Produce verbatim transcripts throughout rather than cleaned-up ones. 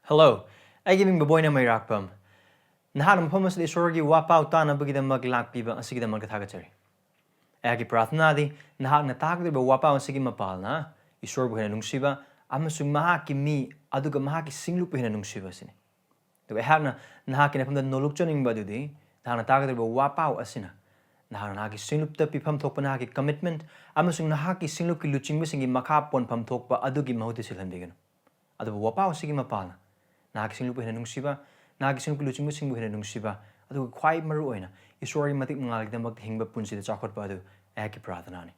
Hello, ꯑꯩꯒꯤ ꯃꯤꯡ ꯕꯣꯕꯣꯏꯅ ꯃꯩꯔꯥꯛꯄꯝ꯫ ꯅꯍꯥꯛꯅ ꯃꯐꯝ ꯑꯁꯤꯗ ꯏꯁꯣꯔꯒꯤ ꯋꯥꯄꯥꯎ ꯇꯥꯅꯕꯒꯤꯗꯃꯛ ꯂꯥꯛꯄꯤꯕ ꯑꯁꯤꯒꯤꯗꯃꯛꯇ ꯊꯥꯒꯠꯆꯔꯤ꯫ ꯑꯩꯍꯥꯛꯀꯤ ꯄ꯭ꯔꯥꯔꯊꯅꯥꯗꯤ ꯅꯍꯥꯛꯅ ꯇꯥꯒꯗꯧꯔꯤꯕ ꯋꯥꯄꯥꯎ ꯑꯁꯤꯒꯤ ꯃꯄꯥꯜꯅ ꯏꯁꯣꯔꯕꯨ ꯍꯦꯟꯅ ꯅꯨꯡꯁꯤꯕ ꯑꯃꯁꯨꯡ ꯃꯍꯥꯛꯀꯤ ꯃꯤ ꯑꯗꯨꯒ ꯃꯍꯥꯛꯀꯤ ꯁꯤꯡꯂꯨꯞꯄꯨ ꯍꯦꯟꯅ ꯅꯨꯡꯁꯤꯕ ꯑꯁꯤꯅꯤ꯫ ꯑꯗꯨꯒ ꯑꯩꯍꯥꯛꯅ ꯅꯍꯥꯛꯀꯤ ꯅꯐꯝꯗ ꯅꯣꯜꯂꯨꯛꯆꯅꯤꯡꯕ ꯑꯗꯨꯗꯤ ꯅꯍꯥꯛꯅ ꯇꯥꯒꯗꯧꯔꯤꯕ ꯋꯥꯄꯥꯎ ꯑꯁꯤꯅ ꯅꯍꯥꯛꯅ ꯅꯍꯥꯛꯀꯤ ꯁꯤꯡꯂꯨꯞꯇ ꯄꯤꯐꯝ ꯊꯣꯛꯄ ꯅꯍꯥꯛꯀꯤ commitment ꯑꯃꯁꯨꯡ ꯅꯍꯥꯛꯀꯤ ꯁꯤꯡꯂꯨꯞꯀꯤ ꯂꯨꯆꯤꯡꯕꯁꯤꯡꯒꯤ ꯃꯈꯥ ꯄꯣꯟꯐꯝ ꯊꯣꯛꯄ ꯑꯗꯨꯒꯤ ꯃꯍꯨꯠꯇ ꯁꯤꯜꯍꯟꯕꯤꯒꯅꯨ꯫ ꯑꯗꯨꯕꯨ ꯋꯥꯄꯥꯎ ꯑꯁꯤꯒꯤ ꯃꯄꯥꯜꯅ ꯅꯍꯥꯛꯀꯤ ꯁꯤꯡꯂꯨꯞꯄꯨ ꯍꯦꯟꯅ ꯅꯨꯡꯁꯤꯕ, ꯅꯍꯥꯛꯀꯤ ꯁꯤꯡꯂꯨꯞꯀꯤ ꯂꯨꯆꯤꯡꯕꯁꯤꯡꯕꯨ ꯍꯦꯟꯅ ꯅꯨꯡꯁꯤꯕ, ꯑꯗꯨꯒ ꯈ꯭ꯋꯥꯏ ꯃꯔꯨ ꯑꯣꯏꯅ ꯏꯁꯣꯔꯒꯤ ꯃꯇꯤꯛ ꯃꯉꯥꯜꯒꯤꯗꯃꯛꯇ ꯍꯤꯡꯕ ꯄꯨꯟꯁꯤꯗ ꯆꯥꯎꯈꯠꯄ ꯑꯗꯨ ꯑꯩꯍꯥꯛꯀꯤ ꯄ꯭ꯔꯥꯔꯊꯅꯥꯅꯤ꯫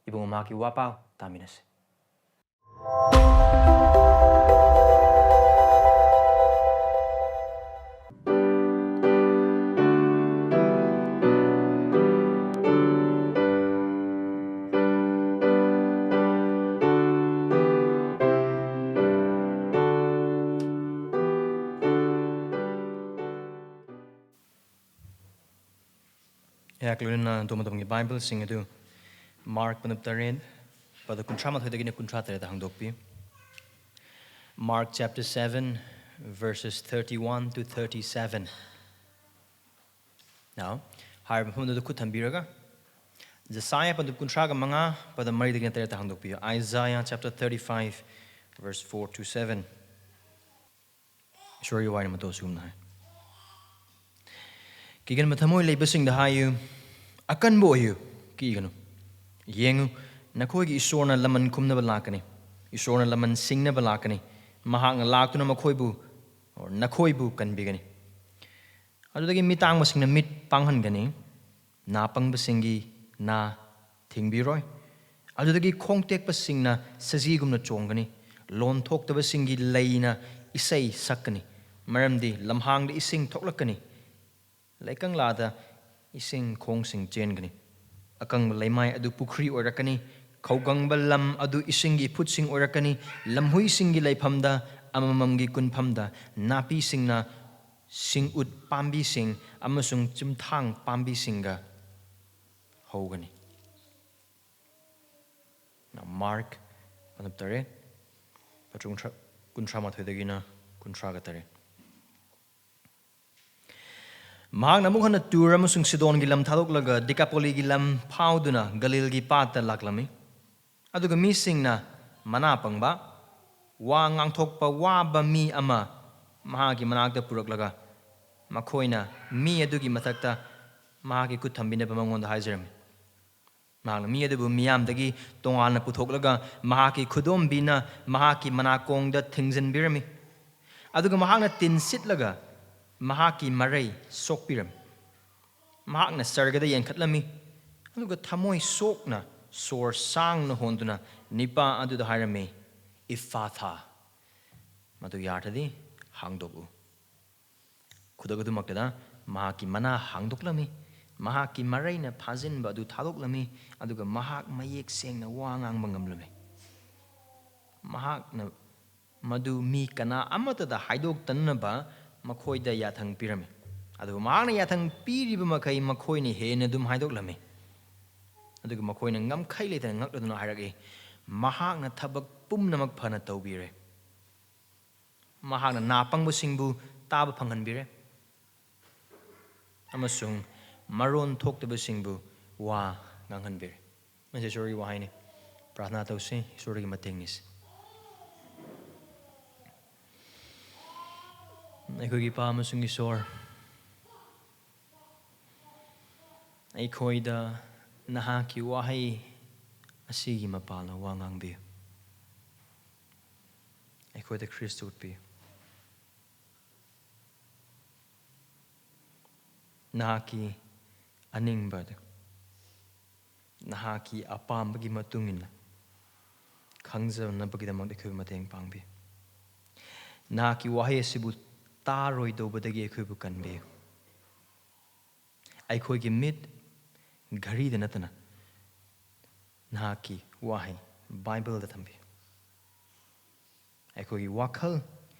ꯏꯕꯨꯡꯉꯣ, ꯃꯍꯥꯛꯀꯤ ꯋꯥꯄꯥꯎ ꯇꯥꯃꯤꯟꯅꯁꯤ꯫ ꯑꯩꯍꯥꯛ ꯂꯣꯏꯅꯅ ꯑꯗꯣꯝ ꯑꯗꯣꯝꯒꯤ ꯕꯥꯏꯕꯜꯁꯤꯡ ꯑꯗꯨ ꯃꯥꯔꯛ ꯄꯟꯗꯨꯞ ꯇꯔꯦꯠ, ꯄꯗ ꯀꯨꯟꯊ꯭ꯔꯥ ꯃꯥꯊꯣꯏꯗꯒꯤꯅ ꯀꯨꯟꯊ꯭ꯔꯥ ꯇꯔꯦꯠꯇ ꯍꯥꯡꯗꯣꯛꯄꯤꯌꯨ꯫ Mark chapter seven, verses thirty-one to thirty-seven. Now, ꯍꯥꯏꯔꯤꯕ ꯃꯐꯝ ꯑꯗꯨꯗ ꯈꯨꯠ ꯊꯝꯕꯤꯔꯒ, ꯖꯦꯁꯥꯌꯥ ꯄꯟꯗꯨꯞ ꯀꯨꯟꯊ꯭ꯔꯥꯒ ꯃꯉꯥ, ꯄꯗ ꯃꯔꯤꯗꯒꯤꯅ ꯇꯔꯦꯠꯇ ꯍꯥꯡꯗꯣꯛꯄꯤꯌꯨ꯫ Isaiah chapter thirty-five, verse four to seven. ꯏꯁꯣꯔꯒꯤ ꯋꯥꯔꯤ ꯃꯇꯧ ꯑꯁꯤꯒꯨꯝꯅ ꯍꯥꯏ: "ꯀꯤꯒꯟꯕ ꯊꯃꯣꯏ ꯂꯩꯕꯁꯤꯡꯗ ꯍꯥꯏꯌꯨ, ꯑꯀꯟꯕ ꯑꯣꯏꯌꯨ, ꯀꯤꯒꯅꯨ꯫ ꯌꯦꯡꯉꯨ, ꯅꯈꯣꯏꯒꯤ ꯏꯁꯣꯔꯅ ꯂꯃꯟ ꯈꯨꯝꯅꯕ ꯂꯥꯛꯀꯅꯤ, ꯏꯁꯣꯔꯅ ꯂꯃꯟ ꯁꯤꯡꯅꯕ ꯂꯥꯛꯀꯅꯤ꯫ ꯃꯍꯥꯛꯅ ꯂꯥꯛꯇꯨꯅ ꯃꯈꯣꯏꯕꯨ, ꯅꯈꯣꯏꯕꯨ ꯀꯟꯕꯤꯒꯅꯤ꯫ ꯑꯗꯨꯗꯒꯤ ꯃꯤꯠ ꯇꯥꯡꯕꯁꯤꯡꯅ ꯃꯤꯠ ꯄꯥꯡꯍꯟꯒꯅꯤ, ꯅꯥ ꯄꯪꯕꯁꯤꯡꯒꯤ ꯅꯥ ꯊꯤꯡꯕꯤꯔꯣꯏ꯫ ꯑꯗꯨꯗꯒꯤ ꯈꯣꯡ ꯇꯦꯛꯄꯁꯤꯡꯅ ꯁꯖꯤꯒꯨꯝꯅ ꯆꯣꯡꯒꯅꯤ, ꯂꯣꯟ ꯊꯣꯛꯇꯕꯁꯤꯡꯒꯤ ꯂꯩꯅ ꯏꯁꯩ ꯁꯛꯀꯅꯤ, ꯃꯔꯝꯗꯤ ꯂꯝꯍꯥꯡꯗ ꯏꯁꯤꯡ ꯊꯣꯛꯂꯛꯀꯅꯤ, ꯂꯩꯀꯪꯂꯥꯗ ꯏꯁꯤꯡ ꯈꯣꯡꯁꯤꯡ ꯆꯦꯟꯒꯅꯤ꯫ ꯑꯀꯪꯕ ꯂꯩꯃꯥꯏ ꯑꯗꯨ ꯄꯨꯈ꯭ꯔꯤ ꯑꯣꯏꯔꯛꯀꯅꯤ, ꯈꯧꯒꯪꯕ ꯂꯝ ꯑꯗꯨ ꯏꯁꯤꯡꯒꯤ ꯏꯐꯨꯠꯁꯤꯡ ꯑꯣꯏꯔꯛꯀꯅꯤ꯫ ꯂꯝꯍꯨꯏꯁꯤꯡꯒꯤ ꯂꯩꯐꯝꯗ, ꯑꯃꯃꯝꯒꯤ ꯀꯨꯟꯐꯝꯗ, ꯅꯥꯄꯤꯁꯤꯡꯅ ꯁꯤꯡꯎꯠ ꯄꯥꯝꯕꯤꯁꯤꯡ ꯑꯃꯁꯨꯡ ꯆꯨꯝꯊꯥꯡ ꯄꯥꯝꯕꯤꯁꯤꯡꯒ ꯍꯧꯒꯅꯤ"꯫ ꯃꯥꯔꯛ ꯄꯟꯗꯨꯞ ꯇꯔꯦꯠ, ꯄꯗ ꯀꯨꯟꯊ꯭ꯔꯥ, ꯀꯨꯟꯊ꯭ꯔꯥ ꯃꯥꯊꯣꯏꯗꯒꯤꯅ ꯀꯨꯟꯊ꯭ꯔꯥꯒ ꯇꯔꯦꯠ꯫ ꯃꯍꯥꯛꯅ ꯑꯃꯨꯛ ꯍꯟꯅ ꯇꯨꯔ ꯑꯃꯁꯨꯡ ꯁꯤꯗꯣꯟꯒꯤ ꯂꯝ ꯊꯥꯗꯣꯛꯂꯒ ꯗꯤꯀꯥꯄꯣꯂꯤꯒꯤ ꯂꯝ ꯐꯥꯎꯗꯨꯅ ꯒꯂꯤꯜꯒꯤ ꯄꯥꯠꯇ ꯂꯥꯛꯂꯝꯃꯤ꯫ ꯑꯗꯨꯒ ꯃꯤꯁꯤꯡꯅ ꯃꯅꯥ ꯄꯪꯕ, ꯋꯥ ꯉꯥꯡꯊꯣꯛꯄ ꯋꯥꯕ ꯃꯤ ꯑꯃ ꯃꯍꯥꯛꯀꯤ ꯃꯅꯥꯛꯇ ꯄꯨꯔꯛꯂꯒ, ꯃꯈꯣꯏꯅ ꯃꯤ ꯑꯗꯨꯒꯤ ꯃꯊꯛꯇ ꯃꯍꯥꯛꯀꯤ ꯈꯨꯠ ꯊꯝꯕꯤꯅꯕ ꯃꯉꯣꯟꯗ ꯍꯥꯏꯖꯔꯝꯃꯤ꯫ ꯃꯍꯥꯛꯅ ꯃꯤ ꯑꯗꯨꯕꯨ ꯃꯤꯌꯥꯝꯗꯒꯤ ꯇꯣꯉꯥꯟꯅ ꯄꯨꯊꯣꯛꯂꯒ ꯃꯍꯥꯛꯀꯤ ꯈꯨꯗꯣꯝꯕꯤꯅ ꯃꯍꯥꯛꯀꯤ ꯃꯅꯥꯀꯣꯡꯗ ꯊꯤꯡꯖꯤꯟꯕꯤꯔꯝꯃꯤ꯫ ꯑꯗꯨꯒ ꯃꯍꯥꯛꯅ ꯇꯤꯟ ꯁꯤꯠꯂꯒ ꯃꯍꯥꯛꯀꯤ ꯃꯔꯩ ꯁꯣꯛꯄꯤꯔꯝꯃꯤ꯫ ꯃꯍꯥꯛꯅ ꯁꯔꯒꯗ ꯌꯦꯡꯈꯠꯂꯝꯃꯤ, ꯑꯗꯨꯒ ꯊꯃꯣꯏ ꯁꯣꯛꯅ ꯁꯣꯔ ꯁꯥꯡꯅ ꯍꯣꯟꯗꯨꯅ ꯅꯤꯄꯥ ꯑꯗꯨꯗ ꯍꯥꯏꯔꯝꯃꯤ, "ꯏꯐꯥꯊꯥ", ꯃꯗꯨ ꯌꯥꯔꯊꯗꯤ, "ꯍꯥꯡꯗꯣꯛꯎ"꯫ ꯈꯨꯗꯛ ꯑꯗꯨꯃꯛꯇꯗ ꯃꯍꯥꯛꯀꯤ ꯃꯅꯥ ꯍꯥꯡꯗꯣꯛꯂꯝꯃꯤ, ꯃꯍꯥꯛꯀꯤ ꯃꯔꯩꯅ ꯐꯥꯖꯤꯟꯕ ꯑꯗꯨ ꯊꯥꯗꯣꯛꯂꯝꯃꯤ, ꯑꯗꯨꯒ ꯃꯍꯥꯛ ꯃꯌꯦꯛ ꯁꯦꯡꯅ ꯋꯥ ꯉꯥꯡꯕ ꯉꯝꯂꯝꯃꯤ꯫ ꯃꯍꯥꯛꯅ ꯃꯗꯨ ꯃꯤ ꯀꯅꯥ ꯑꯃꯠꯇꯗ ꯍꯥꯏꯗꯣꯛꯇꯅꯅꯕ ꯃꯈꯣꯏꯗ ꯌꯥꯊꯪ ꯄꯤꯔꯝꯃꯤ꯫ ꯑꯗꯨꯕꯨ ꯃꯍꯥꯛꯅ ꯌꯥꯊꯪ ꯄꯤꯔꯤꯕ ꯃꯈꯩ ꯃꯈꯣꯏꯅ ꯍꯦꯟꯅ ꯑꯗꯨꯝ ꯍꯥꯏꯗꯣꯛꯂꯝꯃꯤ꯫ ꯑꯗꯨꯒ ꯃꯈꯣꯏꯅ ꯉꯝꯈꯩ ꯂꯩꯇꯅ ꯉꯛꯂꯗꯨꯅ ꯍꯥꯏꯔꯛꯏ, "ꯃꯍꯥꯛꯅ ꯊꯕꯛ ꯄꯨꯝꯅꯃꯛ ꯐꯅ ꯇꯧꯕꯤꯔꯦ꯫ ꯃꯍꯥꯛꯅ ꯅꯥ ꯄꯪꯕꯁꯤꯡꯕꯨ ꯇꯥꯕ ꯐꯪꯍꯟꯕꯤꯔꯦ ꯑꯃꯁꯨꯡ ꯃꯔꯣꯟ ꯊꯣꯛꯇꯕꯁꯤꯡꯕꯨ ꯋꯥ ꯉꯥꯡꯍꯟꯕꯤꯔꯦ"꯫ ꯃꯁꯤ ꯏꯁꯣꯔꯒꯤ ꯋꯥꯍꯩꯅꯤ꯫ ꯄ꯭ꯔꯥꯊꯅꯥ ꯇꯧꯁꯤ, ꯏꯁꯣꯔꯒꯤ ꯃꯇꯦꯡ ꯅꯤꯁꯤ꯫ ꯑꯩꯈꯣꯏꯒꯤ ꯏꯄꯥ ꯑꯃꯁꯨꯡ ꯏꯁꯣꯔ, ꯑꯩꯈꯣꯏꯗ ꯅꯍꯥꯛꯀꯤ ꯋꯥꯍꯩ ꯑꯁꯤꯒꯤ ꯃꯄꯥꯜꯅ ꯋꯥ ꯉꯥꯡꯕꯤꯌꯨ꯫ ꯑꯩꯈꯣꯏꯗ ꯈ꯭ꯔꯤꯁꯇ ꯎꯠꯄꯤꯌꯨ꯫ ꯅꯍꯥꯛꯀꯤ ꯑꯅꯤꯡꯕ ꯑꯗꯨ ꯅꯍꯥꯛꯀꯤ ꯑꯄꯥꯝꯕꯒꯤ ꯃꯇꯨꯡ ꯏꯟꯅ ꯈꯪꯖꯅꯕꯒꯤꯗꯃꯛ ꯑꯩꯈꯣꯏꯕꯨ ꯃꯇꯦꯡ ꯄꯥꯡꯕꯤꯌꯨ꯫ ꯅꯍꯥꯛꯀꯤ ꯋꯥꯍꯩ ꯑꯁꯤꯕꯨ ꯇꯥꯔꯣꯏꯗꯧꯕꯗꯒꯤ ꯑꯩꯈꯣꯏꯕꯨ ꯀꯟꯕꯤꯌꯨ꯫ ꯑꯩꯈꯣꯏꯒꯤ ꯃꯤꯠ ꯘꯔꯤꯗ ꯅꯠꯇꯅ ꯅꯍꯥꯛꯀꯤ ꯋꯥꯍꯩ ꯕꯥꯏꯕꯜꯗ ꯊꯝꯕꯤꯌꯨ꯫ ꯑꯩꯈꯣꯏꯒꯤ ꯋꯥꯈꯜ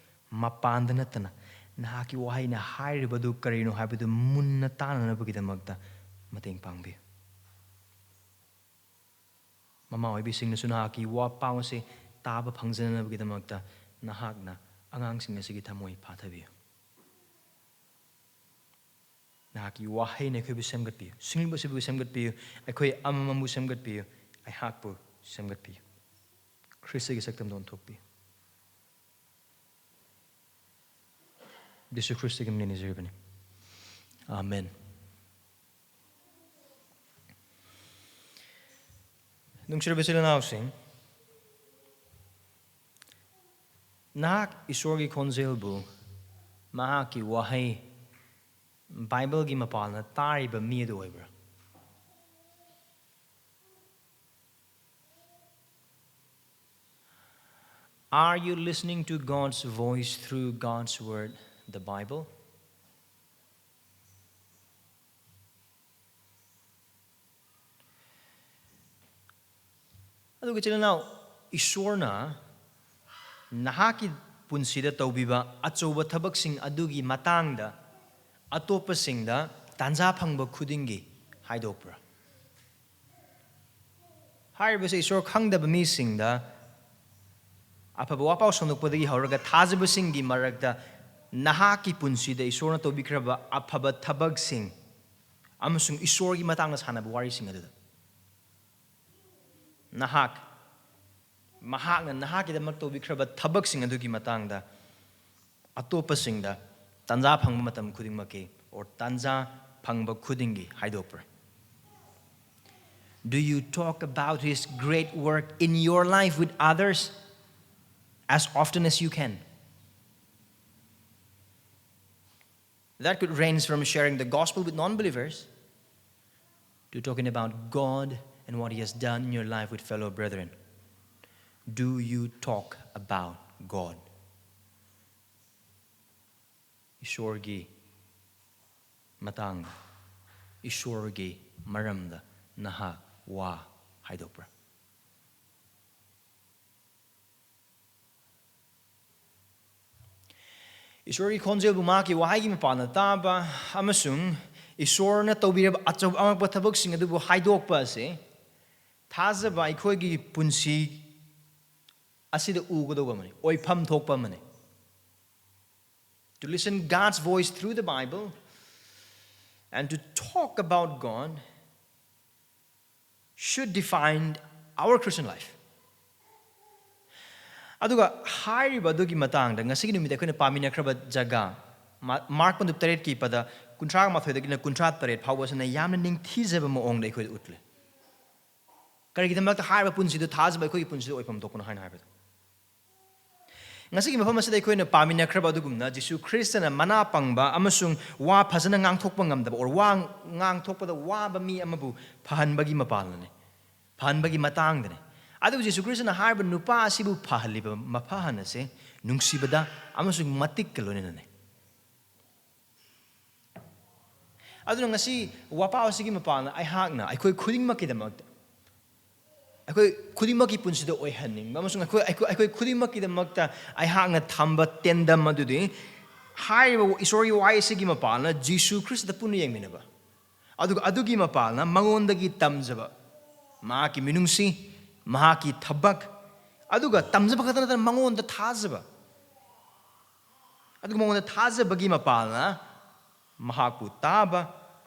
ꯃꯄꯥꯟꯗ ꯅꯠꯇꯅ ꯅꯍꯥꯛꯀꯤ ꯋꯥꯍꯩꯅ ꯍꯥꯏꯔꯤꯕꯗꯨ ꯀꯔꯤꯅꯣ ꯍꯥꯏꯕꯗꯨ ꯃꯨꯟꯅ ꯇꯥꯅꯅꯕꯒꯤꯗꯃꯛꯇ ꯃꯇꯦꯡ ꯄꯥꯡꯕꯤꯌꯨ꯫ ꯃꯃꯥ ꯑꯣꯏꯕꯤꯁꯤꯡꯅꯁꯨ ꯅꯍꯥꯛꯀꯤ ꯋꯥ ꯄꯥꯎ ꯑꯁꯤ ꯇꯥꯕ ꯐꯪꯖꯅꯅꯕꯒꯤꯗꯃꯛꯇ ꯅꯍꯥꯛꯅ ꯑꯉꯥꯡꯁꯤꯡ ꯑꯁꯤꯒꯤ ꯊꯃꯣꯏ ꯐꯥꯊꯕꯤꯌꯨ꯫ ꯅꯍꯥꯛꯀꯤ ꯋꯥꯍꯩꯅ ꯑꯩꯈꯣꯏꯕꯨ ꯁꯦꯝꯒꯠꯄꯤꯌꯨ, ꯁꯤꯡꯂꯨꯕꯁꯤꯕꯨ ꯁꯦꯝꯒꯠꯄꯤꯌꯨ, ꯑꯩꯈꯣꯏ ꯑꯃꯃꯝꯕꯨ ꯁꯦꯝꯒꯠꯄꯤꯌꯨ, ꯑꯩꯍꯥꯛꯄꯨ ꯁꯦꯝꯒꯠꯄꯤꯌꯨ꯫ ꯈ꯭ꯔꯤꯁꯇꯒꯤ ꯁꯛꯇꯝꯗ ꯑꯣꯟꯊꯣꯛꯄꯤꯌꯨ꯫ ꯖꯤꯁꯨ ꯈ꯭ꯔꯤꯁꯇꯒꯤ ꯃꯤꯡ ꯅꯤꯖꯔꯤꯕꯅꯤ꯫ ꯑꯥꯃꯦꯟ꯫ ꯅꯨꯡꯁꯤꯔꯕ ꯏꯆꯤꯜ ꯏꯅꯥꯎꯁꯤꯡ, ꯅꯍꯥꯛ ꯏꯁꯣꯔꯒꯤ ꯈꯣꯟꯖꯦꯜꯕꯨ, ꯃꯍꯥꯛꯀꯤ ꯋꯥꯍꯩ, ꯕꯥꯏꯕꯜꯒꯤ ꯃꯄꯥꯟꯅ ꯇꯥꯔꯤꯕ ꯃꯤ ꯑꯗꯨ ꯑꯣꯏꯕ꯭ꯔꯥ? Are you listening to God's voice through God's word, the Bible? ꯑꯗꯨꯒ ꯏꯆꯤꯜ ꯏꯅꯥꯎ, ꯏꯁꯣꯔꯅ ꯅꯍꯥꯛꯀꯤ ꯄꯨꯟꯁꯤꯗ ꯇꯧꯕꯤꯕ ꯑꯆꯧꯕ ꯊꯕꯛꯁꯤꯡ ꯑꯗꯨꯒꯤ ꯃꯇꯥꯡꯗ ꯑꯇꯣꯞꯄꯁꯤꯡꯗ ꯇꯥꯟꯖꯥ ꯐꯪꯕ ꯈꯨꯗꯤꯡꯒꯤ ꯍꯥꯏꯗꯣꯛꯄ꯭ꯔꯥ? ꯍꯥꯏꯔꯤꯕꯁꯦ ꯏꯁꯣꯔ ꯈꯪꯗꯕ ꯃꯤꯁꯤꯡꯗ ꯑꯐꯕ ꯋꯥꯄꯥꯎ ꯁꯟꯗꯣꯛꯄꯗꯒꯤ ꯍꯧꯔꯒ ꯊꯥꯖꯕꯁꯤꯡꯒꯤ ꯃꯔꯛꯇ ꯅꯍꯥꯛꯀꯤ ꯄꯨꯟꯁꯤꯗ ꯏꯁꯣꯔꯅ ꯇꯧꯕꯤꯈ꯭ꯔꯕ ꯑꯐꯕ ꯊꯕꯛꯁꯤꯡ ꯑꯃꯁꯨꯡ ꯏꯁꯣꯔꯒꯤ ꯃꯇꯥꯡꯗ ꯁꯥꯟꯅꯕ ꯋꯥꯔꯤꯁꯤꯡ ꯑꯗꯨꯗ ꯅꯍꯥꯛ, ꯃꯍꯥꯛꯅ ꯅꯍꯥꯛꯀꯤꯗꯃꯛ ꯇꯧꯕꯤꯈ꯭ꯔꯕ ꯊꯕꯛꯁꯤꯡ ꯑꯗꯨꯒꯤ ꯃꯇꯥꯡꯗ ꯑꯇꯣꯞꯄꯁꯤꯡꯗ ꯇꯥꯟꯖꯥ ꯐꯪꯕ ꯃꯇꯝ ꯈꯨꯗꯤꯡꯃꯛꯀꯤ, or ꯇꯥꯟꯖꯥ ꯐꯪꯕ ꯈꯨꯗꯤꯡꯒꯤ ꯍꯥꯏꯗꯣꯛꯄ꯭ꯔꯥ? Do you talk about his great work in your life with others as often as you can? That could range from sharing the gospel with non-believers to talking about God and what he has done in your life with fellow brethren. Do you talk about God? ꯏꯁꯣꯔꯒꯤ ꯃꯇꯥꯡꯗ, ꯏꯁꯣꯔꯒꯤ ꯃꯔꯝꯗ ꯅꯍꯥꯛ ꯋꯥ ꯍꯥꯏꯗꯣꯛꯄ꯭ꯔꯥ? ꯏꯁꯣꯔꯒꯤ ꯈꯣꯟꯖꯦꯜꯕꯨ ꯃꯍꯥꯛꯀꯤ ꯋꯥꯍꯩꯒꯤ ꯃꯄꯥꯟꯗ ꯇꯥꯕ ꯑꯃꯁꯨꯡ ꯏꯁꯣꯔꯅ ꯇꯧꯕꯤꯔꯕ ꯑꯆꯧꯕ ꯑꯉꯛꯄ ꯊꯕꯛꯁꯤꯡ ꯑꯗꯨꯕꯨ ꯍꯥꯏꯗꯣꯛꯄ ꯑꯁꯤ ꯊꯥꯖꯕ ꯑꯩꯈꯣꯏꯒꯤ ꯄꯨꯟꯁꯤ ꯑꯁꯤꯗ ꯎꯒꯗꯧꯕ ꯑꯃꯅꯤ, ꯑꯣꯏꯐꯝ ꯊꯣꯛꯄ ꯑꯃꯅꯤ꯫ To listen God's voice through the Bible and to talk about God should define our Christian life. ꯑꯗꯨꯒ ꯍꯥꯏꯔꯤꯕ ꯑꯗꯨꯒꯤ ꯃꯇꯥꯡꯗ ꯉꯁꯤꯒꯤ ꯅꯨꯃꯤꯠꯇ ꯑꯩꯈꯣꯏꯅ ꯄꯥꯃꯤꯟꯅꯈ꯭ꯔꯕ ꯖꯒꯥ, ꯃꯥ-, ꯃꯥꯔꯛ ꯄꯟꯗꯨꯞ ꯇꯔꯦꯠꯀꯤ ꯄꯗ ꯀꯨꯟꯊ꯭ꯔꯥ ꯃꯥꯊꯣꯏꯗꯒꯤꯅ ꯀꯨꯟꯊ꯭ꯔꯥ ꯇꯔꯦꯠ ꯐꯥꯎꯕꯁꯤꯅ ꯌꯥꯝꯅ ꯅꯤꯡꯊꯤꯖꯕ ꯃꯑꯣꯡꯗ ꯑꯩꯈꯣꯏꯗ ꯎꯠꯂꯦ꯫ ꯀꯔꯤꯒꯤꯗꯃꯛꯇ ꯍꯥꯏꯔꯤꯕ ꯄꯨꯟꯁꯤꯗꯨ ꯊꯥꯖꯕ ꯑꯩꯈꯣꯏꯒꯤ ꯄꯨꯟꯁꯤꯗ ꯑꯣꯏꯐꯝ ꯊꯣꯛꯄꯅꯣ ꯍꯥꯏꯅ ꯍꯥꯏꯕꯗ, ꯉꯁꯤꯒꯤ ꯃꯐꯝ ꯑꯁꯤꯗ ꯑꯩꯈꯣꯏꯅ ꯄꯥꯃꯤꯟꯅꯈ꯭ꯔꯕ ꯑꯗꯨꯒꯨꯝꯅ ꯖꯤꯁꯨ ꯈ꯭ꯔꯤꯁꯇꯅ ꯃꯅꯥ ꯄꯪꯕ ꯑꯃꯁꯨꯡ ꯋꯥ ꯐꯖꯅ ꯉꯥꯡꯊꯣꯛꯄ ꯉꯝꯗꯕ, or ꯋꯥ ꯉꯥꯡꯊꯣꯛꯄꯗ ꯋꯥꯕ ꯃꯤ ꯑꯃꯕꯨ ꯐꯍꯟꯕꯒꯤ ꯃꯄꯥꯜꯅꯅꯤ, ꯐꯍꯟꯕꯒꯤ ꯃꯇꯥꯡꯗꯅꯤ꯫ ꯑꯗꯨꯕꯨ ꯖꯤꯁꯨ ꯈ꯭ꯔꯤꯁꯇꯅ ꯍꯥꯏꯔꯤꯕ ꯅꯨꯄꯥ ꯑꯁꯤꯕꯨ ꯐꯍꯜꯂꯤꯕ ꯃꯐꯍꯟ ꯑꯁꯦ ꯅꯨꯡꯁꯤꯕꯗ ꯑꯃꯁꯨꯡ ꯃꯇꯤꯛꯀ ꯂꯣꯏꯅꯅꯅꯤ꯫ ꯑꯗꯨꯅ ꯉꯁꯤ ꯋꯥꯄꯥꯎ ꯑꯁꯤꯒꯤ ꯃꯄꯥꯟꯅ ꯑꯩꯍꯥꯛꯅ ꯑꯩꯈꯣꯏ ꯈꯨꯗꯤꯡꯃꯛꯀꯤꯗꯃꯛꯇ, ꯑꯩꯈꯣꯏ ꯈꯨꯗꯤꯡꯃꯛꯀꯤ ꯄꯨꯟꯁꯤꯗ ꯑꯣꯏꯍꯟꯅꯤꯡꯕ ꯑꯃꯁꯨꯡ ꯑꯩꯈꯣꯏ, ꯑꯩꯈꯣꯏ, ꯑꯩꯈꯣꯏ ꯈꯨꯗꯤꯡꯃꯛꯀꯤꯗꯃꯛꯇ ꯑꯩꯍꯥꯛꯅ ꯊꯝꯕ ꯇꯦꯟꯗꯝ ꯑꯗꯨꯗꯤ, ꯍꯥꯏꯔꯤꯕ ꯏꯁꯣꯔꯒꯤ ꯋꯥꯍꯩ ꯑꯁꯤꯒꯤ ꯃꯄꯥꯟꯅ ꯖꯤꯁꯨ ꯈ꯭ꯔꯤꯁꯇ ꯄꯨꯟꯅ ꯌꯦꯡꯃꯤꯟꯅꯕ, ꯑꯗꯨꯒ ꯑꯗꯨꯒꯤ ꯃꯄꯥꯟꯅ ꯃꯉꯣꯟꯗꯒꯤ ꯇꯝꯖꯕ, ꯃꯍꯥꯛꯀꯤ ꯃꯤꯅꯨꯡꯁꯤ, ꯃꯍꯥꯛꯀꯤ ꯊꯕꯛ, ꯑꯗꯨꯒ ꯇꯝꯖꯕ ꯈꯛꯇ ꯅꯠꯇꯅ ꯃꯉꯣꯟꯗ ꯊꯥꯖꯕ, ꯑꯗꯨꯒ ꯃꯉꯣꯟꯗ ꯊꯥꯖꯕꯒꯤ ꯃꯄꯥꯜꯅ ꯃꯍꯥꯛꯄꯨ ꯇꯥꯕ,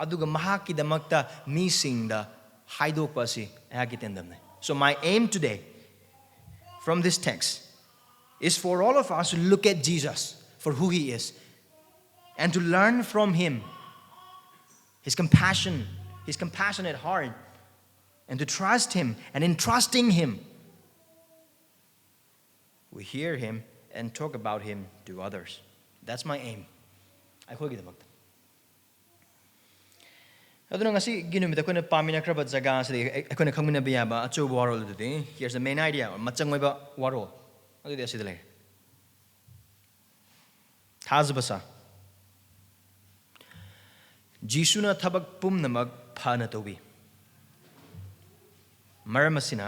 ꯑꯗꯨꯒ ꯃꯍꯥꯛꯀꯤꯗꯃꯛꯇ ꯃꯤꯁꯤꯡꯗ ꯍꯥꯏꯗꯣꯛꯄ ꯑꯁꯤ ꯑꯩꯍꯥꯛꯀꯤ ꯇꯦꯟꯗꯝꯅꯤ꯫ So my aim today from this text is for all of us to look at Jesus for who he is and to learn from him, his compassion, his compassionate heart, and to trust him, and in trusting him, we hear him and talk about him to others. That's my aim. ꯑꯩꯈꯣꯏꯒꯤꯗꯃꯛꯇ꯫ ꯑꯗꯨꯅ ꯉꯁꯤꯒꯤ ꯅꯨꯃꯤꯠꯇ ꯑꯩꯈꯣꯏꯅ ꯄꯥꯃꯤꯟꯅꯈ꯭ꯔꯕ ꯖꯒꯥ ꯑꯁꯤꯗꯤ ꯑꯩ-, ꯑꯩꯈꯣꯏꯅ ꯈꯪꯃꯤꯟꯅꯕ ꯌꯥꯕ ꯑꯆꯧꯕ ꯋꯥꯔꯣꯜ ꯑꯗꯨꯗꯤ, here's the main idea, ꯃꯆꯪ ꯑꯣꯏꯕ ꯋꯥꯔꯣꯜ ꯑꯗꯨꯗꯤ ꯑꯁꯤꯗ ꯂꯩꯔꯦ꯫ ꯊꯥꯖꯕ ꯁꯥ꯫ ꯖꯤꯁꯨꯅ ꯊꯕꯛ ꯄꯨꯝꯅꯃꯛ ꯐꯅ ꯇꯧꯕꯤ꯫ ꯃꯔꯝ ꯑꯁꯤꯅ,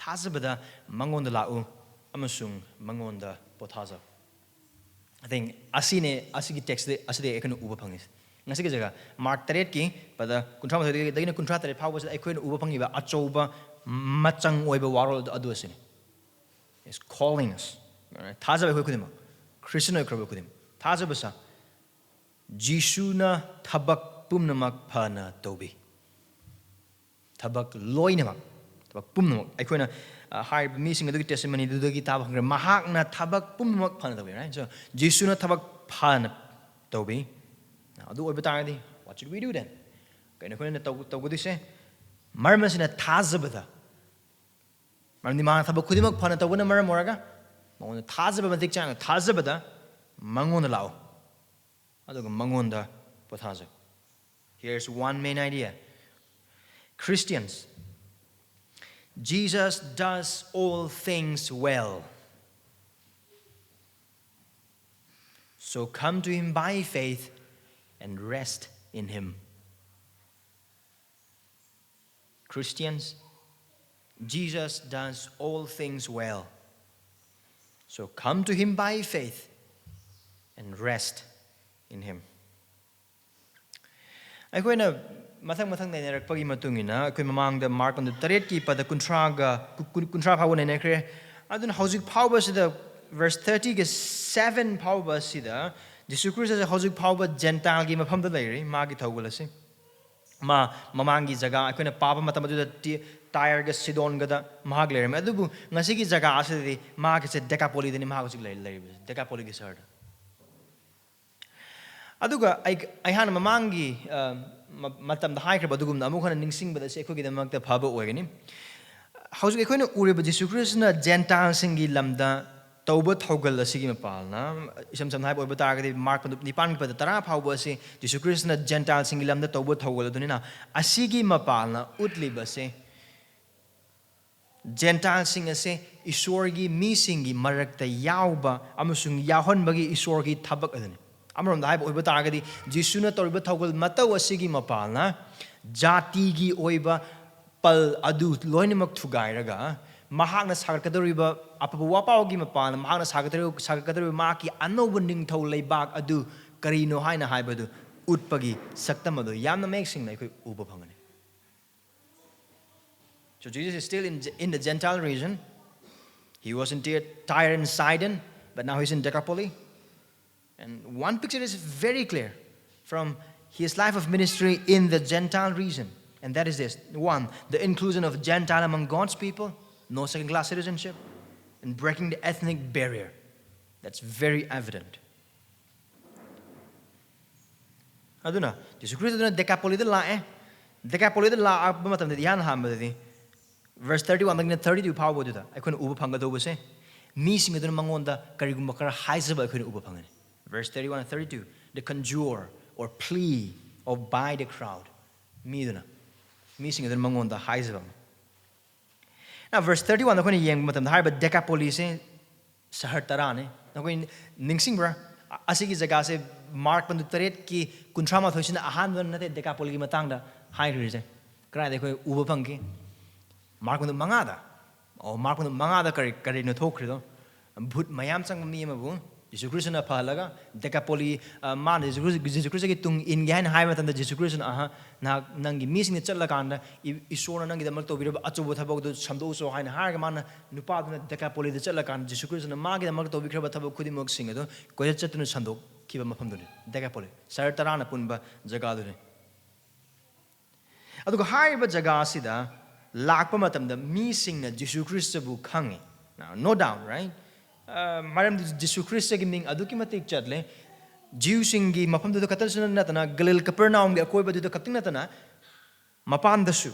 ꯊꯥꯖꯕꯗ ꯃꯉꯣꯟꯗ ꯂꯥꯛꯎ ꯑꯃꯁꯨꯡ ꯃꯉꯣꯟꯗ ꯄꯣꯊꯥꯖꯧ꯫ I think ꯑꯁꯤꯅꯦ, ꯑꯁꯤꯒꯤ text ꯑꯁꯤꯗ ꯑꯩꯈꯣꯏꯅ ꯎꯕ ꯐꯪꯉꯤꯁꯦ꯫ ꯉꯁꯤꯒꯤ ꯖꯒꯥ, ꯃꯥꯔꯛ ꯇꯔꯦꯠꯀꯤ ꯄꯗ ꯀꯨꯟꯊ꯭ꯔꯥ ꯃꯥꯊꯣꯏꯗꯒꯤꯅ ꯀꯨꯟꯊ꯭ꯔꯥ ꯇꯔꯦꯠ ꯐꯥꯎꯕꯁꯤꯗ ꯑꯩꯈꯣꯏꯅ ꯎꯕ ꯐꯪꯉꯤꯕ ꯑꯆꯧꯕ ꯃꯆꯪ ꯑꯣꯏꯕ ꯋꯥꯔꯣꯜ ꯑꯗꯨ ꯑꯁꯤꯅꯤ꯫ Is calling us. Alright? ꯊꯥꯖꯕ ꯑꯩꯈꯣꯏ ꯈꯨꯗꯤꯡꯃꯛ, ꯈ꯭ꯔꯤꯁꯇꯤꯌꯟ ꯑꯣꯏꯈ꯭ꯔꯕ ꯈꯨꯗꯤꯡꯃꯛ ꯊꯥꯖꯕ ꯁꯥ꯫ ꯖꯤꯁꯨꯅ ꯊꯕꯛ ꯄꯨꯝꯅꯃꯛ ꯐꯅ ꯇꯧꯕꯤ꯫ ꯊꯕꯛ ꯂꯣꯏꯅꯃꯛ, ꯊꯕꯛ ꯄꯨꯝꯅꯃꯛ꯫ ꯑꯩꯈꯣꯏꯅ, ꯑ, ꯍꯥꯏꯔꯤꯕ ꯃꯤꯁꯤꯡ ꯑꯗꯨꯒꯤ testimony ꯗꯨꯗꯒꯤ ꯇꯥꯕ ꯐꯪꯈ꯭ꯔꯦ, ꯃꯍꯥꯛꯅ ꯊꯕꯛ ꯄꯨꯝꯅꯃꯛ ꯐꯅ ꯇꯧꯕꯤ, right? So, ꯖꯤꯁꯨꯅ ꯊꯕꯛ ꯐꯅ ꯇꯧꯕꯤ꯫ ꯑꯗꯨ ꯑꯣꯏꯕ ꯇꯥꯔꯒꯗꯤ, what should we do then? ꯀꯩꯅꯣ ꯑꯩꯈꯣꯏꯅ ꯇꯧ-, ꯇꯧꯒꯗꯣꯏꯁꯦ? ꯃꯔꯝ ꯑꯁꯤꯅ ꯊꯥꯖꯕꯗ꯫ ꯃꯔꯝꯗꯤ ꯃꯥꯅ ꯊꯕꯛ ꯈꯨꯗꯤꯡꯃꯛ ꯐꯅ ꯇꯧꯕꯅ ꯃꯔꯝ ꯑꯣꯏꯔꯒ, ꯃꯉꯣꯟꯗ ꯊꯥꯖꯕ ꯃꯇꯤꯛ ꯆꯥꯅ ꯊꯥꯖꯕꯗ ꯃꯉꯣꯟꯗ ꯂꯥꯛꯎ, ꯑꯗꯨꯒ ꯃꯉꯣꯟꯗ ꯄꯣꯊꯥꯖꯧ꯫ Here's one main idea. Christians, Jesus does all things well. So come to him by faith and rest in him. Christians, Jesus does all things well. So come to him by faith and rest in him. ꯑꯩꯈꯣꯏꯅ ꯃꯊꯪ ꯃꯊꯪ ꯅꯩꯅꯔꯛꯄꯒꯤ ꯃꯇꯨꯡ ꯏꯟꯅ, ꯑꯩꯈꯣꯏ ꯃꯃꯥꯡꯗ mark ꯇꯔꯦꯠꯀꯤ ꯄꯗ ꯀꯨꯟꯊ꯭ꯔꯥꯒ, ꯀꯨ-, ꯀꯨꯟ-, ꯀꯨꯟꯊ꯭ꯔꯥ ꯐꯥꯎꯕ ꯅꯩꯅꯈ꯭ꯔꯦ꯫ ꯑꯗꯨꯅ ꯍꯧꯖꯤꯛ ꯐꯥꯎꯕꯁꯤꯗ, verse thirty ꯒꯤ seven ꯐꯥꯎꯕ ꯑꯁꯤꯗ, ꯖꯤꯁꯨ ꯈ꯭ꯔꯤꯁꯇꯁꯦ ꯍꯧꯖꯤꯛ ꯐꯥꯎꯕ ꯖꯦꯟꯇꯥꯏꯜꯒꯤ ꯃꯐꯝꯗ ꯂꯩꯔꯤ, ꯃꯥꯒꯤ ꯊꯧꯒꯜ ꯑꯁꯤ꯫ ꯃꯥ ꯃꯃꯥꯡꯒꯤ ꯖꯒꯥ ꯑꯩꯈꯣꯏꯅ ꯄꯥꯕ ꯃꯇꯝ ꯑꯗꯨꯗ ꯇꯤ-, ꯇꯥꯏꯔꯒ ꯁꯤꯗꯣꯟꯒꯗ ꯃꯍꯥꯛ ꯂꯩꯔꯝꯃꯤ꯫ ꯑꯗꯨꯕꯨ ꯉꯁꯤꯒꯤ ꯖꯒꯥ ꯑꯁꯤꯗꯗꯤ ꯃꯍꯥꯛꯀꯤꯁꯦ ꯗꯦꯀꯥꯄꯣꯂꯤꯗꯅꯤ ꯃꯍꯥꯛ ꯍꯧꯖꯤꯛ ꯂꯩ-, ꯂꯩꯔꯤꯕꯁꯦ, ꯗꯦꯀꯥꯄꯣꯂꯤꯒꯤ ꯁꯍꯔꯗ꯫ ꯑꯗꯨꯒ ꯑꯩ, ꯑꯩꯍꯥꯛꯅ ꯃꯃꯥꯡꯒꯤ, ꯑ, ꯃ-, ꯃꯇꯝꯗ ꯍꯥꯏꯈ꯭ꯔꯕ ꯑꯗꯨꯒꯨꯝꯅ ꯑꯃꯨꯛ ꯍꯟꯅ ꯅꯤꯡꯁꯤꯡꯕꯗ ꯑꯁꯤ ꯑꯩꯈꯣꯏꯒꯤꯗꯃꯛꯇ ꯐꯕ ꯑꯣꯏꯒꯅꯤ꯫ ꯍꯧꯖꯤꯛ ꯑꯩꯈꯣꯏꯅ ꯎꯔꯤꯕ ꯖꯤꯁꯨ ꯈ꯭ꯔꯤꯁꯇꯅ ꯖꯦꯟꯇꯥꯏꯜꯁꯤꯡꯒꯤ ꯂꯝꯗ ꯇꯧꯕ ꯊꯧꯒꯜ ꯑꯁꯤꯒꯤ ꯃꯄꯥꯜꯅ, ꯏꯁꯝ ꯁꯝꯅ ꯍꯥꯏꯕ ꯑꯣꯏꯕ ꯇꯥꯔꯒꯗꯤ, ꯃꯥꯔꯛ ꯅꯤꯄꯥꯟꯒꯤ ꯄꯗ ꯇꯔꯥ ꯐꯥꯎꯕ ꯑꯁꯤ ꯖꯤꯁꯨ ꯈ꯭ꯔꯤꯁꯇꯅ ꯖꯦꯟꯇꯥꯏꯜꯁꯤꯡꯒꯤ ꯂꯝꯗ ꯇꯧꯕ ꯊꯧꯒꯜ ꯑꯗꯨꯅꯤꯅ, ꯑꯁꯤꯒꯤ ꯃꯄꯥꯜꯅ ꯎꯠꯂꯤꯕꯁꯦ ꯖꯦꯟꯇꯥꯏꯜꯁꯤꯡ ꯑꯁꯦ ꯏꯁꯣꯔꯒꯤ ꯃꯤꯁꯤꯡꯒꯤ ꯃꯔꯛꯇ ꯌꯥꯎꯕ ꯑꯃꯁꯨꯡ ꯌꯥꯎꯍꯟꯕꯒꯤ ꯏꯁꯣꯔꯒꯤ ꯊꯕꯛ ꯑꯗꯨꯅꯤ꯫ ꯑꯃꯔꯣꯝꯗ ꯍꯥꯏꯕ ꯑꯣꯏꯕ ꯇꯥꯔꯒꯗꯤ, ꯖꯤꯁꯨꯅ ꯇꯧꯔꯤꯕ ꯊꯧꯒꯜ ꯃꯇꯧ ꯑꯁꯤꯒꯤ ꯃꯄꯥꯜꯅ ꯖꯥꯇꯤꯒꯤ ꯑꯣꯏꯕ ꯄꯜ ꯑꯗꯨ ꯂꯣꯏꯅꯃꯛ ꯊꯨꯒꯥꯏꯔꯒ, ꯃꯍꯥꯛꯅ ꯁꯥꯒꯠꯀꯗꯧꯔꯤꯕ ꯑꯐꯕ ꯋꯥꯄꯥꯎꯒꯤ ꯃꯄꯥꯜꯅ ꯃꯍꯥꯛꯅ ꯁꯥꯒꯠꯀꯗꯧꯔꯤꯕ, ꯁꯥꯒꯠꯀꯗꯧꯔꯤꯕ ꯃꯍꯥꯛꯀꯤ ꯑꯅꯧꯕ ꯅꯤꯡꯊꯧ ꯂꯩꯕꯥꯛ ꯑꯗꯨ ꯀꯔꯤꯅꯣ ꯍꯥꯏꯅ ꯍꯥꯏꯕꯗꯨ ꯎꯠꯄꯒꯤ ꯁꯛꯇꯝ ꯑꯗꯨ ꯌꯥꯝꯅ ꯃꯌꯦꯛ ꯁꯦꯡꯅ ꯑꯩꯈꯣꯏ ꯎꯕ ꯐꯪꯒꯅꯤ꯫ So Jesus is still in, in the Gentile region. He was in Tyre, Tyre and Sidon. But now he's in Decapolis. And one picture is very clear from his life of ministry in the Gentile region. And that is this. One, the inclusion of Gentile among God's people, no second class citizenship, and breaking the ethnic barrier. That's very evident. ꯑꯗꯨꯅ Jesus Christ ꯑꯗꯨꯅ ꯗꯦꯀꯥꯄꯣꯂꯤꯗ ꯂꯥꯛꯑꯦ꯫ ꯗꯦꯀꯥꯄꯣꯂꯤꯗ ꯂꯥꯛꯄ ꯃꯇꯝꯗꯗꯤ ꯏꯍꯥꯟ ꯍꯥꯟꯕꯗꯗꯤ verse thirty-one ꯗꯒꯤꯅ thirty-two ꯐꯥꯎꯕꯗꯨꯗ ꯑꯩꯈꯣꯏꯅ ꯎꯕ ꯐꯪꯒꯗꯧꯕꯁꯦ, ꯃꯤꯁꯤꯡ ꯑꯗꯨꯅ ꯃꯉꯣꯟꯗ ꯀꯔꯤꯒꯨꯝꯕ ꯈꯔ ꯍꯥꯏꯖꯕ ꯑꯩꯈꯣꯏꯅ ꯎꯕ ꯐꯪꯒꯅꯤ꯫ Verse thirty-one and thirty-two, the conjure or plea of by the crowd. ꯃꯤꯗꯨꯅ, ꯃꯤꯁꯤꯡ ꯑꯗꯨꯅ ꯃꯉꯣꯟꯗ ꯍꯥꯏꯖꯕ ꯑꯃ꯫ Now, verse thirty-one ꯑꯩꯈꯣꯏꯅ ꯌꯦꯡꯕ ꯃꯇꯝꯗ ꯍꯥꯏꯔꯤꯕ ꯗꯦꯀꯥꯄꯣꯂꯤꯁꯦ ꯁꯍꯔ ꯇꯔꯥꯅꯤ꯫ ꯅꯈꯣꯏ ꯅꯤꯡꯁꯤꯡꯕ꯭ꯔꯥ? ꯑ-, ꯑꯁꯤꯒꯤ ꯖꯒꯥꯁꯦ ꯃꯥꯔꯛ ꯄꯟꯗꯨ ꯇꯔꯦꯠꯀꯤ ꯀꯨꯟꯊ꯭ꯔꯥ ꯃꯥꯊꯣꯏꯁꯤꯅ ꯑꯍꯥꯟꯕ ꯅꯠꯇꯦ ꯗꯦꯀꯥꯄꯣꯂꯤꯒꯤ ꯃꯇꯥꯡꯗ ꯍꯥꯏꯈ꯭ꯔꯤꯁꯦ꯫ ꯀꯗꯥꯏꯗ ꯑꯩꯈꯣꯏ ꯎꯕ ꯐꯪꯈꯤ? ꯃꯥꯔꯛ ꯄꯟꯗꯨ ꯃꯉꯥꯗ꯫ ꯑꯣ, ꯃꯥꯔꯛ ꯄꯟꯗꯨ ꯃꯉꯥꯗ ꯀꯔꯤ, ꯀꯔꯤꯅꯣ ꯊꯣꯛꯈ꯭ꯔꯤꯗꯣ? ꯚꯨꯠ ꯃꯌꯥꯝ ꯆꯪꯕ ꯃꯤ ꯑꯃꯕꯨ ꯖꯤꯁꯨ ꯈ꯭ꯔꯤꯁꯇꯅ ꯐꯍꯜꯂꯒ ꯗꯦꯀꯥꯄꯣꯂꯤ, ꯑ, ꯃꯥꯅ ꯖꯤꯁꯨ ꯈ꯭ꯔꯤꯁ-, ꯖꯤꯁꯨ ꯈ꯭ꯔꯤꯁꯇꯒꯤ ꯇꯨꯡ ꯏꯟꯒꯦ ꯍꯥꯏꯅ ꯍꯥꯏꯕ ꯃꯇꯝꯗ ꯖꯤꯁꯨ ꯈ꯭ꯔꯤꯁꯇꯅ, "ꯑꯍ, ꯅꯍꯥꯛ ꯅꯪꯒꯤ ꯃꯤꯁꯤꯡꯗ ꯆꯠꯂꯀꯥꯟꯗ ꯏ-, ꯏꯁꯣꯔꯅ ꯅꯪꯒꯤꯗꯃꯛ ꯇꯧꯕꯤꯔꯕ ꯑꯆꯧꯕ ꯊꯕꯛ ꯑꯗꯨ ꯁꯟꯗꯣꯛꯎꯆꯣ" ꯍꯥꯏꯅ ꯍꯥꯏꯔꯒ ꯃꯥꯅ ꯅꯨꯄꯥꯗꯨꯅ ꯗꯦꯀꯥꯄꯣꯂꯤꯗ ꯆꯠꯂꯀꯥꯟꯗ ꯖꯤꯁꯨ ꯈ꯭ꯔꯤꯁꯇꯅ ꯃꯥꯒꯤꯗꯃꯛ ꯇꯧꯕꯤꯈ꯭ꯔꯕ ꯊꯕꯛ ꯈꯨꯗꯤꯡꯃꯛꯁꯤꯡ ꯑꯗꯨ ꯀꯣꯏꯆꯠ ꯆꯠꯇꯨꯅ ꯁꯟꯗꯣꯛꯈꯤꯕ ꯃꯐꯝꯗꯨꯅꯤ ꯗꯦꯀꯥꯄꯣꯂꯤ꯫ ꯁꯍꯔ ꯇꯔꯥꯅ ꯄꯨꯟꯕ ꯖꯒꯥꯗꯨꯅꯤ꯫ ꯑꯗꯨꯒ ꯍꯥꯏꯔꯤꯕ ꯖꯒꯥ ꯑꯁꯤꯗ ꯂꯥꯛꯄ ꯃꯇꯝꯗ ꯃꯤꯁꯤꯡꯅ ꯖꯤꯁꯨ ꯈ꯭ꯔꯤꯁꯇꯕꯨ ꯈꯪꯉꯤ꯫ Now, no doubt, right? ꯑ, ꯃꯔꯝꯗꯤ ꯖꯤꯁꯨ ꯈ꯭ꯔꯤꯁꯇꯒꯤ ꯃꯤꯡ ꯑꯗꯨꯛꯀꯤ ꯃꯇꯤꯛ ꯆꯠꯂꯦ꯫ ꯖꯤꯎꯁꯤꯡꯒꯤ ꯃꯐꯝꯗꯨꯗ ꯈꯛꯇꯁꯨ ꯅꯠꯇꯅ ꯒꯂꯤꯜ ꯀꯄꯔꯅꯥꯎꯝꯒꯤ ꯑꯀꯣꯏꯕꯗꯨꯗ ꯈꯛꯇꯪ ꯅꯠꯇꯅ ꯃꯄꯥꯟꯗꯁꯨ꯫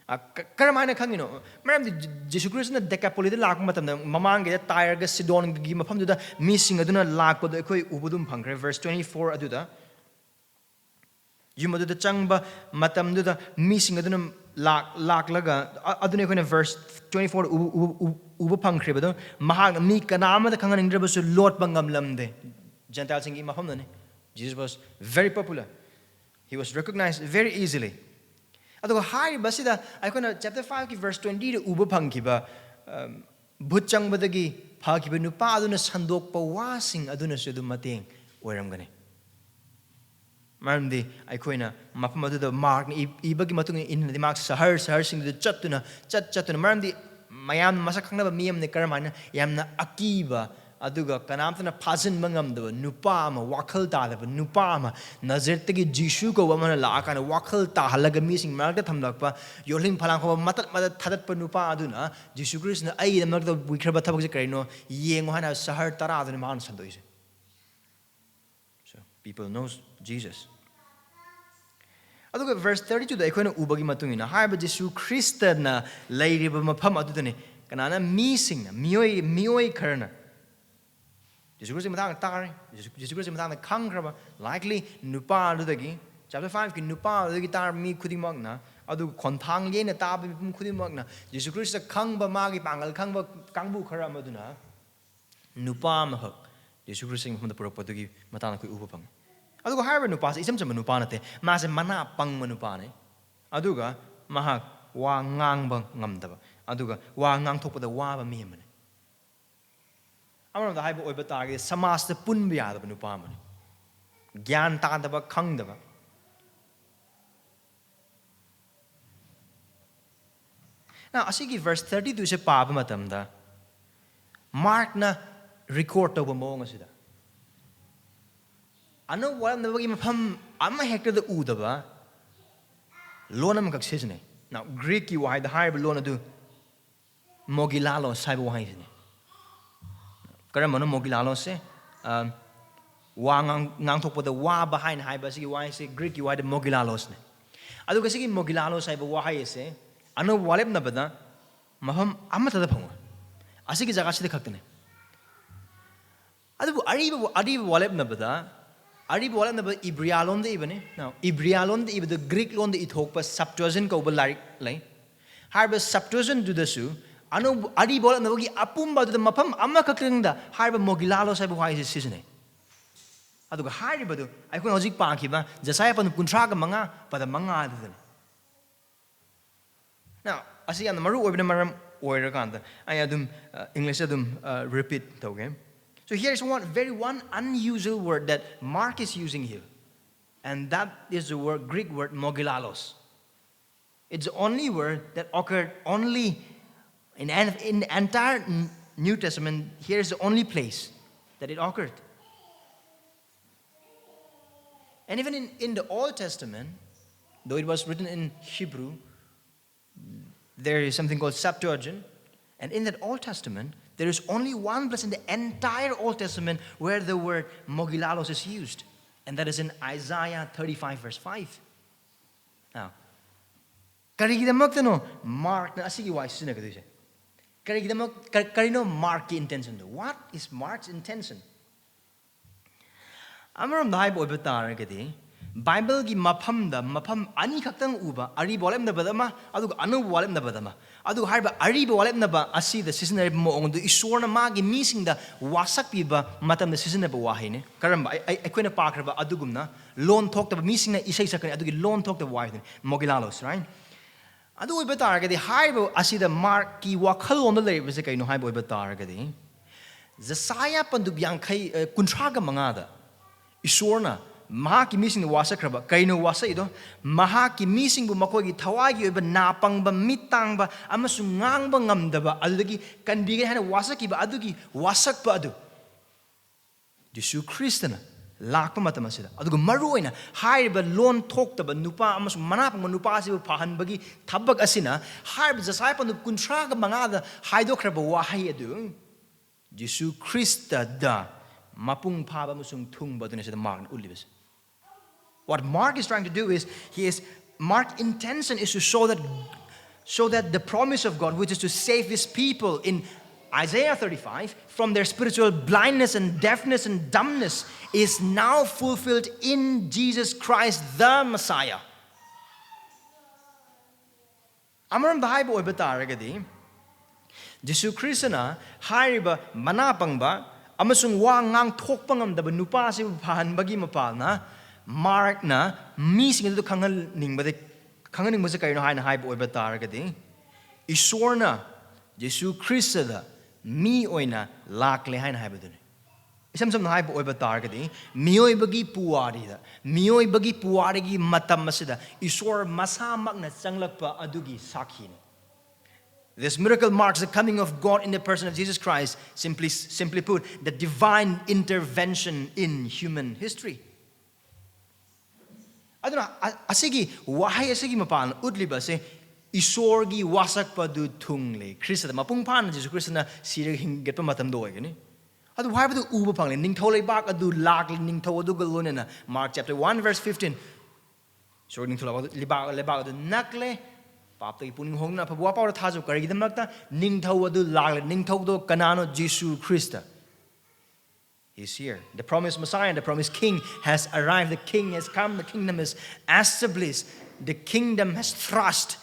ꯑ, ꯀ-, ꯀꯔꯝꯍꯥꯏꯅ ꯈꯪꯉꯤꯅꯣ? ꯃꯔꯝꯗꯤ ꯖꯤ-, ꯖꯤꯁꯨ ꯈ꯭ꯔꯤꯁꯇꯅ ꯗꯦꯀꯥꯄꯣꯂꯤꯗ ꯂꯥꯛꯄ ꯃꯇꯝꯗ ꯃꯃꯥꯡꯒꯤꯗ ꯇꯥꯏꯔꯒ ꯁꯤꯗꯣꯟꯒꯤ ꯃꯐꯝꯗꯨꯗ ꯃꯤꯁꯤꯡ ꯑꯗꯨꯅ ꯂꯥꯛꯄꯗꯣ ꯑꯩꯈꯣꯏ ꯎꯕ ꯑꯗꯨꯝ ꯐꯪꯈ꯭ꯔꯦ꯫ Verse twenty-four ꯑꯗꯨꯗ ꯌꯨꯝ ꯑꯗꯨꯗ ꯆꯪꯕ ꯃꯇꯝꯗꯨꯗ ꯃꯤꯁꯤꯡ ꯑꯗꯨꯅ ꯂꯥꯛ-, ꯂꯥꯛꯂꯒ, ꯑ-, ꯑꯗꯨꯅ ꯑꯩꯈꯣꯏꯅ verse twenty-four ꯎ-, ꯎ-, ꯎ-, ꯎꯕ ꯐꯪꯈ꯭ꯔꯤꯕꯗꯣ, ꯃꯍꯥꯛꯅ ꯃꯤ ꯀꯅꯥ ꯑꯃꯗ ꯈꯪꯍꯟꯅꯤꯡꯗ꯭ꯔꯕꯁꯨ ꯂꯣꯠꯄ ꯉꯝꯂꯝꯗꯦ꯫ ꯖꯦꯟꯇꯥꯏꯜꯁꯤꯡꯒꯤ ꯃꯐꯝꯗꯅꯤ꯫ Jesus was very popular. He was recognized very easily. ꯑꯗꯨꯒ ꯍꯥꯏꯔꯤꯕꯁꯤꯗ ꯑꯩꯈꯣꯏꯅ chapter five ꯀꯤ verse twenty ꯗ ꯎꯕ ꯐꯪꯈꯤꯕ, ꯑꯝ, ꯚꯨꯠ ꯆꯪꯕꯗꯒꯤ ꯐꯈꯤꯕ ꯅꯨꯄꯥ ꯑꯗꯨꯅ ꯁꯟꯗꯣꯛꯄ ꯋꯥꯁꯤꯡ ꯑꯗꯨꯅꯁꯨ ꯑꯗꯨꯝ ꯃꯇꯦꯡ ꯑꯣꯏꯔꯝꯒꯅꯤ꯫ ꯃꯔꯝꯗꯤ ꯑꯩꯈꯣꯏꯅ ꯃꯐꯝ ꯑꯗꯨꯗ ꯃꯥꯔꯛꯅ ꯏ-, ꯏꯕꯒꯤ ꯃꯇꯨꯡ ꯏꯟꯅꯗꯤ ꯃꯍꯥꯛ ꯁꯍꯔ, ꯁꯍꯔꯁꯤꯡꯗꯨꯗ ꯆꯠꯇꯨꯅ, ꯆꯠ-, ꯆꯠꯇꯨꯅ, ꯃꯔꯝꯗꯤ ꯃꯌꯥꯝꯅ ꯃꯁꯛ ꯈꯪꯅꯕ ꯃꯤ ꯑꯃꯅ ꯀꯔꯝꯍꯥꯏꯅ ꯌꯥꯝꯅ ꯑꯀꯤꯕ, ꯑꯗꯨꯒ ꯀꯅꯥꯝꯇꯅ ꯐꯥꯖꯤꯟꯕ ꯉꯝꯗꯕ ꯅꯨꯄꯥ ꯑꯃ, ꯋꯥꯈꯜ ꯇꯥꯗꯕ ꯅꯨꯄꯥ ꯑꯃ, ꯅꯥꯖꯔꯦꯠꯇꯒꯤ ꯖꯤꯁꯨ ꯀꯧꯕ ꯑꯃꯅ ꯂꯥꯛꯑꯀꯥꯟꯗ ꯋꯥꯈꯜ ꯇꯥꯍꯜꯂꯒ ꯃꯤꯁꯤꯡ ꯃꯔꯛꯇ ꯊꯝꯂꯛꯄ, ꯌꯣꯜꯂꯤꯡ ꯐꯂꯥꯡ ꯐꯥꯎꯕ ꯃꯇꯠ ꯃꯇꯠ ꯊꯥꯗꯠꯄ ꯅꯨꯄꯥ ꯑꯗꯨꯅ ꯖꯤꯁꯨ ꯈ꯭ꯔꯤꯁꯇꯅ ꯑꯩꯒꯤꯗꯃꯛꯇ ꯄꯨꯈ꯭ꯔꯕ ꯊꯕꯛꯁꯦ ꯀꯔꯤꯅꯣ ꯌꯦꯡꯉꯣ ꯍꯥꯏꯅ ꯁꯍꯔ ꯇꯔꯥꯗꯨꯅ ꯃꯥꯅ ꯁꯟꯗꯣꯛꯏꯁꯦ꯫ So, people knows Jesus. ꯑꯗꯨꯒ verse thirty twoꯗ ꯑꯩꯈꯣꯏꯅ ꯎꯕꯒꯤ ꯃꯇꯨꯡ ꯏꯟꯅ ꯍꯥꯏꯔꯤꯕ ꯖꯤꯁꯨ ꯈ꯭ꯔꯤꯁꯇꯅ ꯂꯩꯔꯤꯕ ꯃꯐꯝ ꯑꯗꯨꯗꯅꯤ ꯀꯅꯥꯅ, ꯃꯤꯁꯤꯡꯅ, ꯃꯤꯑꯣꯏ ꯃꯤꯑꯣꯏ ꯈꯔꯅ ꯖꯤꯁꯨ ꯈ꯭ꯔꯤꯁꯇꯒꯤ ꯃꯇꯥꯡꯗ ꯇꯥꯔꯦ, ꯖꯤꯁꯨ ꯖꯤꯁꯨ ꯈ꯭ꯔꯤꯁꯇꯒꯤ ꯃꯇꯥꯡꯗ ꯈꯪꯈ꯭ꯔꯕ, likely ꯅꯨꯄꯥ ꯑꯗꯨꯗꯒꯤ, chapter fiveꯀꯤ ꯅꯨꯄꯥ ꯑꯗꯨꯗꯒꯤ ꯇꯥꯔꯕ ꯃꯤ ꯈꯨꯗꯤꯡꯃꯛꯅ, ꯑꯗꯨꯒ ꯈꯣꯟꯊꯥꯡ ꯌꯩꯅ ꯇꯥꯕ ꯃꯤꯄꯨꯝ ꯈꯨꯗꯤꯡꯃꯛꯅ ꯖꯤꯁꯨ ꯈ꯭ꯔꯤꯁꯇ ꯈꯪꯕ, ꯃꯥꯒꯤ ꯄꯥꯡꯒꯜ ꯈꯪꯕ ꯀꯥꯡꯕꯨ ꯈꯔ ꯑꯃꯗꯨꯅ ꯅꯨꯄꯥ ꯑꯃꯈꯛ ꯖꯤꯁꯨ ꯈ꯭ꯔꯤꯁꯇꯒꯤ ꯃꯐꯝꯗ ꯄꯨꯔꯛꯄꯗꯨꯒꯤ ꯃꯇꯥꯡꯗ ꯑꯩꯈꯣꯏ ꯎꯕ ꯐꯪꯉꯤ꯫ ꯑꯗꯨꯒ ꯍꯥꯏꯔꯤꯕ ꯅꯨꯄꯥꯁꯦ ꯏꯆꯝ ꯆꯝꯕ ꯅꯨꯄꯥ ꯅꯠꯇꯦ, ꯃꯥꯁꯦ ꯃꯅꯥ ꯄꯪꯕ ꯅꯨꯄꯥꯅꯤ꯫ ꯑꯗꯨꯒ ꯃꯍꯥꯛ ꯋꯥ ꯉꯥꯡꯕ ꯉꯝꯗꯕ, ꯑꯗꯨꯒ ꯋꯥ ꯉꯥꯡꯊꯣꯛꯄꯗ ꯋꯥꯕ ꯃꯤ ꯑꯃꯅꯤ꯫ ꯑꯃꯔꯣꯝꯗ ꯍꯥꯏꯕ ꯑꯣꯏꯕ ꯇꯥꯔꯒꯗꯤ ꯁꯃꯥꯖꯇ ꯄꯨꯟꯕ ꯌꯥꯗꯕ ꯅꯨꯄꯥ ꯑꯃꯅꯤ, ꯒ꯭ꯌꯥꯟ ꯇꯥꯗꯕ, ꯈꯪꯗꯕ꯫ Now, ꯑꯁꯤꯒꯤ verse thirty twoꯁꯦ ꯄꯥꯕ ꯃꯇꯝꯗ ꯃꯥꯔꯛꯅ record ꯇꯧꯕ ꯃꯑꯣꯡ ꯑꯁꯤꯗ ꯑꯅꯧꯕ ꯋꯥꯠꯂꯝꯅꯕꯒꯤ ꯃꯐꯝ ꯑꯃ ꯍꯦꯛꯇꯗ ꯎꯗꯕ ꯂꯣꯟ ꯑꯃꯈꯛ ꯁꯤꯖꯤꯟꯅꯩ꯫ Now, Greekꯀꯤ ꯋꯥꯍꯩꯗ ꯍꯥꯏꯔꯤꯕ ꯂꯣꯟ ꯑꯗꯨ ꯃꯣꯒꯤꯂꯥꯂꯣꯁ ꯍꯥꯏꯕ ꯋꯥꯍꯩꯁꯤꯅꯤ꯫ ꯀꯔꯝꯕꯅꯣ ꯃꯣꯒꯤꯂꯥꯂꯣꯁꯁꯦ? ꯑ, ꯋꯥ ꯉꯥꯡ-, ꯉꯥꯡꯊꯣꯛꯄꯗ ꯋꯥꯕ ꯍꯥꯏꯅ ꯍꯥꯏꯕ ꯑꯁꯤꯒꯤ ꯋꯥꯍꯩꯁꯦ Greekꯀꯤ ꯋꯥꯍꯩꯗ ꯃꯣꯒꯤꯂꯥꯂꯣꯁꯅꯤ꯫ ꯑꯗꯨꯒ ꯁꯤꯒꯤ ꯃꯣꯒꯤꯂꯥꯂꯣꯁ ꯍꯥꯏꯕ ꯋꯥꯍꯩ ꯑꯁꯦ ꯑꯅꯧꯕ ꯋꯥꯔꯦꯞꯅꯕꯗ ꯃꯐꯝ ꯑꯃꯠꯇꯗ ꯐꯪꯉꯣꯏ, ꯑꯁꯤꯒꯤ ꯖꯒꯥꯁꯤꯗ ꯈꯛꯇꯅꯤ꯫ ꯑꯗꯨꯕꯨ ꯑꯔꯤꯕ, ꯑꯔꯤꯕ ꯋꯥꯔꯦꯞꯅꯕꯗ, ꯑꯔꯤꯕ ꯋꯥꯔꯦꯞꯅꯕ ꯏꯕ꯭ꯔꯤꯌꯥ ꯂꯣꯟꯗ ꯏꯕꯅꯤ꯫ Now, ꯏꯕ꯭ꯔꯤꯌꯥ ꯂꯣꯟꯗ ꯏꯕꯗ Greek ꯂꯣꯟꯗ ꯏꯊꯣꯛꯄ Septuagint ꯀꯧꯕ ꯂꯥꯏꯔꯤꯛ ꯂꯩ꯫ ꯍꯥꯏꯔꯤꯕ Septuagintꯗꯨꯗꯁꯨ ꯑꯅꯧꯕ, ꯑꯔꯤꯕ ꯋꯥꯔꯦꯞꯅꯕꯒꯤ ꯑꯄꯨꯝꯕ ꯑꯗꯨꯗ ꯃꯐꯝ ꯑꯃꯈꯛꯇꯪꯗ ꯍꯥꯏꯔꯤꯕ ꯃꯣꯒꯤꯂꯥꯂꯣꯁ ꯍꯥꯏꯕ ꯋꯥꯍꯩꯁꯤ ꯁꯤꯖꯤꯟꯅꯩ꯫ ꯑꯗꯨꯒ ꯍꯥꯏꯔꯤꯕꯗꯨ ꯑꯩꯈꯣꯏꯅ ꯍꯧꯖꯤꯛ ꯄꯥꯈꯤꯕ ꯖꯦꯁꯥꯌꯥ ꯄꯟ ꯀꯨꯟꯊ꯭ꯔꯥꯒ ꯃꯉꯥ, ꯄꯗ ꯃꯉꯥ ꯑꯗꯨꯗꯅꯤ꯫ Now, ꯑꯁꯤ ꯌꯥꯝꯅ ꯃꯔꯨ ꯑꯣꯏꯕꯅ ꯃꯔꯝ ꯑꯣꯏꯔꯀꯥꯟꯗ ꯑꯩ ꯑꯗꯨꯝ, ꯑ, Englishꯇ ꯑꯗꯨꯝ, ꯑ, repeat ꯇꯧꯒꯦ꯫ So here is one very, one unusual word that Mark is using here, and that is the word, Greek word mogilalos. It's the only word that occurred only in an, in the entire N-, New Testament, here is the only place that it occurred. And even in, in the Old Testament, though it was written in Hebrew, there is something called Septuagint. And in that Old Testament, there is only one place in the entire Old Testament where the word mogilalos is used. And that is in Isaiah thirty-five, verse five. Now, ꯀꯔꯤꯒꯤꯗꯃꯛꯇꯅꯣ ꯃꯥꯔꯛꯅ ꯑꯁꯤꯒꯤ ꯋꯥꯍꯩ ꯁꯤꯖꯤꯟꯅꯒꯗꯣꯏꯁꯦ? ꯀꯔꯤꯒꯤꯗꯃꯛ, ꯀ-, ꯀꯔꯤꯅꯣ ꯃꯥꯔꯛꯀꯤ intentionꯗꯣ? What is Mark's intention? ꯑꯃꯔꯣꯝꯗ ꯍꯥꯏꯕ ꯑꯣꯏꯕ ꯇꯥꯔꯒꯗꯤ, ꯕꯥꯏꯕꯜꯒꯤ ꯃꯐꯝꯗ ꯃꯐꯝ ꯑꯅꯤꯈꯛꯇꯪ ꯎꯕ, ꯑꯔꯤꯕ ꯋꯥꯔꯦꯞꯅꯕꯗ ꯑꯃ, ꯑꯗꯨꯒ ꯑꯅꯧꯕ ꯋꯥꯔꯦꯞꯅꯕꯗ ꯑꯃ꯫ ꯑꯗꯨꯒ ꯍꯥꯏꯔꯤꯕ ꯑꯔꯤꯕ ꯋꯥꯔꯦꯞꯅꯕ ꯑꯁꯤꯗ ꯁꯤꯖꯤꯟꯅꯔꯤꯕ ꯃꯑꯣꯡꯗꯨ ꯏꯁꯣꯔꯅ ꯃꯥꯒꯤ ꯃꯤꯁꯤꯡꯗ ꯋꯥꯁꯛꯄꯤꯕ ꯃꯇꯝꯗ ꯁꯤꯖꯤꯟꯅꯕ ꯋꯥꯍꯩꯅꯤ꯫ ꯀꯔꯝꯕ? ꯑꯩ, ꯑꯩ, ꯑꯩꯈꯣꯏꯅ ꯄꯥꯈ꯭ꯔꯕ ꯑꯗꯨꯒꯨꯝꯅ ꯂꯣꯟ ꯊꯣꯛꯇꯕ ꯃꯤꯁꯤꯡꯅ ꯏꯁꯩ ꯁꯛꯀꯅꯤ, ꯑꯗꯨꯒꯤ ꯂꯣꯟ ꯊꯣꯛꯇꯕ ꯋꯥꯍꯩꯗꯨꯅꯤ, mogilalos, right? ꯑꯗꯨ ꯑꯣꯏꯕ ꯇꯥꯔꯒꯗꯤ ꯍꯥꯏꯔꯤꯕ ꯑꯁꯤꯗ ꯃꯥꯔꯛꯀꯤ ꯋꯥꯈꯜꯂꯣꯟꯗ ꯂꯩꯔꯤꯕꯁꯦ ꯀꯩꯅꯣ ꯍꯥꯏꯕ ꯑꯣꯏꯕ ꯇꯥꯔꯒꯗꯤ, ꯖꯁꯥꯌꯥ ꯄꯟꯗꯨꯞ ꯌꯥꯡꯈꯩ, ꯑ, ꯀꯨꯟꯊ꯭ꯔꯥꯒ ꯃꯉꯥꯗ ꯏꯁꯣꯔꯅ ꯃꯍꯥꯛꯀꯤ ꯃꯤꯁꯤꯡꯗ ꯋꯥꯁꯛꯈ꯭ꯔꯕ, ꯀꯩꯅꯣ ꯋꯥꯁꯛꯏꯗꯣ? ꯃꯍꯥꯛꯀꯤ ꯃꯤꯁꯤꯡꯕꯨ ꯃꯈꯣꯏꯒꯤ ꯊꯋꯥꯏꯒꯤ ꯑꯣꯏꯕ ꯅꯥ ꯄꯪꯕ, ꯃꯤꯠ ꯇꯥꯡꯕ ꯑꯃꯁꯨꯡ ꯉꯥꯡꯕ ꯉꯝꯗꯕ ꯑꯗꯨꯗꯒꯤ ꯀꯟꯕꯤꯒꯅꯤ ꯍꯥꯏꯅ ꯋꯥꯁꯛꯈꯤꯕ ꯑꯗꯨꯒꯤ ꯋꯥꯁꯛꯄ ꯑꯗꯨ ꯖꯤꯁꯨ ꯈ꯭ꯔꯤꯁꯇꯅ ꯂꯥꯛꯄ ꯃꯇꯝ ꯑꯁꯤꯗ, ꯑꯗꯨꯒ ꯃꯔꯨꯑꯣꯏꯅ ꯍꯥꯏꯔꯤꯕ ꯂꯣꯟ ꯊꯣꯛꯇꯕ ꯅꯨꯄꯥ ꯑꯃꯁꯨꯡ ꯃꯅꯥ ꯄꯪꯕ ꯅꯨꯄꯥ ꯑꯁꯤꯕꯨ ꯐꯍꯟꯕꯒꯤ ꯊꯕꯛ ꯑꯁꯤꯅ ꯍꯥꯏꯔꯤꯕ ꯖꯁꯥꯌꯥ ꯄꯟꯗꯨꯞ ꯀꯨꯟꯊ꯭ꯔꯥꯒ ꯃꯉꯥꯗ ꯍꯥꯏꯗꯣꯛꯈ꯭ꯔꯕ ꯋꯥꯍꯩ ꯑꯗꯨ ꯖꯤꯁꯨ ꯈ꯭ꯔꯤꯁꯇꯗ ꯃꯄꯨꯡ ꯐꯥꯕ ꯑꯃꯁꯨꯡ ꯊꯨꯡꯕ ꯑꯗꯨꯅꯤ ꯁꯤꯗ ꯃꯥꯔꯛꯅ ꯎꯠꯂꯤꯕꯁꯦ꯫ What Mark is trying to do is, he is, Mark's intention is to show that, show that the promise of God, which is to save his people in Isaiah thirty-five from their spiritual blindness and deafness and dumbness, is now fulfilled in Jesus Christ, the Messiah. ꯑꯃꯔꯣꯝꯗ ꯍꯥꯏꯕ ꯑꯣꯏꯕ ꯇꯥꯔꯒꯗꯤ, ꯖꯤꯁꯨ ꯈ꯭ꯔꯤꯁꯇꯅ ꯍꯥꯏꯔꯤꯕ ꯃꯅꯥ ꯄꯪꯕ ꯑꯃꯁꯨꯡ ꯋꯥ ꯉꯥꯡꯊꯣꯛꯄ ꯉꯝꯗꯕ ꯅꯨꯄꯥ ꯑꯁꯤꯕꯨ ꯐꯍꯟꯕꯒꯤ ꯃꯄꯥꯜꯅ ꯃꯥꯔꯛꯅ ꯃꯤꯁꯤꯡ ꯑꯗꯨꯗ ꯈꯪꯍꯟꯅꯤꯡꯕꯗ, ꯈꯪꯍꯟꯅꯤꯡꯕꯁꯦ ꯀꯔꯤꯅꯣ ꯍꯥꯏꯅ ꯍꯥꯏꯕ ꯑꯣꯏꯕ ꯇꯥꯔꯒꯗꯤ, ꯏꯁꯣꯔꯅ ꯖꯤꯁꯨ ꯈ꯭ꯔꯤꯁꯇꯗ ꯃꯤ ꯑꯣꯏꯅ ꯂꯥꯛꯂꯦ ꯍꯥꯏꯅ ꯍꯥꯏꯕꯗꯨꯅꯤ꯫ ꯏꯁꯝ ꯁꯝꯅ ꯍꯥꯏꯕ ꯑꯣꯏꯕ ꯇꯥꯔꯒꯗꯤ, ꯃꯤꯑꯣꯏꯕꯒꯤ ꯄꯨꯋꯥꯔꯤꯗ, ꯃꯤꯑꯣꯏꯕꯒꯤ ꯄꯨꯋꯥꯔꯤꯒꯤ ꯃꯇꯝ ꯑꯁꯤꯗ ꯏꯁꯣꯔ ꯃꯁꯥꯃꯛꯅ ꯆꯪꯂꯛꯄ ꯑꯗꯨꯒꯤ ꯁꯥꯈꯤꯅꯤ꯫ This miracle marks the coming of God in the person of Jesus Christ. Simply, simply put, the divine intervention in human history. ꯑꯗꯨꯅ ꯑ- ꯑꯁꯤꯒꯤ ꯋꯥꯍꯩ ꯑꯁꯤꯒꯤ ꯃꯄꯥꯟ ꯎꯠꯂꯤꯕꯁꯦ ꯏꯁꯣꯔꯒꯤ ꯋꯥꯁꯛꯄ ꯑꯗꯨ ꯊꯨꯡꯂꯦ꯫ ꯈ꯭ꯔꯤꯁꯇꯗ ꯃꯄꯨꯡ ꯐꯥꯅ ꯖꯤꯁꯨ ꯈ꯭ꯔꯤꯁꯇꯅ ꯁꯤꯔꯒ ꯍꯤꯡꯒꯠꯄ ꯃꯇꯝꯗ ꯑꯣꯏꯒꯅꯤ꯫ ꯑꯗꯨ ꯍꯥꯏꯕꯗꯨ ꯎꯕ ꯐꯪꯂꯦ꯫ ꯅꯤꯡꯊꯧ ꯂꯩꯕꯥꯛ ꯑꯗꯨ ꯂꯥꯛꯂꯦ꯫ ꯅꯤꯡꯊꯧ ꯑꯗꯨꯒ ꯂꯣꯏꯅꯅ Mark chapter one verse fifteen, ꯏꯁꯣꯔ ꯅꯤꯡꯊꯧ ꯂꯩꯕꯥꯛ ꯑꯗꯨ ꯂꯩꯕꯥꯛ ꯑꯗꯨ ꯅꯛꯂꯦ꯫ ꯄꯥꯞꯇꯒꯤ ꯄꯨꯛꯅꯤꯡ ꯍꯣꯡꯗꯨꯅ ꯑꯐꯕ ꯋꯥ ꯄꯥꯎꯗ ꯊꯥꯖꯧ꯫ ꯀꯔꯤꯒꯤꯗꯃꯛꯇ? ꯅꯤꯡꯊꯧ ꯑꯗꯨ ꯂꯥꯛꯂꯦ꯫ ꯅꯤꯡꯊꯧꯗꯣ ꯀꯅꯥꯅꯣ? Jesus Christ. He's here. The promised Messiah, the promised King has arrived. The King has come. The kingdom is established. The kingdom has thrust.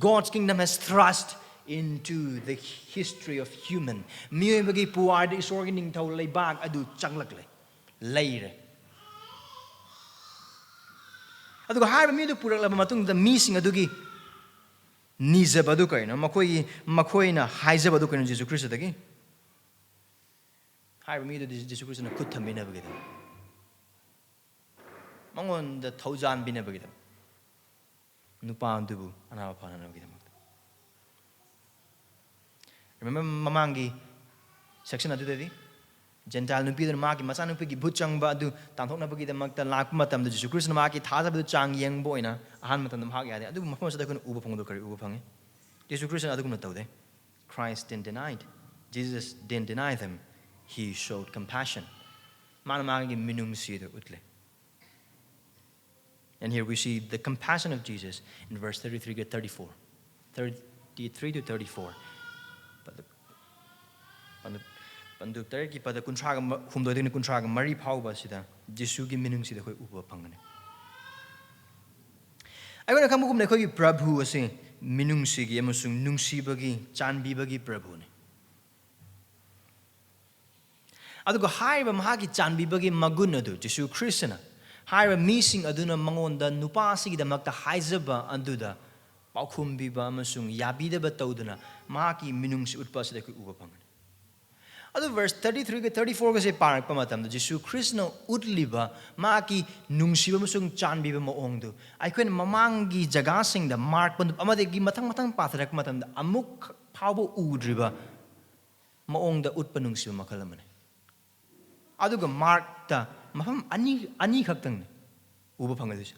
God's kingdom has thrust into the history of human. ꯃꯤꯑꯣꯏꯕꯒꯤ ꯄꯨꯋꯥꯔꯤꯗ ꯏꯁꯣꯔꯒꯤ ꯅꯤꯡꯊꯧ ꯂꯩꯕꯥꯛ ꯑꯗꯨ ꯆꯪꯂꯛꯂꯦ, ꯂꯩꯔꯦ꯫ ꯑꯗꯨꯒ ꯍꯥꯏꯔꯤꯕ ꯃꯤꯗꯨ ꯄꯨꯔꯛꯂꯕ ꯃꯇꯨꯡꯗ ꯃꯤꯁꯤꯡ ꯑꯗꯨꯒꯤ ꯅꯤꯖꯕ ꯑꯗꯨ ꯀꯔꯤꯅꯣ? ꯃꯈꯣꯏꯒꯤ ꯃꯈꯣꯏꯅ ꯍꯥꯏꯖꯕ ꯑꯗꯨ ꯀꯔꯤꯅꯣ? ꯖꯤꯁꯨ ꯈ꯭ꯔꯤꯁꯇꯗꯒꯤ ꯍꯥꯏꯔꯤꯕ ꯃꯤꯗꯨꯗꯤ ꯖꯤꯁꯨ ꯈ꯭ꯔꯤꯁꯇꯅ ꯈꯨꯠ ꯊꯝꯕꯤꯅꯕꯒꯤꯗꯃꯛ, ꯃꯉꯣꯟꯗ ꯊꯧꯖꯥꯟꯕꯤꯅꯕꯒꯤꯗꯃꯛ, ꯅꯨꯄꯥ ꯑꯗꯨꯕꯨ ꯑꯅꯥꯕ ꯐꯅꯅꯕꯒꯤꯗꯃꯛꯇ꯫ Remember ꯃꯃꯥꯡꯒꯤ section ꯑꯗꯨꯗꯗꯤ ꯖꯦꯟꯇꯥꯏꯜ ꯅꯨꯄꯤ ꯑꯗꯨꯅ ꯃꯍꯥꯛꯀꯤ ꯃꯆꯥꯅꯨꯄꯤꯒꯤ ꯚꯨꯠ ꯆꯪꯕ ꯑꯗꯨ ꯇꯥꯟꯊꯣꯛꯅꯕꯒꯤꯗꯃꯛꯇ ꯂꯥꯛꯄ ꯃꯇꯝꯗ ꯖꯤꯁꯨ ꯈ꯭ꯔꯤꯁꯇꯅ ꯃꯍꯥꯛꯀꯤ ꯊꯥꯖꯕꯗꯨ ꯆꯥꯡ ꯌꯦꯡꯕ ꯑꯣꯏꯅ ꯑꯍꯥꯟꯕ ꯃꯇꯝꯗ ꯃꯍꯥꯛ ꯌꯥꯗꯦ꯫ ꯑꯗꯨꯕꯨ ꯃꯐꯝ ꯑꯁꯤꯗ ꯑꯩꯈꯣꯏꯅ ꯎꯕ ꯐꯪꯕꯗꯣ ꯀꯔꯤ ꯎꯕ ꯐꯪꯉꯤ? ꯖꯤꯁꯨ ꯈ꯭ꯔꯤꯁꯇꯅ ꯑꯗꯨꯒꯨꯝꯅ ꯇꯧꯗꯦ꯫ Christ didn't denied. Jesus didn't deny them. He showed compassion. ꯃꯥꯅ ꯃꯥꯒꯤ ꯃꯤꯅꯨꯡꯁꯤꯗꯨ ꯎꯠꯂꯦ꯫ And here we see the compassion of Jesus in verse thirty-three to thirty-four. Thirty-three to thirty-four. ꯄꯗ- ꯄꯟꯗꯨꯞ ꯇꯔꯦꯠꯀꯤ ꯄꯗ ꯀꯨꯟꯊ꯭ꯔꯥꯒ ꯍꯨꯝꯗꯣꯏꯗꯒꯤꯅ ꯀꯨꯟꯊ꯭ꯔꯥꯒ ꯃꯔꯤ ꯐꯥꯎꯕ ꯑꯁꯤꯗ ꯖꯤꯁꯨꯒꯤ ꯃꯤꯅꯨꯡꯁꯤꯗ ꯑꯩꯈꯣꯏ ꯎꯕ ꯐꯪꯒꯅꯤ꯫ ꯑꯩꯈꯣꯏꯅ ꯈꯪꯕꯒꯨꯝꯅ ꯑꯩꯈꯣꯏꯒꯤ ꯄ꯭ꯔꯚꯨ ꯑꯁꯤ ꯃꯤꯅꯨꯡꯁꯤꯒꯤ ꯑꯃꯁꯨꯡ ꯅꯨꯡꯁꯤꯕꯒꯤ, ꯆꯥꯟꯕꯤꯕꯒꯤ ꯄ꯭ꯔꯚꯨꯅꯤ꯫ ꯑꯗꯨꯒ ꯍꯥꯏꯔꯤꯕ ꯃꯍꯥꯛꯀꯤ ꯆꯥꯟꯕꯤꯕꯒꯤ ꯃꯒꯨꯟ ꯑꯗꯨ ꯖꯤꯁꯨ ꯈ꯭ꯔꯤꯁꯇꯅ ꯍꯥꯏꯔꯤꯕ ꯃꯤꯁꯤꯡ ꯑꯗꯨꯅ ꯃꯉꯣꯟꯗ ꯅꯨꯄꯥ ꯑꯁꯤꯒꯤꯗꯃꯛꯇ ꯍꯥꯏꯖꯕ ꯑꯗꯨꯗ ꯄꯥꯎꯈꯨꯝ ꯄꯤꯕ ꯑꯃꯁꯨꯡ ꯌꯥꯕꯤꯗꯕ ꯇꯧꯗꯨꯅ ꯃꯍꯥꯛꯀꯤ ꯃꯤꯅꯨꯡꯁꯤ ꯎꯠꯄ ꯑꯁꯤꯗ ꯑꯩꯈꯣꯏ ꯎꯕ ꯐꯪꯒꯅꯤ꯫ ꯑꯗꯨ verse thirty three ꯒ thirty four ꯒꯁꯦ ꯄꯥꯔꯛꯄ ꯃꯇꯝꯗ ꯖꯤꯁꯨ ꯈ꯭ꯔꯤꯁꯅ ꯎꯠꯂꯤꯕ ꯃꯍꯥꯛꯀꯤ ꯅꯨꯡꯁꯤꯕ ꯑꯃꯁꯨꯡ ꯆꯥꯟꯕꯤꯕ ꯃꯑꯣꯡꯗꯨ ꯑꯩꯈꯣꯏꯅ ꯃꯃꯥꯡꯒꯤ ꯖꯒꯥꯁꯤꯡꯗ ꯃꯥꯔꯛ ꯑꯃꯗꯒꯤ ꯃꯊꯪ ꯃꯊꯪ ꯄꯥꯊꯔꯛꯄ ꯃꯇꯝꯗ ꯑꯃꯨꯛ ꯐꯥꯎꯕ ꯎꯗ꯭ꯔꯤꯕ ꯃꯑꯣꯡꯗ ꯎꯠꯄ ꯅꯨꯡꯁꯤꯕ ꯃꯈꯜ ꯑꯃꯅꯤ꯫ ꯑꯗꯨꯒ ꯃꯥꯔꯛꯇ ꯃꯐꯝ ꯑꯅꯤ, ꯑꯅꯤ ꯈꯛꯇꯪꯅꯤ ꯎꯕ ꯐꯪꯒꯗꯣꯏꯁꯦ꯫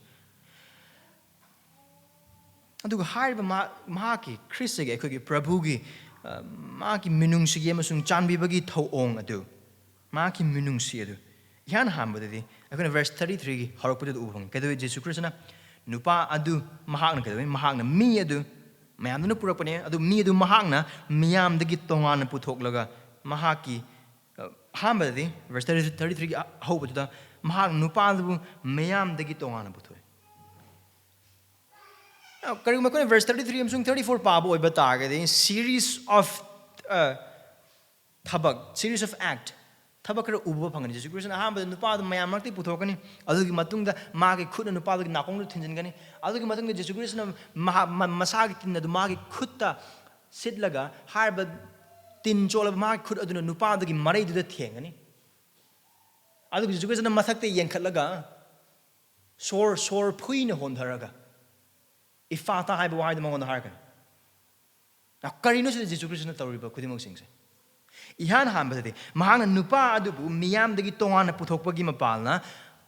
ꯑꯗꯨꯒ ꯍꯥꯏꯔꯤꯕ ꯃꯍꯥꯛ, ꯃꯍꯥꯛꯀꯤ ꯈ꯭ꯔꯤꯁꯇꯒꯤ, ꯑꯩꯈꯣꯏꯒꯤ ꯄ꯭ꯔꯚꯨꯒꯤ, ꯑ, ꯃꯍꯥꯛꯀꯤ ꯃꯤꯅꯨꯡꯁꯤꯒꯤ ꯑꯃꯁꯨꯡ ꯆꯥꯟꯕꯤꯕꯒꯤ ꯊꯧꯑꯣꯡ ꯑꯗꯨ, ꯃꯍꯥꯛꯀꯤ ꯃꯤꯅꯨꯡꯁꯤ ꯑꯗꯨ ꯏꯍꯥꯟ ꯍꯥꯟꯕꯗꯗꯤ ꯑꯩꯈꯣꯏꯅ verse thirty three ꯒꯤ ꯍꯧꯔꯛꯄꯗꯨꯗ ꯎꯕ ꯐꯪꯉꯤ꯫ ꯀꯩꯗꯧꯋꯤ? ꯖꯤꯁꯨ ꯈ꯭ꯔꯤꯁꯇꯅ ꯅꯨꯄꯥ ꯑꯗꯨ ꯃꯍꯥꯛꯅ ꯀꯩꯗꯧꯋꯤ? ꯃꯍꯥꯛꯅ ꯃꯤ ꯑꯗꯨ ꯃꯌꯥꯝꯗꯨꯅ ꯄꯨꯔꯛꯄꯅꯦ, ꯑꯗꯨ ꯃꯤ ꯑꯗꯨ ꯃꯍꯥꯛꯅ ꯃꯤꯌꯥꯝꯗꯒꯤ ꯇꯣꯉꯥꯟꯅ ꯄꯨꯊꯣꯛꯂꯒ ꯃꯍꯥꯛꯀꯤ, ꯑ, ꯑꯍꯥꯟꯕꯗꯗꯤ verse thirty, thirty three ꯒꯤ ꯍꯧꯕꯗꯨꯗ ꯃꯍꯥꯛ ꯅꯨꯄꯥ ꯑꯗꯨꯕꯨ ꯃꯤꯌꯥꯝꯗꯒꯤ ꯇꯣꯉꯥꯟꯅ ꯄꯨꯊꯣꯛꯏ꯫ ꯑ, ꯀꯔꯤꯒꯨꯝꯕ ꯑꯩꯈꯣꯏꯅ verse thirty three ꯑꯃꯁꯨꯡ thirty four ꯄꯥꯕ ꯑꯣꯏꯕ ꯇꯥꯔꯒꯗꯤ, series of, ꯑ, ꯊꯕꯛ, series of act, ꯊꯕꯛ ꯈꯔ ꯎꯕ ꯐꯪꯒꯅꯤ꯫ ꯖꯤꯁꯨ ꯈ꯭ꯔꯤꯁꯇꯅ ꯑꯍꯥꯟꯕꯗ ꯅꯨꯄꯥ ꯑꯗꯨ ꯃꯌꯥꯝ ꯃꯔꯛꯇꯒꯤ ꯄꯨꯊꯣꯛꯀꯅꯤ, ꯑꯗꯨꯒꯤ ꯃꯇꯨꯡꯗ ꯃꯥꯒꯤ ꯈꯨꯠꯅ ꯅꯨꯄꯥꯗꯨꯒꯤ ꯅꯥꯀꯣꯡꯗꯨ ꯊꯤꯟꯖꯤꯟꯒꯅꯤ, ꯑꯗꯨꯒꯤ ꯃꯇꯨꯡꯗ ꯖꯤꯁꯨ ꯈ꯭ꯔꯤꯁꯇꯅ ꯃꯍꯥ-, ꯃ-, ꯃꯁꯥꯒꯤ ꯇꯤꯟ ꯑꯗꯨ ꯃꯥꯒꯤ ꯈꯨꯠꯇ ꯁꯤꯠꯂꯒ ꯍꯥꯏꯔꯤꯕ ꯇꯤꯟ ꯆꯣꯠꯂꯕ ꯃꯥꯒꯤ ꯈꯨꯠ ꯑꯗꯨꯅ ꯅꯨꯄꯥꯗꯨꯒꯤ ꯃꯔꯩꯗꯨꯗ ꯊꯦꯡꯒꯅꯤ꯫ ꯑꯗꯨꯒ ꯖꯤꯁꯨ ꯈ꯭ꯔꯤꯁꯇꯅ ꯃꯊꯛꯇ ꯌꯦꯡꯈꯠꯂꯒ ꯁꯣꯔ, ꯁꯣꯔ ꯐꯨꯏꯅ ꯍꯣꯟꯊꯔꯒ ꯏꯐꯥꯇꯥ ꯍꯥꯏꯕ ꯋꯥꯍꯩꯗꯨ ꯃꯉꯣꯟꯗ ꯍꯥꯏꯔꯛꯀꯅꯤ꯫ ꯅ ꯀꯔꯤꯅꯣ ꯁꯤꯗ ꯖꯤꯁꯨ ꯈ꯭ꯔꯤꯁꯇꯅ ꯇꯧꯔꯤꯕ ꯈꯨꯗꯤꯡꯃꯛꯁꯤꯡꯁꯦ? ꯏꯍꯥꯟ ꯍꯥꯟꯕꯗꯗꯤ ꯃꯍꯥꯛꯅ ꯅꯨꯄꯥ ꯑꯗꯨꯕꯨ ꯃꯤꯌꯥꯝꯗꯒꯤ ꯇꯣꯉꯥꯟꯅ ꯄꯨꯊꯣꯛꯄꯒꯤ ꯃꯄꯥꯜꯅ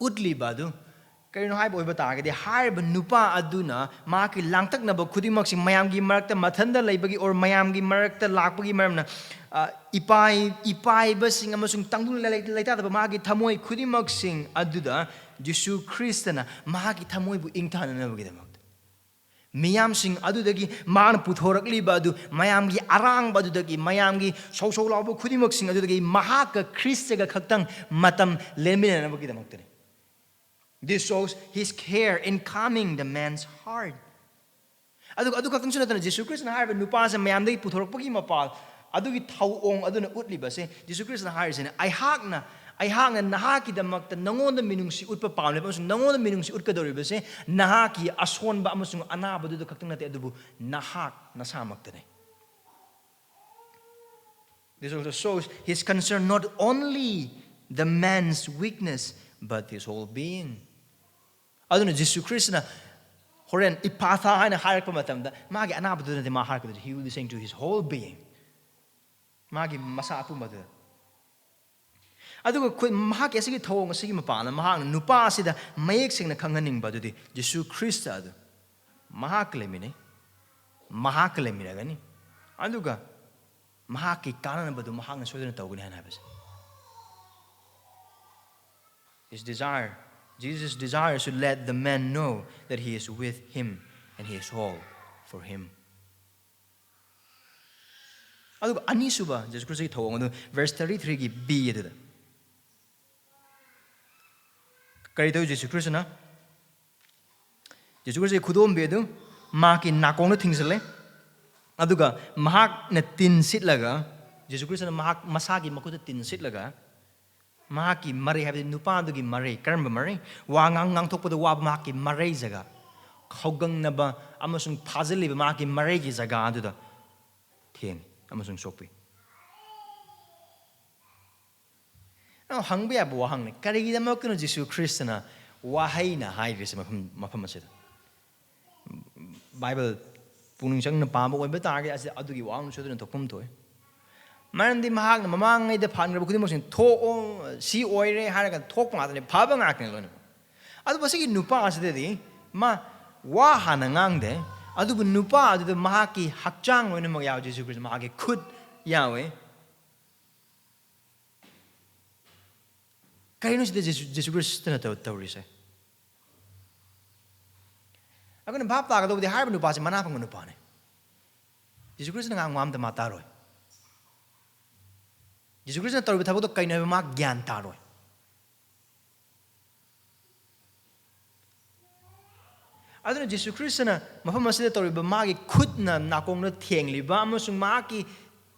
ꯎꯠꯂꯤꯕ ꯑꯗꯨ ꯀꯔꯤꯅꯣ ꯍꯥꯏꯕ ꯑꯣꯏꯕ ꯇꯥꯔꯒꯗꯤ, ꯍꯥꯏꯔꯤꯕ ꯅꯨꯄꯥ ꯑꯗꯨꯅ ꯃꯍꯥꯛꯀꯤ ꯂꯥꯡꯇꯛꯅꯕ ꯈꯨꯗꯤꯡꯃꯛꯁꯤ ꯃꯌꯥꯝꯒꯤ ꯃꯔꯛꯇ ꯃꯊꯟꯇ ꯂꯩꯕꯒꯤ ꯑꯣꯔ ꯃꯌꯥꯝꯒꯤ ꯃꯔꯛꯇ ꯂꯥꯛꯄꯒꯤ ꯃꯔꯝꯅ, ꯑ, ꯏꯄꯥꯏ-, ꯏꯄꯥꯏꯕꯁꯤꯡ ꯑꯃꯁꯨꯡ ꯇꯪꯗꯨ ꯂꯩ-, ꯂꯩꯇꯥꯗꯕ ꯃꯍꯥꯛꯀꯤ ꯊꯃꯣꯏ ꯈꯨꯗꯤꯡꯃꯛꯁꯤꯡ ꯑꯗꯨꯗ ꯖꯤꯁꯨ ꯈ꯭ꯔꯤꯁꯇꯅ ꯃꯍꯥꯛꯀꯤ ꯊꯃꯣꯏꯕꯨ ꯏꯪꯊꯅꯅꯕꯒꯤꯗꯃꯛꯇ ꯃꯤꯌꯥꯝꯁꯤꯡ ꯑꯗꯨꯗꯒꯤ ꯃꯥꯅ ꯄꯨꯊꯣꯔꯛꯂꯤꯕ ꯑꯗꯨ, ꯃꯌꯥꯝꯒꯤ ꯑꯔꯥꯡꯕ ꯑꯗꯨꯗꯒꯤ, ꯃꯌꯥꯝꯒꯤ ꯁꯧ ꯁꯧ ꯂꯥꯎꯕ ꯈꯨꯗꯤꯡꯃꯛꯁꯤꯡ ꯑꯗꯨꯗꯒꯤ ꯃꯍꯥꯛꯀ ꯈ꯭ꯔꯤꯁꯇꯒ ꯈꯛꯇꯪ ꯃꯇꯝ ꯂꯦꯟꯃꯤꯟꯅꯅꯕꯒꯤꯗꯃꯛꯇꯅꯤ꯫ This shows his care in calming the man's heart. ꯑꯗꯨꯒ ꯑꯗꯨ ꯈꯛꯇꯪꯁꯨ ꯅꯠꯇꯅ, ꯖꯤꯁꯨ ꯈ꯭ꯔꯤꯁꯇꯅ ꯍꯥꯏꯔꯤꯕ ꯅꯨꯄꯥꯁꯦ ꯃꯌꯥꯝꯗꯒꯤ ꯄꯨꯊꯣꯔꯛꯄꯒꯤ ꯃꯄꯥꯜ ꯑꯗꯨꯒꯤ ꯊꯧꯑꯣꯡ ꯑꯗꯨꯅ ꯎꯠꯂꯤꯕꯁꯦ, ꯖꯤꯁꯨ ꯈ꯭ꯔꯤꯁꯇꯅ ꯍꯥꯏꯔꯤꯁꯤꯅ, "ꯑꯩꯍꯥꯛꯅ, ꯑꯩꯍꯥꯛꯅ ꯅꯍꯥꯛꯀꯤꯗꯃꯛꯇ ꯅꯉꯣꯟꯗ ꯃꯤꯅꯨꯡꯁꯤ ꯎꯠꯄ ꯄꯥꯝꯂꯤꯕ ꯑꯃꯁꯨꯡ ꯅꯉꯣꯟꯗ ꯃꯤꯅꯨꯡꯁꯤ ꯎꯠꯀꯗꯧꯔꯤꯕꯁꯦ ꯅꯍꯥꯛꯀꯤ ꯑꯁꯣꯟꯕ ꯑꯃꯁꯨꯡ ꯑꯅꯥꯕꯗꯨꯗ ꯈꯛꯇꯪ ꯅꯠꯇꯦ, ꯑꯗꯨꯕꯨ ꯅꯍꯥꯛ ꯅꯁꯥꯃꯛꯇꯅꯤ"꯫ This also shows his concern not only the man's weakness, but his whole being. ꯑꯗꯨꯅ ꯖꯤꯁꯨ ꯈ꯭ꯔꯤꯁꯇꯅ ꯍꯣꯔꯦꯟ ꯏꯐꯥꯊꯥ ꯍꯥꯏꯅ ꯍꯥꯏꯔꯛꯄ ꯃꯇꯝꯗ, ꯃꯥꯒꯤ ꯑꯅꯥꯕꯗꯨꯗ ꯅꯠꯇꯦ ꯃꯥ ꯍꯥꯏꯔꯛꯀꯗꯣꯏꯁꯦ, he will be saying to his whole being, ꯃꯥꯒꯤ ꯃꯁꯥ ꯑꯄꯨꯝꯕꯗꯨꯗ꯫ ꯑꯗꯨꯒ ꯑꯩꯈꯣꯏ ꯃꯍꯥꯛꯀꯤ ꯑꯁꯤꯒꯤ ꯊꯧꯑꯣꯡ ꯑꯁꯤꯒꯤ ꯃꯄꯥꯟꯗ ꯃꯍꯥꯛꯅ ꯅꯨꯄꯥ ꯑꯁꯤꯗ ꯃꯌꯦꯛ ꯁꯦꯡꯅ ꯈꯪꯍꯟꯅꯤꯡꯕ ꯑꯗꯨꯗꯤ ꯖꯤꯁꯨ ꯈ꯭ꯔꯤꯁꯇ ꯑꯗꯨ ꯃꯍꯥꯛꯀ ꯂꯩꯃꯤꯟꯅꯩ, ꯃꯍꯥꯛꯀ ꯂꯩꯃꯤꯟꯅꯒꯅꯤ, ꯑꯗꯨꯒ ꯃꯍꯥꯛꯀꯤ ꯀꯥꯟꯅꯅꯕꯗꯨ ꯃꯍꯥꯛꯅ ꯁꯣꯏꯗꯅ ꯇꯧꯒꯅꯤ ꯍꯥꯏꯅ ꯍꯥꯏꯕꯁꯦ꯫ His desire, Jesus desires to let the man know that he is with him and he is all for him. ꯑꯗꯨꯒ ꯑꯅꯤꯁꯨꯕ ꯖꯤꯁꯨ ꯈ꯭ꯔꯤꯁꯇꯒꯤ ꯊꯧꯑꯣꯡ ꯑꯗꯨ verse thirty threeꯒꯤ B ꯑꯗꯨꯗ ꯀꯔꯤ ꯇꯧꯏ? ꯖꯤꯁꯨ ꯈ꯭ꯔꯤꯁꯇꯅ, ꯖꯤꯁꯨ ꯈ꯭ꯔꯤꯁꯇꯒꯤ ꯈꯨꯗꯣꯝꯕꯤ ꯑꯗꯨ ꯃꯍꯥꯛꯀꯤ ꯅꯥꯀꯣꯡꯗ ꯊꯤꯡꯖꯤꯜꯂꯦ꯫ ꯑꯗꯨꯒ ꯃꯍꯥꯛꯅ ꯇꯤꯟ ꯁꯤꯠꯂꯒ, ꯖꯤꯁꯨ ꯈ꯭ꯔꯤꯁꯇꯅ ꯃꯍꯥꯛ ꯃꯁꯥꯒꯤ ꯃꯈꯨꯠꯇ ꯇꯤꯟ ꯁꯤꯠꯂꯒ, ꯃꯍꯥꯛꯀꯤ ꯃꯔꯩ, ꯍꯥꯏꯕꯗꯤ ꯅꯨꯄꯥꯗꯨꯒꯤ ꯃꯔꯩ, ꯀꯔꯝꯕ ꯃꯔꯩ? ꯋꯥ ꯉꯥꯡ-, ꯉꯥꯡꯊꯣꯛꯄꯗ ꯋꯥꯕ ꯃꯍꯥꯛꯀꯤ ꯃꯔꯩ ꯖꯒꯥ, ꯈꯧꯒꯪꯅꯕ ꯑꯃꯁꯨꯡ ꯐꯥꯖꯤꯜꯂꯤꯕ ꯃꯍꯥꯛꯀꯤ ꯃꯔꯩꯒꯤ ꯖꯒꯥ ꯑꯗꯨꯗ ꯊꯦꯡꯉꯤ ꯑꯃꯁꯨꯡ ꯁꯣꯛꯄꯤ꯫ ꯑꯗꯣ ꯍꯪꯕ ꯌꯥꯕ ꯋꯥꯍꯪꯅꯤ, ꯀꯔꯤꯒꯤꯗꯃꯛꯇꯅꯣ ꯖꯤꯁꯨ ꯈ꯭ꯔꯤꯁꯇꯅ ꯋꯥꯍꯩꯅ ꯍꯥꯏꯔꯤꯁꯦ ꯃꯐꯝ, ꯃꯐꯝ ꯑꯁꯤꯗ? ꯕꯥꯏꯕꯜ ꯄꯨꯛꯅꯤꯡ ꯆꯪꯅ ꯄꯥꯕ ꯑꯣꯏꯕ ꯇꯥꯔꯒꯗꯤ ꯑꯁꯤꯗ ꯑꯗꯨꯒꯤ ꯋꯥꯍꯪꯁꯨ ꯑꯗꯨꯅ ꯊꯣꯛꯐꯝ ꯊꯣꯛꯏ꯫ ꯃꯔꯝꯗꯤ ꯃꯍꯥꯛꯅ ꯃꯃꯥꯡꯉꯩꯗ ꯐꯥꯟꯈ꯭ꯔꯕ ꯈꯨꯗꯤꯡꯃꯛꯁꯤꯡ ꯊꯣꯛꯑꯣ, ꯁꯤ ꯑꯣꯏꯔꯦ ꯍꯥꯏꯔꯒ ꯊꯣꯛꯄ ꯉꯥꯛꯇꯅꯤ, ꯐꯕ ꯉꯥꯛꯇꯅꯤ ꯂꯣꯏꯅꯃꯛ꯫ ꯑꯗꯨꯕꯨ ꯑꯁꯤꯒꯤ ꯅꯨꯄꯥ ꯑꯁꯤꯗꯗꯤ ꯃꯥ ꯋꯥ ꯍꯥꯟꯅ ꯉꯥꯡꯗꯦ, ꯑꯗꯨꯕꯨ ꯅꯨꯄꯥ ꯑꯗꯨꯗ ꯃꯍꯥꯛꯀꯤ ꯍꯛꯆꯥꯡ ꯂꯣꯏꯅꯃꯛ ꯌꯥꯎꯋꯦ, ꯖꯤꯁꯨ ꯈ꯭ꯔꯤꯁꯇ ꯃꯍꯥꯛꯀꯤ ꯈꯨꯠ ꯌꯥꯎꯋꯦ꯫ ꯀꯔꯤꯅꯣ ꯁꯤꯗ ꯖꯤꯁꯨ, ꯖꯤꯁꯨ ꯈ꯭ꯔꯤꯁꯇꯅ ꯇꯧ-, ꯇꯧꯔꯤꯁꯦ? ꯑꯩꯈꯣꯏꯅ ꯚꯥꯞ ꯇꯥꯒꯗꯧꯕꯗꯤ ꯍꯥꯏꯔꯤꯕ ꯅꯨꯄꯥꯁꯦ ꯃꯅꯥ ꯄꯪꯕ ꯅꯨꯄꯥꯅꯦ꯫ ꯖꯤꯁꯨ ꯈ꯭ꯔꯤꯁꯇꯅ ꯉꯥꯡꯕ ꯑꯝꯇ ꯃꯥ ꯇꯥꯔꯣꯏ꯫ ꯖꯤꯁꯨ ꯈ꯭ꯔꯤꯁꯇꯅ ꯇꯧꯔꯤꯕ ꯊꯕꯛꯇꯣ ꯀꯩꯅꯣ ꯍꯥꯏꯕ ꯃꯥ ꯒ꯭ꯌꯥꯟ ꯇꯥꯔꯣꯏ꯫ ꯑꯗꯨꯅ ꯖꯤꯁꯨ ꯈ꯭ꯔꯤꯁꯇꯅ ꯃꯐꯝ ꯑꯁꯤꯗ ꯇꯧꯔꯤꯕ ꯃꯥꯒꯤ ꯈꯨꯠꯅ ꯅꯥꯀꯣꯡꯗ ꯊꯦꯡꯂꯤꯕ ꯑꯃꯁꯨꯡ ꯃꯍꯥꯛꯀꯤ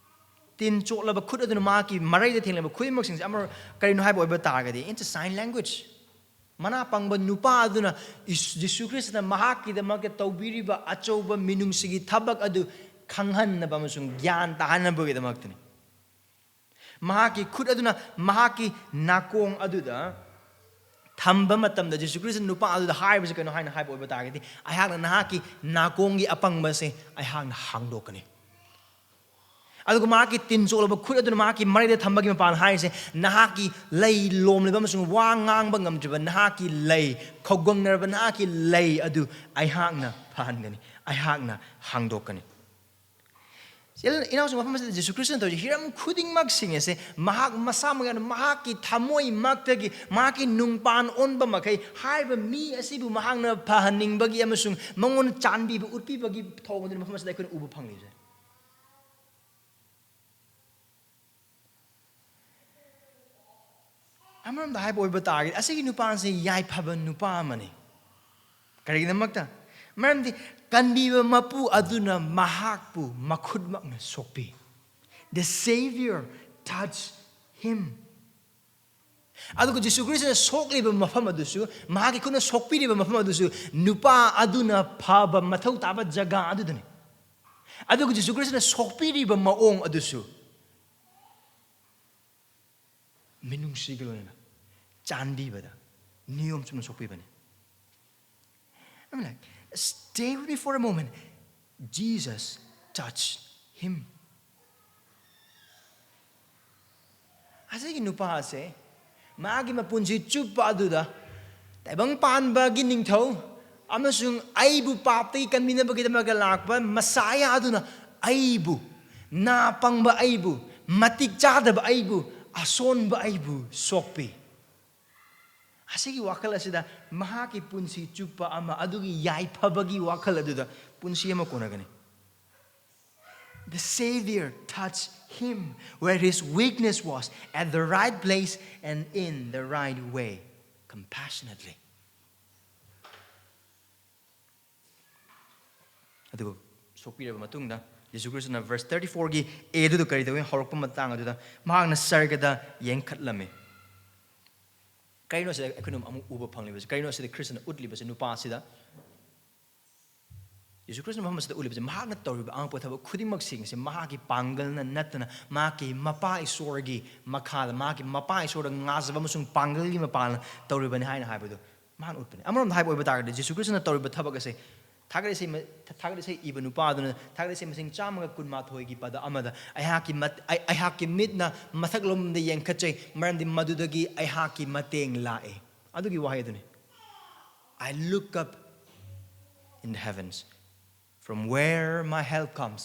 ꯇꯤꯟ ꯆꯣꯠꯂꯕ ꯈꯨꯠ ꯑꯗꯨꯅ ꯃꯍꯥꯛꯀꯤ ꯃꯔꯩꯗ ꯊꯦꯡꯂꯤꯕ ꯈꯨꯗꯤꯡꯃꯛꯁꯤꯡꯁꯦ ꯑꯃ ꯀꯔꯤꯅꯣ ꯍꯥꯏꯕ ꯑꯣꯏꯕ ꯇꯥꯔꯒꯗꯤ, it's a sign language꯫ ꯃꯅꯥ ꯄꯪꯕ ꯅꯨꯄꯥ ꯑꯗꯨꯅ ꯏꯁ-, ꯖꯤꯁꯨ ꯈ꯭ꯔꯤꯁꯇꯅ ꯃꯍꯥꯛꯀꯤꯗꯃꯛꯇ ꯇꯧꯕꯤꯔꯤꯕ ꯑꯆꯧꯕ ꯃꯤꯅꯨꯡꯁꯤꯒꯤ ꯊꯕꯛ ꯑꯗꯨ ꯈꯪꯍꯟꯅꯕ ꯑꯃꯁꯨꯡ ꯒ꯭ꯌꯥꯟ ꯇꯥꯍꯟꯅꯕꯒꯤꯗꯃꯛꯇꯅꯤ꯫ ꯃꯍꯥꯛꯀꯤ ꯈꯨꯠ ꯑꯗꯨꯅ ꯃꯍꯥꯛꯀꯤ ꯅꯥꯀꯣꯡ ꯑꯗꯨꯗ ꯊꯝꯕ ꯃꯇꯝꯗ, ꯖꯤꯁꯨ ꯈ꯭ꯔꯤꯁꯇ ꯅꯨꯄꯥ ꯑꯗꯨꯗ ꯍꯥꯏꯔꯤꯕꯁꯤ ꯀꯩꯅꯣ ꯍꯥꯏꯅ ꯍꯥꯏꯕ ꯑꯣꯏꯕ ꯇꯥꯔꯒꯗꯤ, "ꯑꯩꯍꯥꯛꯅ ꯅꯍꯥꯛꯀꯤ ꯅꯥꯀꯣꯡꯒꯤ ꯑꯄꯪꯕꯁꯦ ꯑꯩꯍꯥꯛꯅ ꯍꯥꯡꯗꯣꯛꯀꯅꯤ"꯫ ꯑꯗꯨꯒ ꯃꯍꯥꯛꯀꯤ ꯇꯤꯟ ꯆꯣꯠꯂꯕ ꯈꯨꯠ ꯑꯗꯨꯅ ꯃꯍꯥꯛꯀꯤ ꯃꯔꯩꯗ ꯊꯝꯕꯒꯤ ꯃꯄꯥꯟ ꯍꯥꯏꯔꯤꯁꯦ, "ꯅꯍꯥꯛꯀꯤ ꯂꯩ ꯂꯣꯝꯂꯤꯕ ꯑꯃꯁꯨꯡ ꯋꯥ ꯉꯥꯡꯕ ꯉꯝꯗ꯭ꯔꯤꯕ ꯅꯍꯥꯛꯀꯤ ꯂꯩ, ꯈꯧꯒꯪꯅꯔꯕ ꯅꯍꯥꯛꯀꯤ ꯂꯩ ꯑꯗꯨ ꯑꯩꯍꯥꯛꯅ ꯐꯍꯟꯒꯅꯤ, ꯑꯩꯍꯥꯛꯅ ꯍꯥꯡꯗꯣꯛꯀꯅꯤ"꯫ ꯏꯆꯤꯜ ꯏꯅꯥꯎꯁꯤꯡ, ꯃꯐꯝ ꯑꯁꯤꯗ ꯖꯤꯁꯨ ꯈ꯭ꯔꯤꯁꯇꯅ ꯇꯧꯔꯤꯁꯦ, ꯍꯤꯔꯝ ꯈꯨꯗꯤꯡꯃꯛꯁꯤꯡ ꯑꯁꯦ ꯃꯍꯥꯛ ꯃꯁꯥꯃꯛ ꯌꯥꯎꯅ ꯃꯍꯥꯛꯀꯤ ꯊꯃꯣꯏꯃꯛꯇꯒꯤ, ꯃꯍꯥꯛꯀꯤ ꯅꯨꯡꯄꯥꯟ ꯑꯣꯟꯕ ꯃꯈꯩ ꯍꯥꯏꯔꯤꯕ ꯃꯤ ꯑꯁꯤꯕꯨ ꯃꯍꯥꯛꯅ ꯐꯍꯟꯅꯤꯡꯕꯒꯤ ꯑꯃꯁꯨꯡ ꯃꯉꯣꯟꯗ ꯆꯥꯟꯕꯤꯕ ꯎꯠꯄꯤꯕꯒꯤ ꯊꯧꯑꯣꯡ ꯑꯗꯨꯅꯤ ꯃꯐꯝ ꯑꯁꯤꯗ ꯑꯩꯈꯣꯏꯅ ꯎꯕ ꯐꯪꯂꯤꯕꯁꯦ꯫ ꯑꯃꯔꯣꯝꯗ ꯍꯥꯏꯕ ꯑꯣꯏꯕ ꯇꯥꯔꯒꯗꯤ, ꯑꯁꯤꯒꯤ ꯅꯨꯄꯥꯁꯤ ꯌꯥꯏꯐꯕ ꯅꯨꯄꯥ ꯑꯃꯅꯤ꯫ ꯀꯔꯤꯒꯤꯗꯃꯛꯇ? ꯃꯔꯝꯗꯤ ꯀꯟꯕꯤꯕ ꯃꯄꯨ ꯑꯗꯨꯅ ꯃꯍꯥꯛꯄꯨ ꯃꯈꯨꯠꯃꯛꯅ ꯁꯣꯛꯄꯤ꯫ The Savior touched him. ꯑꯗꯨꯒ ꯖꯤꯁꯨ ꯈ꯭ꯔꯤꯁꯇꯅ ꯁꯣꯛꯂꯤꯕ ꯃꯐꯝ ꯑꯗꯨꯁꯨ, ꯃꯍꯥꯛꯀꯤ ꯈꯨꯠꯅ ꯁꯣꯛꯄꯤꯔꯤꯕ ꯃꯐꯝ ꯑꯗꯨꯁꯨ, ꯅꯨꯄꯥ ꯑꯗꯨꯅ ꯐꯕ ꯃꯊꯧ ꯇꯥꯕ ꯖꯒꯥ ꯑꯗꯨꯗꯅꯤ꯫ ꯑꯗꯨꯒ ꯖꯤꯁꯨ ꯈ꯭ꯔꯤꯁꯇꯅ ꯁꯣꯛꯄꯤꯔꯤꯕ ꯃꯑꯣꯡ ꯑꯗꯨꯁꯨ ꯃꯤꯅꯨꯡꯁꯤꯒ ꯂꯣꯏꯅꯅ ꯆꯥꯟꯕꯤꯕꯗ ꯅꯤꯌꯣꯝ ꯆꯨꯝꯅ ꯁꯣꯛꯄꯤꯕꯅꯤ꯫ I'm like, "Stay with me for a moment." Jesus touched him. ꯑꯁꯤꯒꯤ ꯅꯨꯄꯥ ꯑꯁꯦ ꯃꯥꯒꯤ ꯃꯄꯨꯟꯁꯤ ꯆꯨꯞꯄ ꯑꯗꯨꯗ ꯇꯥꯏꯕꯪ ꯄꯥꯟꯕꯒꯤ ꯅꯤꯡꯊꯧ ꯑꯃꯁꯨꯡ ꯑꯩꯕꯨ ꯄꯥꯞꯇꯒꯤ ꯀꯟꯕꯤꯅꯕꯒꯤꯗꯃꯛꯇ ꯂꯥꯛꯄ ꯃꯁꯥꯌꯥ ꯑꯗꯨꯅ ꯑꯩꯕꯨ, ꯅꯥ ꯄꯪꯕ ꯑꯩꯕꯨ, ꯃꯇꯤꯛ ꯆꯥꯗꯕ ꯑꯩꯕꯨ, ꯑꯁꯣꯟꯕ ꯑꯩꯕꯨ ꯁꯣꯛꯄꯤ꯫ ꯑꯁꯤꯒꯤ ꯋꯥꯈꯜ ꯑꯁꯤꯗ ꯃꯍꯥꯛꯀꯤ ꯄꯨꯟꯁꯤ ꯆꯨꯞꯄ ꯑꯃ ꯑꯗꯨꯒꯤ ꯌꯥꯏꯐꯕꯒꯤ ꯋꯥꯈꯜ ꯑꯗꯨꯗ ꯄꯨꯟꯁꯤ ꯑꯃ ꯀꯣꯟꯅꯒꯅꯤ꯫ The Savior touched him where his weakness was, at the right place and in the right way, compassionately. ꯑꯗꯨꯒ ꯁꯣꯛꯄꯤꯔꯕ ꯃꯇꯨꯡꯗ, ꯖꯤꯁꯨ ꯈ꯭ꯔꯤꯁꯇꯅ verse thirty fourꯒꯤ A ꯑꯗꯨꯗ ꯀꯔꯤ ꯇꯧꯏ? ꯍꯧꯔꯛꯄ ꯃꯇꯥꯡ ꯑꯗꯨꯗ, "ꯃꯍꯥꯛꯅ ꯁꯔꯒꯗ ꯌꯦꯡꯈꯠꯂꯝꯃꯤ"꯫ ꯀꯔꯤꯅꯣ ꯁꯤꯗ ꯑꯩꯈꯣꯏꯅ ꯑꯃꯨꯛ ꯎꯕ ꯐꯪꯂꯤꯕꯁꯤ? ꯀꯔꯤꯅꯣ ꯁꯤꯗ ꯈ꯭ꯔꯤꯁꯇꯅ ꯎꯠꯂꯤꯕꯁꯤ ꯅꯨꯄꯥ ꯑꯁꯤꯗ? ꯌꯦꯁꯨ ꯈ꯭ꯔꯤꯁꯇ ꯃꯐꯝ ꯑꯁꯤꯗ ꯎꯠꯂꯤꯕꯁꯦ, ꯃꯍꯥꯛꯅ ꯇꯧꯔꯤꯕ ꯑꯉꯛꯄ ꯊꯕꯛ ꯈꯨꯗꯤꯡꯃꯛꯁꯤꯡꯁꯦ ꯃꯍꯥꯛꯀꯤ ꯄꯥꯡꯒꯜꯅ ꯅꯠꯇꯅ, ꯃꯍꯥꯛꯀꯤ ꯃꯄꯥ ꯏꯁꯣꯔꯒꯤ ꯃꯈꯥꯗ, ꯃꯍꯥꯛꯀꯤ ꯃꯄꯥ ꯏꯁꯣꯔꯗ ꯉꯥꯖꯕ ꯑꯃꯁꯨꯡ ꯄꯥꯡꯒꯜꯒꯤ ꯃꯄꯥꯅ ꯇꯧꯔꯤꯕꯅꯤ ꯍꯥꯏꯅ ꯍꯥꯏꯕꯗꯨ ꯃꯍꯥꯛꯅ ꯎꯠꯄꯅꯤ꯫ ꯑꯃꯔꯣꯝꯗ ꯍꯥꯏꯕ ꯑꯣꯏꯕ ꯇꯥꯔꯒꯗꯤ, ꯌꯦꯁꯨ ꯈ꯭ꯔꯤꯁꯇꯅ ꯇꯧꯔꯤꯕ ꯊꯕꯛ ꯑꯁꯦ ꯊꯥꯒꯠ ꯏꯁꯩ ꯃ-, ꯊꯥꯒꯠ ꯏꯁꯩ ꯏꯕ ꯅꯨꯄꯥ ꯑꯗꯨꯅ ꯊꯥꯒꯠ ꯏꯁꯩ ꯃꯁꯤꯡ ꯆꯥꯝꯃꯒ ꯀꯨꯟꯃꯥꯊꯣꯏꯒꯤ ꯄꯗ ꯑꯃꯗ, "ꯑꯩꯍꯥꯛꯀꯤ ꯃꯠ-, ꯑꯩ-, ꯑꯩꯍꯥꯛꯀꯤ ꯃꯤꯠꯅ ꯃꯊꯛꯂꯣꯝꯗ ꯌꯦꯡꯈꯠꯆꯩ, ꯃꯔꯝꯗꯤ ꯃꯗꯨꯗꯒꯤ ꯑꯩꯍꯥꯛꯀꯤ ꯃꯇꯦꯡ ꯂꯥꯛꯏ"꯫ ꯑꯗꯨꯒꯤ ꯋꯥꯍꯩ ꯑꯗꯨꯅꯤ꯫ "I look up in the heavens, from where my help comes.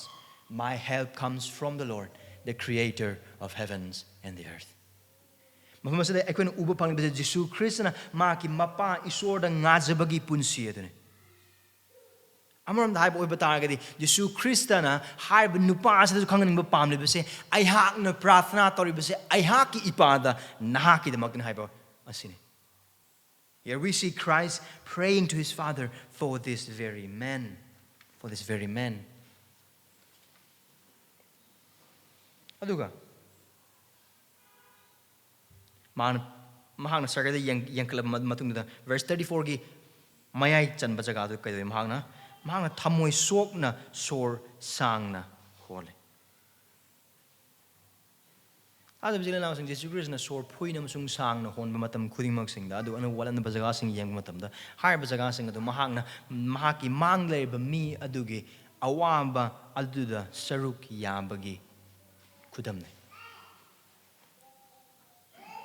My help comes from the Lord, the creator of heavens and the earth." ꯃꯐꯝ ꯑꯁꯤꯗ ꯑꯩꯈꯣꯏꯅ ꯎꯕ ꯐꯪꯂꯤꯕꯁꯦ ꯖꯤꯁꯨ ꯈ꯭ꯔꯤꯁꯇꯅ ꯃꯍꯥꯛꯀꯤ ꯃꯄꯥ ꯏꯁꯣꯔꯗ ꯉꯥꯖꯕꯒꯤ ꯄꯨꯟꯁꯤ ꯑꯗꯨꯅꯤ꯫ ꯑꯃꯔꯣꯝꯗ ꯍꯥꯏꯕ ꯑꯣꯏꯕ ꯇꯥꯔꯒꯗꯤ, ꯖꯤꯁꯨ ꯈ꯭ꯔꯤꯁꯇꯅ ꯍꯥꯏꯔꯤꯕ ꯅꯨꯄꯥ ꯑꯁꯤꯗꯁꯨ ꯈꯪꯍꯟꯅꯤꯡꯕ ꯄꯥꯝꯂꯤꯕꯁꯦ, "ꯑꯩꯍꯥꯛꯅ ꯄ꯭ꯔꯥꯊꯅꯥ ꯇꯧꯔꯤꯕꯁꯦ ꯑꯩꯍꯥꯛꯀꯤ ꯏꯄꯥꯗ ꯅꯍꯥꯛꯀꯤꯗꯃꯛꯇꯅꯤ" ꯍꯥꯏꯕ ꯑꯁꯤꯅꯤ꯫ Here we see Christ praying to his Father for this very man, for this very man. ꯑꯗꯨꯒ ꯃꯍꯥꯛꯅ, ꯃꯍꯥꯛꯅ ꯁꯔꯒꯗ ꯌꯦꯡ-, ꯌꯦꯡꯈꯠꯂꯕ ꯃ-, ꯃꯇꯨꯡꯗ, verse thirty-fourꯒꯤ ꯃꯌꯥꯏ ꯆꯟꯕ ꯖꯒꯥꯗꯨ ꯀꯩꯗꯧꯏ? ꯃꯍꯥꯛꯅ, ꯃꯍꯥꯛꯅ ꯊꯃꯣꯏ ꯁꯣꯛꯅ ꯁꯣꯔ ꯁꯥꯡꯅ ꯍꯣꯜꯂꯤ꯫ ꯊꯥꯖꯕ ꯏꯆꯤꯜ ꯏꯅꯥꯎꯁꯤꯡ, ꯖꯤꯁꯨ ꯈ꯭ꯔꯤꯁꯇꯅ ꯁꯣꯔ ꯐꯨꯏꯅ ꯑꯃꯁꯨꯡ ꯁꯥꯡꯅ ꯍꯣꯟꯕ ꯃꯇꯝ ꯈꯨꯗꯤꯡꯃꯛꯁꯤꯡꯗ, ꯑꯗꯨ ꯑꯅꯧꯕ ꯋꯥꯠꯂꯝꯗꯕ ꯖꯒꯥꯁꯤꯡ ꯌꯦꯡꯕ ꯃꯇꯝꯗ, ꯍꯥꯏꯔꯤꯕ ꯖꯒꯥꯁꯤꯡ ꯑꯗꯨ ꯃꯍꯥꯛꯅ, ꯃꯍꯥꯛꯀꯤ ꯃꯥꯡꯗ ꯂꯩꯔꯤꯕ ꯃꯤ ꯑꯗꯨꯒꯤ ꯑꯋꯥꯕ ꯑꯗꯨꯗ ꯁꯔꯨꯛ ꯌꯥꯕꯒꯤ ꯈꯨꯗꯝꯅꯤ꯫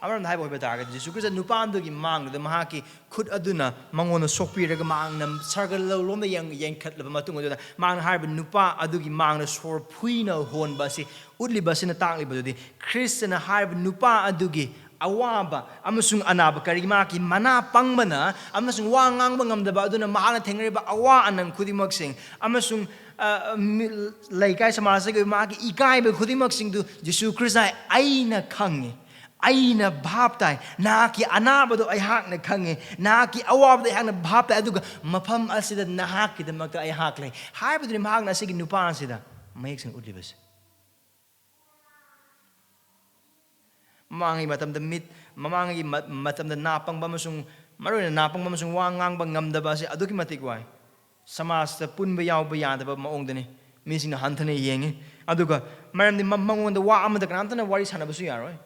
ꯑꯃꯔꯣꯝꯗ ꯍꯥꯏꯕ ꯑꯣꯏꯕ ꯇꯥꯔꯒꯗꯤ, ꯖꯤꯁꯨ ꯈ꯭ꯔꯤꯁꯇ ꯅꯨꯄꯥ ꯑꯗꯨꯒꯤ ꯃꯥꯡꯗꯨꯗ ꯃꯍꯥꯛꯀꯤ ꯈꯨꯠ ꯑꯗꯨꯅ ꯃꯉꯣꯟꯗ ꯁꯣꯛꯄꯤꯔꯒ, ꯃꯍꯥꯛꯅ ꯁꯔꯒ ꯂꯣꯝꯗ ꯌꯦꯡ-, ꯌꯦꯡꯈꯠꯂꯕ ꯃꯇꯨꯡ ꯑꯗꯨꯗ, ꯃꯍꯥꯛꯅ ꯍꯥꯏꯔꯤꯕ ꯅꯨꯄꯥ ꯑꯗꯨꯒꯤ ꯃꯥꯡꯗ ꯁꯣꯔ ꯐꯨꯏꯅ ꯍꯣꯟꯕ ꯑꯁꯤ ꯎꯠꯂꯤꯕ ꯑꯁꯤꯅ ꯇꯥꯛꯂꯤꯕꯗꯨꯗꯤ, ꯈ꯭ꯔꯤꯁꯇꯅ ꯍꯥꯏꯔꯤꯕ ꯅꯨꯄꯥ ꯑꯗꯨꯒꯤ ꯑꯋꯥꯕ ꯑꯃꯁꯨꯡ ꯑꯅꯥꯕ, ꯀꯔꯤ, ꯃꯍꯥꯛꯀꯤ ꯃꯅꯥ ꯄꯪꯕꯅ ꯑꯃꯁꯨꯡ ꯋꯥ ꯉꯥꯡꯕ ꯉꯝꯗꯕ ꯑꯗꯨꯅ ꯃꯍꯥꯛꯅ ꯊꯦꯡꯅꯔꯤꯕ ꯑꯋꯥ ꯑꯅꯪ ꯈꯨꯗꯤꯡꯃꯛꯁꯤꯡ ꯑꯃꯁꯨꯡ, ꯑ, ꯃꯤ-, ꯂꯩꯀꯥꯏ ꯁꯃꯥꯖꯇꯒꯤ ꯑꯣꯏꯕ ꯃꯍꯥꯛꯀꯤ ꯏꯀꯥꯏꯕ ꯈꯨꯗꯤꯡꯃꯛꯁꯤꯡꯗꯨ ꯖꯤꯁꯨ ꯈ꯭ꯔꯤꯁꯇ ꯍꯥꯏ, "ꯑꯩꯅ ꯈꯪꯉꯤ, ꯑꯩꯅ ꯚꯥꯞ ꯇꯥꯏ, ꯅꯍꯥꯛꯀꯤ ꯑꯅꯥꯕꯗꯣ ꯑꯩꯍꯥꯛꯅ ꯈꯪꯉꯤ, ꯅꯍꯥꯛꯀꯤ ꯑꯋꯥꯕꯗꯣ ꯑꯩꯍꯥꯛꯅ ꯚꯥꯞ ꯇꯥꯏ, ꯑꯗꯨꯒ ꯃꯐꯝ ꯑꯁꯤꯗ ꯅꯍꯥꯛꯀꯤꯗꯃꯛꯇ ꯑꯩꯍꯥꯛ ꯂꯩ" ꯍꯥꯏꯕꯗꯨꯅꯤ ꯃꯍꯥꯛꯅ ꯑꯁꯤꯒꯤ ꯅꯨꯄꯥ ꯑꯁꯤꯗ ꯃꯌꯦꯛ ꯁꯦꯡꯅ ꯎꯠꯂꯤꯕꯁꯦ꯫ ꯃꯃꯥꯡꯉꯩ ꯃꯇꯝꯗ ꯃꯤꯠ, ꯃꯃꯥꯡꯉꯩꯒꯤ ꯃ-, ꯃꯇꯝꯗ ꯅꯥ ꯄꯪꯕ ꯑꯃꯁꯨꯡ, ꯃꯔꯨꯑꯣꯏꯅ ꯅꯥ ꯄꯪꯕ ꯑꯃꯁꯨꯡ ꯋꯥ ꯉꯥꯡꯕ ꯉꯝꯗꯕ ꯑꯁꯤ ꯑꯗꯨꯛꯀꯤ ꯃꯇꯤꯛ ꯋꯥꯏ꯫ ꯁꯃꯥꯖꯇ ꯄꯨꯟꯕ ꯌꯥꯎꯕ ꯌꯥꯗꯕ ꯃꯑꯣꯡꯗꯅꯤ꯫ ꯃꯤꯁꯤꯡꯅ ꯍꯟꯊꯅ ꯌꯦꯡꯉꯤ꯫ ꯑꯗꯨꯒ ꯃꯔꯝꯗꯤ ꯃ-, ꯃꯉꯣꯟꯗ ꯋꯥ ꯑꯃꯗ ꯀꯅꯥꯝꯇꯅ ꯋꯥꯔꯤ ꯁꯥꯟꯅꯕꯁꯨ ꯌꯥꯔꯣꯏ,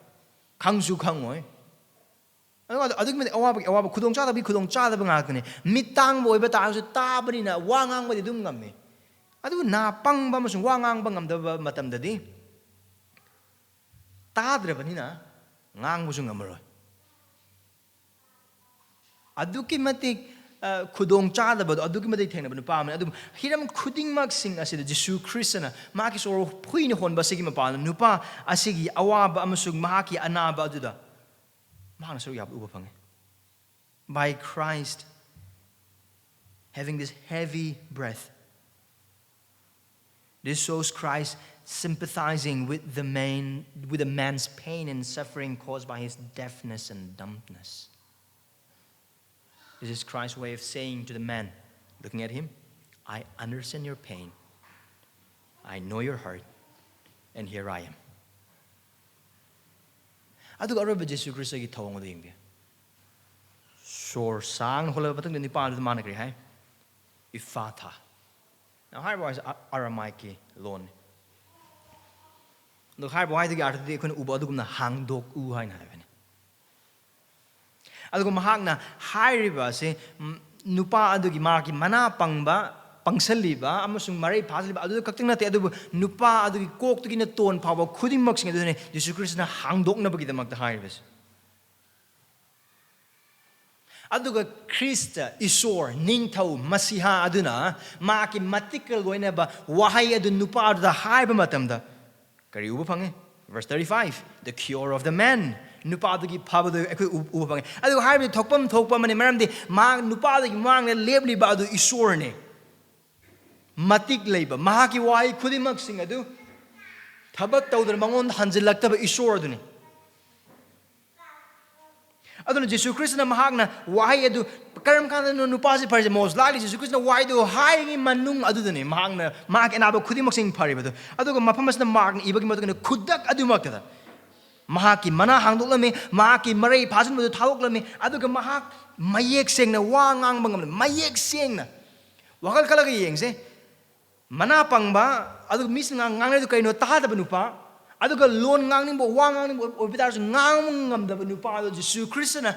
ꯈꯪꯁꯨ ꯈꯪꯉꯣꯏ꯫ ꯑꯗꯨꯒ ꯑꯗꯨꯛꯀꯤ ꯃꯇꯤꯛ ꯑꯋꯥꯕꯒꯤ ꯑꯋꯥꯕ, ꯈꯨꯗꯣꯡꯆꯥꯗꯕꯒꯤ ꯈꯨꯗꯣꯡꯆꯥꯗꯕ ꯉꯥꯛꯇꯅꯤ꯫ ꯃꯤꯠ ꯇꯥꯡꯕ ꯑꯣꯏꯕ ꯇꯥꯔꯒꯁꯨ ꯇꯥꯕꯅꯤꯅ ꯋꯥ ꯉꯥꯡꯕꯗꯤ ꯑꯗꯨꯝ ꯉꯝꯃꯤ꯫ ꯑꯗꯨꯕꯨ ꯅꯥ ꯄꯪꯕ ꯑꯃꯁꯨꯡ ꯋꯥ ꯉꯥꯡꯕ ꯉꯝꯗꯕ ꯃꯇꯝꯗꯗꯤ ꯇꯥꯗ꯭ꯔꯕꯅꯤꯅ ꯉꯥꯡꯕꯁꯨ ꯉꯝꯃꯔꯣꯏ꯫ ꯑꯗꯨꯛꯀꯤ ꯃꯇꯤꯛ, ꯑ, ꯈꯨꯗꯣꯡ ꯆꯥꯗꯕꯗꯣ ꯑꯗꯨꯛꯀꯤ ꯃꯇꯤꯛ ꯊꯦꯡꯅꯕ ꯅꯨꯄꯥ ꯑꯃꯅꯤ꯫ ꯑꯗꯨꯕꯨ ꯍꯤꯔꯝ ꯈꯨꯗꯤꯡꯃꯛꯁꯤꯡ ꯑꯁꯤꯗ ꯖꯤꯁꯨ ꯈ꯭ꯔꯤꯁꯇꯅ ꯃꯍꯥꯛꯀꯤ ꯁꯣꯔ ꯍꯨꯏꯅ ꯍꯣꯟꯕ ꯑꯁꯤꯒꯤ ꯃꯄꯥꯟꯗ ꯅꯨꯄꯥ ꯑꯁꯤꯒꯤ ꯑꯋꯥꯕ ꯑꯃꯁꯨꯡ ꯃꯍꯥꯛꯀꯤ ꯑꯅꯥꯕ ꯑꯗꯨꯗ ꯃꯍꯥꯛꯅ ꯁꯔꯨꯛ ꯌꯥꯕ ꯎꯕ ꯐꯪꯉꯤ꯫ By Christ having this heavy breath, this shows Christ sympathizing with the man, with the man's pain and suffering caused by his deafness and dumbness. This is Christ's way of saying to the man, looking at him, "I understand your pain. I know your heart. And here I am." ꯑꯗꯨꯒ ꯑꯔꯣꯏꯕ ꯖꯤꯁꯨ ꯈ꯭ꯔꯤꯁꯇꯒꯤ ꯊꯧꯑꯣꯡ ꯑꯗꯨ ꯌꯦꯡꯕꯤꯌꯨ꯫ ꯁꯣꯔ ꯁꯥꯡꯅ ꯍꯣꯜꯂꯕ ꯃꯇꯨꯡꯗ ꯅꯨꯄꯥꯗꯨꯗ ꯃꯥꯅ ꯀꯔꯤ ꯍꯥꯏ? "ꯏꯐꯥꯊꯥ"꯫ Now, ꯍꯥꯏꯔꯤꯕ ꯋꯥꯍꯩꯁꯦ ꯑ-, ꯑꯔꯥꯃꯥꯏꯛꯀꯤ ꯂꯣꯟꯅꯤ꯫ ꯑꯗꯣ ꯍꯥꯏꯔꯤꯕ ꯋꯥꯍꯩꯗꯨꯒꯤ ꯑꯥꯔꯊꯗꯤ ꯑꯩꯈꯣꯏꯅ ꯎꯕ ꯑꯗꯨꯒꯨꯝꯅ "ꯍꯥꯡꯗꯣꯛꯎ" ꯍꯥꯏꯅ ꯍꯥꯏꯕꯅꯤ꯫ ꯑꯗꯨꯒ ꯃꯍꯥꯛꯅ ꯍꯥꯏꯔꯤꯕ ꯑꯁꯤ, ꯎꯝ, ꯅꯨꯄꯥ ꯑꯗꯨꯒꯤ ꯃꯥꯒꯤ ꯃꯅꯥ ꯄꯪꯕ, ꯄꯪꯁꯜꯂꯤꯕ ꯑꯃꯁꯨꯡ ꯃꯔꯩ ꯐꯥꯖꯜꯂꯤꯕ ꯑꯗꯨꯗ ꯈꯛꯇꯪ ꯅꯠꯇꯦ, ꯑꯗꯨꯕꯨ ꯅꯨꯄꯥ ꯑꯗꯨꯒꯤ ꯀꯣꯛꯇꯒꯤꯅ ꯇꯣꯟ ꯐꯥꯎꯕ ꯈꯨꯗꯤꯡꯃꯛꯁꯤꯡ ꯑꯗꯨꯅꯤ ꯖꯤꯁꯨ ꯈ꯭ꯔꯤꯁꯇꯅ ꯍꯥꯡꯗꯣꯛꯅꯕꯒꯤꯗꯃꯛꯇ ꯍꯥꯏꯔꯤꯕꯁꯤ꯫ ꯑꯗꯨꯒ ꯈ꯭ꯔꯤꯁꯇ, ꯏꯁꯣꯔ, ꯅꯤꯡꯊꯧ, ꯃꯁꯤꯍꯥ ꯑꯗꯨꯅ ꯃꯍꯥꯛꯀꯤ ꯃꯇꯤꯛꯀ ꯂꯣꯏꯅꯕ ꯋꯥꯍꯩ ꯑꯗꯨ ꯅꯨꯄꯥ ꯑꯗꯨꯗ ꯍꯥꯏꯕ ꯃꯇꯝꯗ ꯀꯔꯤ ꯎꯕ ꯐꯪꯉꯤ? Verse thirty-five, the cure of the man. ꯅꯨꯄꯥꯗꯨꯒꯤ ꯐꯕꯗꯨ ꯑꯩꯈꯣꯏ ꯎ-, ꯎꯕ ꯐꯪꯉꯤ꯫ ꯑꯗꯨꯒ ꯍꯥꯏꯕꯗꯤ ꯊꯣꯛꯐꯝ ꯊꯣꯛꯄ ꯑꯃꯅꯤ, ꯃꯔꯝꯗꯤ ꯃꯍꯥꯛ ꯅꯨꯄꯥꯗꯨꯒꯤ ꯃꯃꯥꯡꯗ ꯂꯦꯞꯂꯤꯕ ꯑꯗꯨ ꯏꯁꯣꯔꯅꯤ꯫ ꯃꯇꯤꯛ ꯂꯩꯕ, ꯃꯍꯥꯛꯀꯤ ꯋꯥꯍꯩ ꯈꯨꯗꯤꯡꯃꯛꯁꯤꯡ ꯑꯗꯨ ꯊꯕꯛ ꯇꯧꯗꯅ ꯃꯉꯣꯟꯗ ꯍꯟꯖꯤꯜꯂꯛꯇꯕ ꯏꯁꯣꯔ ꯑꯗꯨꯅꯤ꯫ ꯑꯗꯨꯅ ꯖꯤꯁꯨ ꯈ꯭ꯔꯤꯁꯇꯅ ꯃꯍꯥꯛꯅ ꯋꯥꯍꯩ ꯑꯗꯨ ꯀꯔꯝ ꯀꯥꯟꯗꯅꯣ ꯅꯨꯄꯥꯁꯤ ꯐꯔꯤꯁꯦ? Most likely ꯖꯤꯁꯨ ꯈ꯭ꯔꯤꯁꯇꯅ ꯋꯥꯍꯩꯗꯨ ꯍꯥꯏꯔꯤꯉꯩ ꯃꯅꯨꯡ ꯑꯗꯨꯗꯅꯤ ꯃꯍꯥꯛꯅ, ꯃꯍꯥꯛꯀꯤ ꯑꯅꯥꯕ ꯈꯨꯗꯤꯡꯃꯛꯁꯤꯡ ꯐꯔꯤꯕꯗꯨ꯫ ꯑꯗꯨꯒ ꯃꯐꯝ ꯑꯁꯤꯗ ꯃꯥꯔꯛꯅ ꯏꯕꯒꯤ ꯃꯇꯨꯡ ꯏꯟꯅ ꯈꯨꯗꯛ ꯑꯗꯨꯃꯛꯇꯗ ꯃꯍꯥꯛꯀꯤ ꯃꯅꯥ ꯍꯥꯡꯗꯣꯛꯂꯝꯃꯤ, ꯃꯍꯥꯛꯀꯤ ꯃꯔꯩ ꯐꯥꯖꯤꯟꯕꯗꯨ ꯊꯥꯗꯣꯛꯂꯝꯃꯤ, ꯑꯗꯨꯒ ꯃꯍꯥꯛ ꯃꯌꯦꯛ ꯁꯦꯡꯅ ꯋꯥ ꯉꯥꯡꯕ ꯉꯝꯂꯝꯃꯤ꯫ ꯃꯌꯦꯛ ꯁꯦꯡꯅ ꯋꯥꯈꯜ ꯈꯜꯂꯒ ꯌꯦꯡꯁꯦ꯫ ꯃꯅꯥ ꯄꯪꯕ, ꯑꯗꯨꯒ ꯃꯤꯁꯤꯡꯅ ꯉꯥꯡꯅꯔꯤꯗꯨ ꯀꯩꯅꯣ ꯇꯥꯗꯕ ꯅꯨꯄꯥ, ꯑꯗꯨꯒ ꯂꯣꯟ ꯉꯥꯡꯅꯤꯡꯕ, ꯋꯥ ꯉꯥꯡꯅꯤꯡꯕ ꯑꯣꯏꯕ ꯇꯥꯔꯁꯨ ꯉꯥꯡꯕ ꯉꯝꯗꯕ ꯅꯨꯄꯥ ꯑꯗꯣ ꯖꯤꯁꯨ ꯈ꯭ꯔꯤꯁꯇꯅ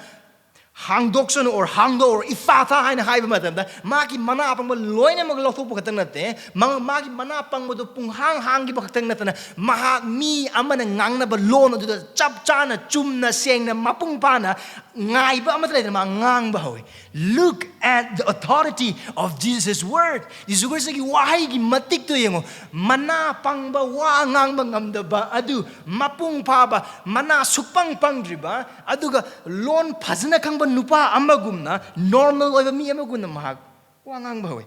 ꯍꯥꯡꯗꯣꯛꯁꯅꯨ, or ꯍꯥꯡꯗꯣꯛꯑꯣ, ꯏꯐꯥꯊꯥ ꯍꯥꯏꯅ ꯍꯥꯏꯕ ꯃꯇꯝꯗ, ꯃꯥꯒꯤ ꯃꯅꯥ ꯑꯄꯪꯕ ꯂꯣꯏꯅꯃꯛ ꯂꯧꯊꯣꯛꯄ ꯈꯛꯇꯪ ꯅꯠꯇꯦ, ꯃꯥ-, ꯃꯥꯒꯤ ꯃꯅꯥ ꯄꯪꯕꯗꯣ ꯄꯨꯡꯍꯥꯡ ꯍꯥꯡꯈꯤꯕ ꯈꯛꯇꯪ ꯅꯠꯇꯅ, ꯃꯍꯥꯛ ꯃꯤ ꯑꯃꯅ ꯉꯥꯡꯅꯕ ꯂꯣꯟ ꯑꯗꯨꯗ ꯆꯞ ꯆꯥꯅ, ꯆꯨꯝꯅ, ꯁꯦꯡꯅ, ꯃꯄꯨꯡ ꯐꯥꯅ ꯉꯥꯏꯕ ꯑꯃꯠꯇ ꯂꯩꯇꯅ ꯃꯥ ꯉꯥꯡꯕ ꯍꯧꯏ꯫ Look at the authority of Jesus' word. ꯖꯤꯁꯨ ꯈ꯭ꯔꯤꯁꯇꯒꯤ ꯋꯥꯍꯩꯒꯤ ꯃꯇꯤꯛꯇꯣ ꯌꯦꯡꯉꯣ꯫ ꯃꯅꯥ ꯄꯪꯕ, ꯋꯥ ꯉꯥꯡꯕ ꯉꯝꯗꯕ ꯑꯗꯨ ꯃꯄꯨꯡ ꯐꯥꯕ, ꯃꯅꯥ ꯁꯨꯛꯄꯪ ꯄꯪꯗ꯭ꯔꯤꯕ, ꯑꯗꯨꯒ ꯂꯣꯟ ꯐꯖꯅ ꯈꯪꯕ ꯅꯨꯄꯥ ꯑꯃꯒꯨꯝꯅ, ꯅꯣꯔꯃꯦꯜ ꯑꯣꯏꯕ ꯃꯤ ꯑꯃꯒꯨꯝꯅ ꯃꯍꯥꯛ ꯋꯥ ꯉꯥꯡꯕ ꯍꯧꯏ꯫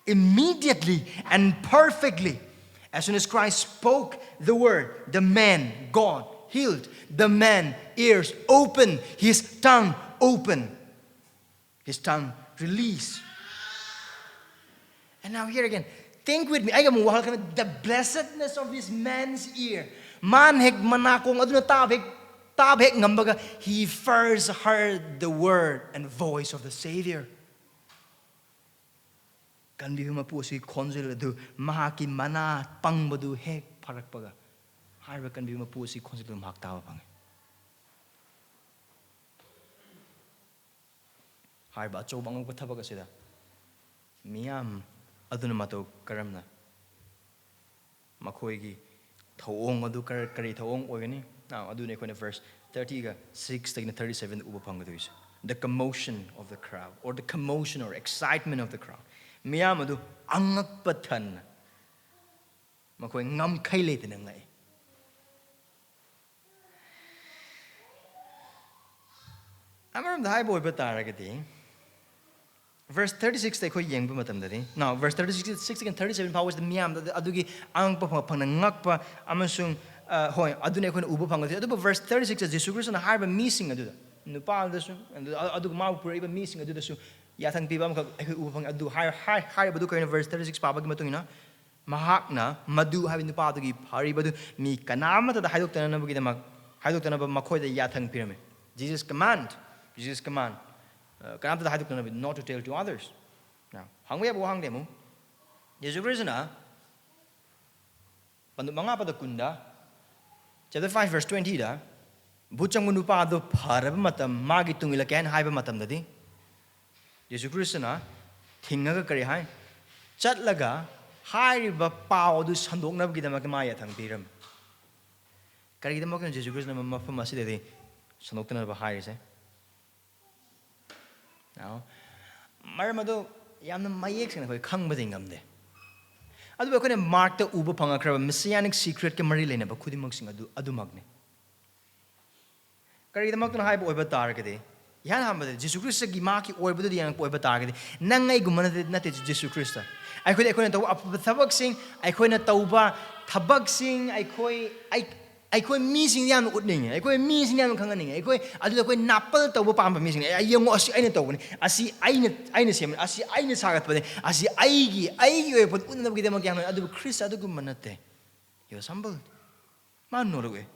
Immediately and perfectly, as soon as Christ spoke the word, the man, God, healed. The man ears open, his tongue open, his tongue release. And now here again, think with me. ꯑꯩꯒ ꯑꯃꯨꯛ ꯋꯥꯍꯜ ꯈꯟꯕ, the blessedness of this man's ear. ꯃꯥꯅ ꯍꯦꯛ ꯃꯅꯥꯀꯣꯡ ꯑꯗꯨꯅ ꯇꯥꯕ ꯍꯦꯛ, ꯇꯥꯕ ꯍꯦꯛ ꯉꯝꯕꯒ, he first heard the word and voice of the Savior. ꯀꯟꯕꯤꯕ ꯃꯄꯨ ꯑꯁꯤꯒꯤ ꯈꯣꯟꯖꯦꯜ ꯑꯗꯨ, ꯃꯍꯥꯛꯀꯤ ꯃꯅꯥ ꯄꯪꯕꯗꯨ ꯍꯦꯛ ꯐꯔꯛꯄꯒ, ꯍꯥꯏꯔꯤꯕ ꯀꯟꯕꯤꯕ ꯃꯄꯨ ꯑꯁꯤꯒꯤ ꯈꯣꯟꯖꯦꯜ ꯑꯗꯨ ꯃꯍꯥꯛ ꯇꯥꯕ ꯐꯪꯉꯤ꯫ ꯍꯥꯏꯔꯤꯕ ꯑꯆꯧꯕ ꯑꯉꯛꯄ ꯊꯕꯛ ꯑꯁꯤꯗ ꯃꯤꯌꯥꯝ ꯑꯗꯨꯅ ꯃꯇꯧ ꯀꯔꯝꯅ, ꯃꯈꯣꯏꯒꯤ ꯊꯧꯑꯣꯡ ꯑꯗꯨ ꯀꯔ-, ꯀꯔꯤ ꯊꯧꯑꯣꯡ ꯑꯣꯏꯒꯅꯤ? ꯑꯥ, ꯑꯗꯨꯅꯤ ꯑꯩꯈꯣꯏꯅ verse thirty-ꯒ six-ꯇꯒꯤꯅ thirty-seven ꯎꯕ ꯐꯪꯒꯗꯣꯏꯁꯦ꯫ The commotion of the crowd, or the commotion or excitement of the crowd. ꯃꯤꯌꯥꯝ ꯑꯗꯨ ꯑꯉꯛꯄ ꯊꯟꯅ ꯃꯈꯣꯏ ꯉꯝꯈꯩ ꯂꯩꯇꯅ ꯉꯛꯏ꯫ ꯑꯃꯔꯣꯝꯗ ꯍꯥꯏꯕ ꯑꯣꯏꯕ ꯇꯥꯔꯒꯗꯤ, verse thirty-six-ꯇ ꯑꯩꯈꯣꯏ ꯌꯦꯡꯕ ꯃꯇꯝꯗꯗꯤ, now, verse thirty-six, six and thirty-seven ꯐꯥꯎꯕꯁꯤꯗ ꯃꯤꯌꯥꯝꯗ ꯑꯗꯨꯒꯤ ꯑꯉꯛꯄ ꯐꯪ-, ꯐꯪꯅ ꯉꯛꯄ ꯑꯃꯁꯨꯡ, ꯑ, ꯍꯣꯏ, ꯑꯗꯨꯅ ꯑꯩꯈꯣꯏꯅ ꯎꯕ ꯐꯪꯒꯗꯣꯏ꯫ ꯑꯗꯨꯕꯨ verse thirty-six-ꯇ ꯖꯤꯁꯨ ꯈ꯭ꯔꯤꯁꯇꯅ ꯍꯥꯏꯔꯤꯕ ꯃꯤꯁꯤꯡ ꯑꯗꯨꯗ, ꯅꯨꯄꯥ ꯑꯗꯨꯗꯁꯨ, ꯑꯗꯨ, ꯑꯗꯨꯒ ꯃꯥꯕꯨ ꯄꯨꯔꯛꯏꯕ ꯃꯤꯁꯤꯡ ꯑꯗꯨꯗꯁꯨ ꯌꯥꯊꯪ ꯄꯤꯕ ꯑꯃꯈꯛ ꯑꯩꯈꯣꯏ ꯎꯕ ꯐꯪꯉꯤ꯫ ꯑꯗꯨ ꯍꯥꯏ-, ꯍꯥꯏ-, ꯍꯥꯏꯔꯤꯕꯗꯨ ꯀꯔꯤꯅꯣ? Verse thirty-six ꯄꯥꯕꯒꯤ ꯃꯇꯨꯡ ꯏꯟꯅ, ꯃꯍꯥꯛꯅ ꯃꯗꯨ ꯍꯥꯏꯕ ꯅꯨꯄꯥ ꯑꯗꯨꯒꯤ ꯐꯔꯤꯕ ꯑꯗꯨ ꯃꯤ ꯀꯅꯥ ꯑꯃꯠꯇꯗ ꯍꯥꯏꯗꯣꯛꯇꯅꯕꯒꯤꯗꯃꯛ, ꯍꯥꯏꯗꯣꯛꯇꯅꯕ ꯃꯈꯣꯏꯗ ꯌꯥꯊꯪ ꯄꯤꯔꯝꯃꯤ꯫ Jesus' command, Jesus' command, ꯑ, ꯀꯅꯥꯝꯇꯗ ꯍꯥꯏꯗꯣꯛꯇꯅꯕ, not to tell to others꯫ Now, ꯍꯪꯕ ꯌꯥꯕ ꯋꯥꯍꯪꯗꯤ ꯑꯃꯨꯛ, ꯖꯤꯁꯨ ꯈ꯭ꯔꯤꯁꯇꯅ ꯄꯟꯗꯨꯞ ꯃꯉꯥ ꯄꯗ ꯀꯨꯟꯗ, chapter five verse twenty ꯗ, ꯚꯨꯠ ꯆꯪꯕ ꯅꯨꯄꯥꯗꯣ ꯐꯔꯕ ꯃꯇꯝ, ꯃꯥꯒꯤ ꯇꯨꯡ ꯏꯜꯂꯛꯀꯦ ꯍꯥꯏꯅ ꯍꯥꯏꯕ ꯃꯇꯝꯗꯗꯤ, ꯖꯤꯁꯨ ꯈ꯭ꯔꯤꯁꯇꯅ ꯊꯤꯡꯉꯒ ꯀꯔꯤ ꯍꯥꯏ? ꯆꯠꯂꯒ ꯍꯥꯏꯔꯤꯕ ꯄꯥꯎ ꯑꯗꯨ ꯁꯟꯗꯣꯛꯅꯕꯒꯤꯗꯃꯛꯇ ꯃꯥ ꯌꯥꯊꯪ ꯄꯤꯔꯝꯃꯤ꯫ ꯀꯔꯤꯒꯤꯗꯃꯛꯇꯅꯣ ꯖꯤꯁꯨ ꯈ꯭ꯔꯤꯁꯇꯅ ꯃꯐꯝ ꯑꯁꯤꯗꯗꯤ ꯁꯟꯗꯣꯛꯇꯅꯕ ꯍꯥꯏꯔꯤꯁꯦ? Now, ꯃꯔꯝ ꯑꯗꯨ ꯌꯥꯝꯅ ꯃꯌꯦꯛ ꯁꯦꯡꯅ ꯑꯩꯈꯣꯏ ꯈꯪꯕꯗꯤ ꯉꯝꯗꯦ꯫ ꯑꯗꯨꯕꯨ ꯑꯩꯈꯣꯏꯅ ꯃꯥꯔꯛꯇ ꯎꯕ ꯐꯪꯉꯛꯈ꯭ꯔꯕ ꯃꯦꯁꯤꯌꯥꯅꯤꯛ ꯁꯤꯀ꯭ꯔꯦꯠꯀ ꯃꯔꯤ ꯂꯩꯅꯕ ꯈꯨꯗꯤꯡꯃꯛꯁꯤꯡ ꯑꯗꯨ ꯑꯗꯨꯃꯛꯅꯤ꯫ ꯀꯔꯤꯒꯤꯗꯃꯛꯇꯅꯣ ꯍꯥꯏꯕ ꯑꯣꯏꯕ ꯇꯥꯔꯒꯗꯤ, ꯏꯍꯥꯟ ꯍꯥꯟꯕꯗ ꯖꯤꯁꯨ ꯈ꯭ꯔꯤꯁꯇꯒꯤ ꯃꯍꯥꯛꯀꯤ ꯑꯣꯏꯕꯗꯨꯗ ꯌꯦꯡꯉꯛꯄ ꯑꯣꯏꯕ ꯇꯥꯔꯒꯗꯤ, ꯅꯪ ꯑꯩꯒꯨꯝꯕ ꯅꯠꯇꯦ, ꯅꯠꯇꯦ ꯖꯤꯁꯨ ꯈ꯭ꯔꯤꯁꯇ꯫ ꯑꯩꯈꯣꯏꯗꯤ ꯑꯩꯈꯣꯏꯅ ꯇꯧꯕ ꯑꯐꯕ ꯊꯕꯛꯁꯤꯡ, ꯑꯩꯈꯣꯏꯅ ꯇꯧꯕ ꯊꯕꯛꯁꯤꯡ, ꯑꯩꯈꯣꯏ, ꯑꯩ, ꯑꯩꯈꯣꯏ ꯃꯤꯁꯤꯡ ꯌꯥꯝꯅ ꯎꯠꯅꯤꯡꯉꯤ, ꯑꯩꯈꯣꯏ ꯃꯤꯁꯤꯡ ꯌꯥꯝꯅ ꯈꯪꯍꯟꯅꯤꯡꯉꯤ, ꯑꯩꯈꯣꯏ ꯑꯗꯨꯗ ꯑꯩꯈꯣꯏ ꯅꯥꯄꯜ ꯇꯧꯕ ꯄꯥꯝꯕ ꯃꯤꯁꯤꯡꯅꯤ꯫ "ꯑꯩ ꯌꯦꯡꯉꯣ, ꯑꯁꯤ ꯑꯩꯅ ꯇꯧꯕꯅꯤ, ꯑꯁꯤ ꯑꯩꯅ, ꯑꯩꯅ ꯁꯦꯝꯕꯅꯤ, ꯑꯁꯤ ꯑꯩꯅ ꯁꯥꯒꯠꯄꯅꯤ, ꯑꯁꯤ ꯑꯩꯒꯤ, ꯑꯩꯒꯤ ꯑꯣꯏꯕ ꯄꯣꯠ ꯎꯠꯅꯕꯒꯤꯗꯃꯛ ꯌꯥꯝꯅ"꯫ ꯑꯗꯨꯕꯨ ꯈ꯭ꯔꯤꯁꯇ ꯑꯗꯨꯒꯨꯝꯕ ꯅꯠꯇꯦ꯫ He was humble. ꯃꯥ ꯅꯣꯂꯨꯛꯑꯦ꯫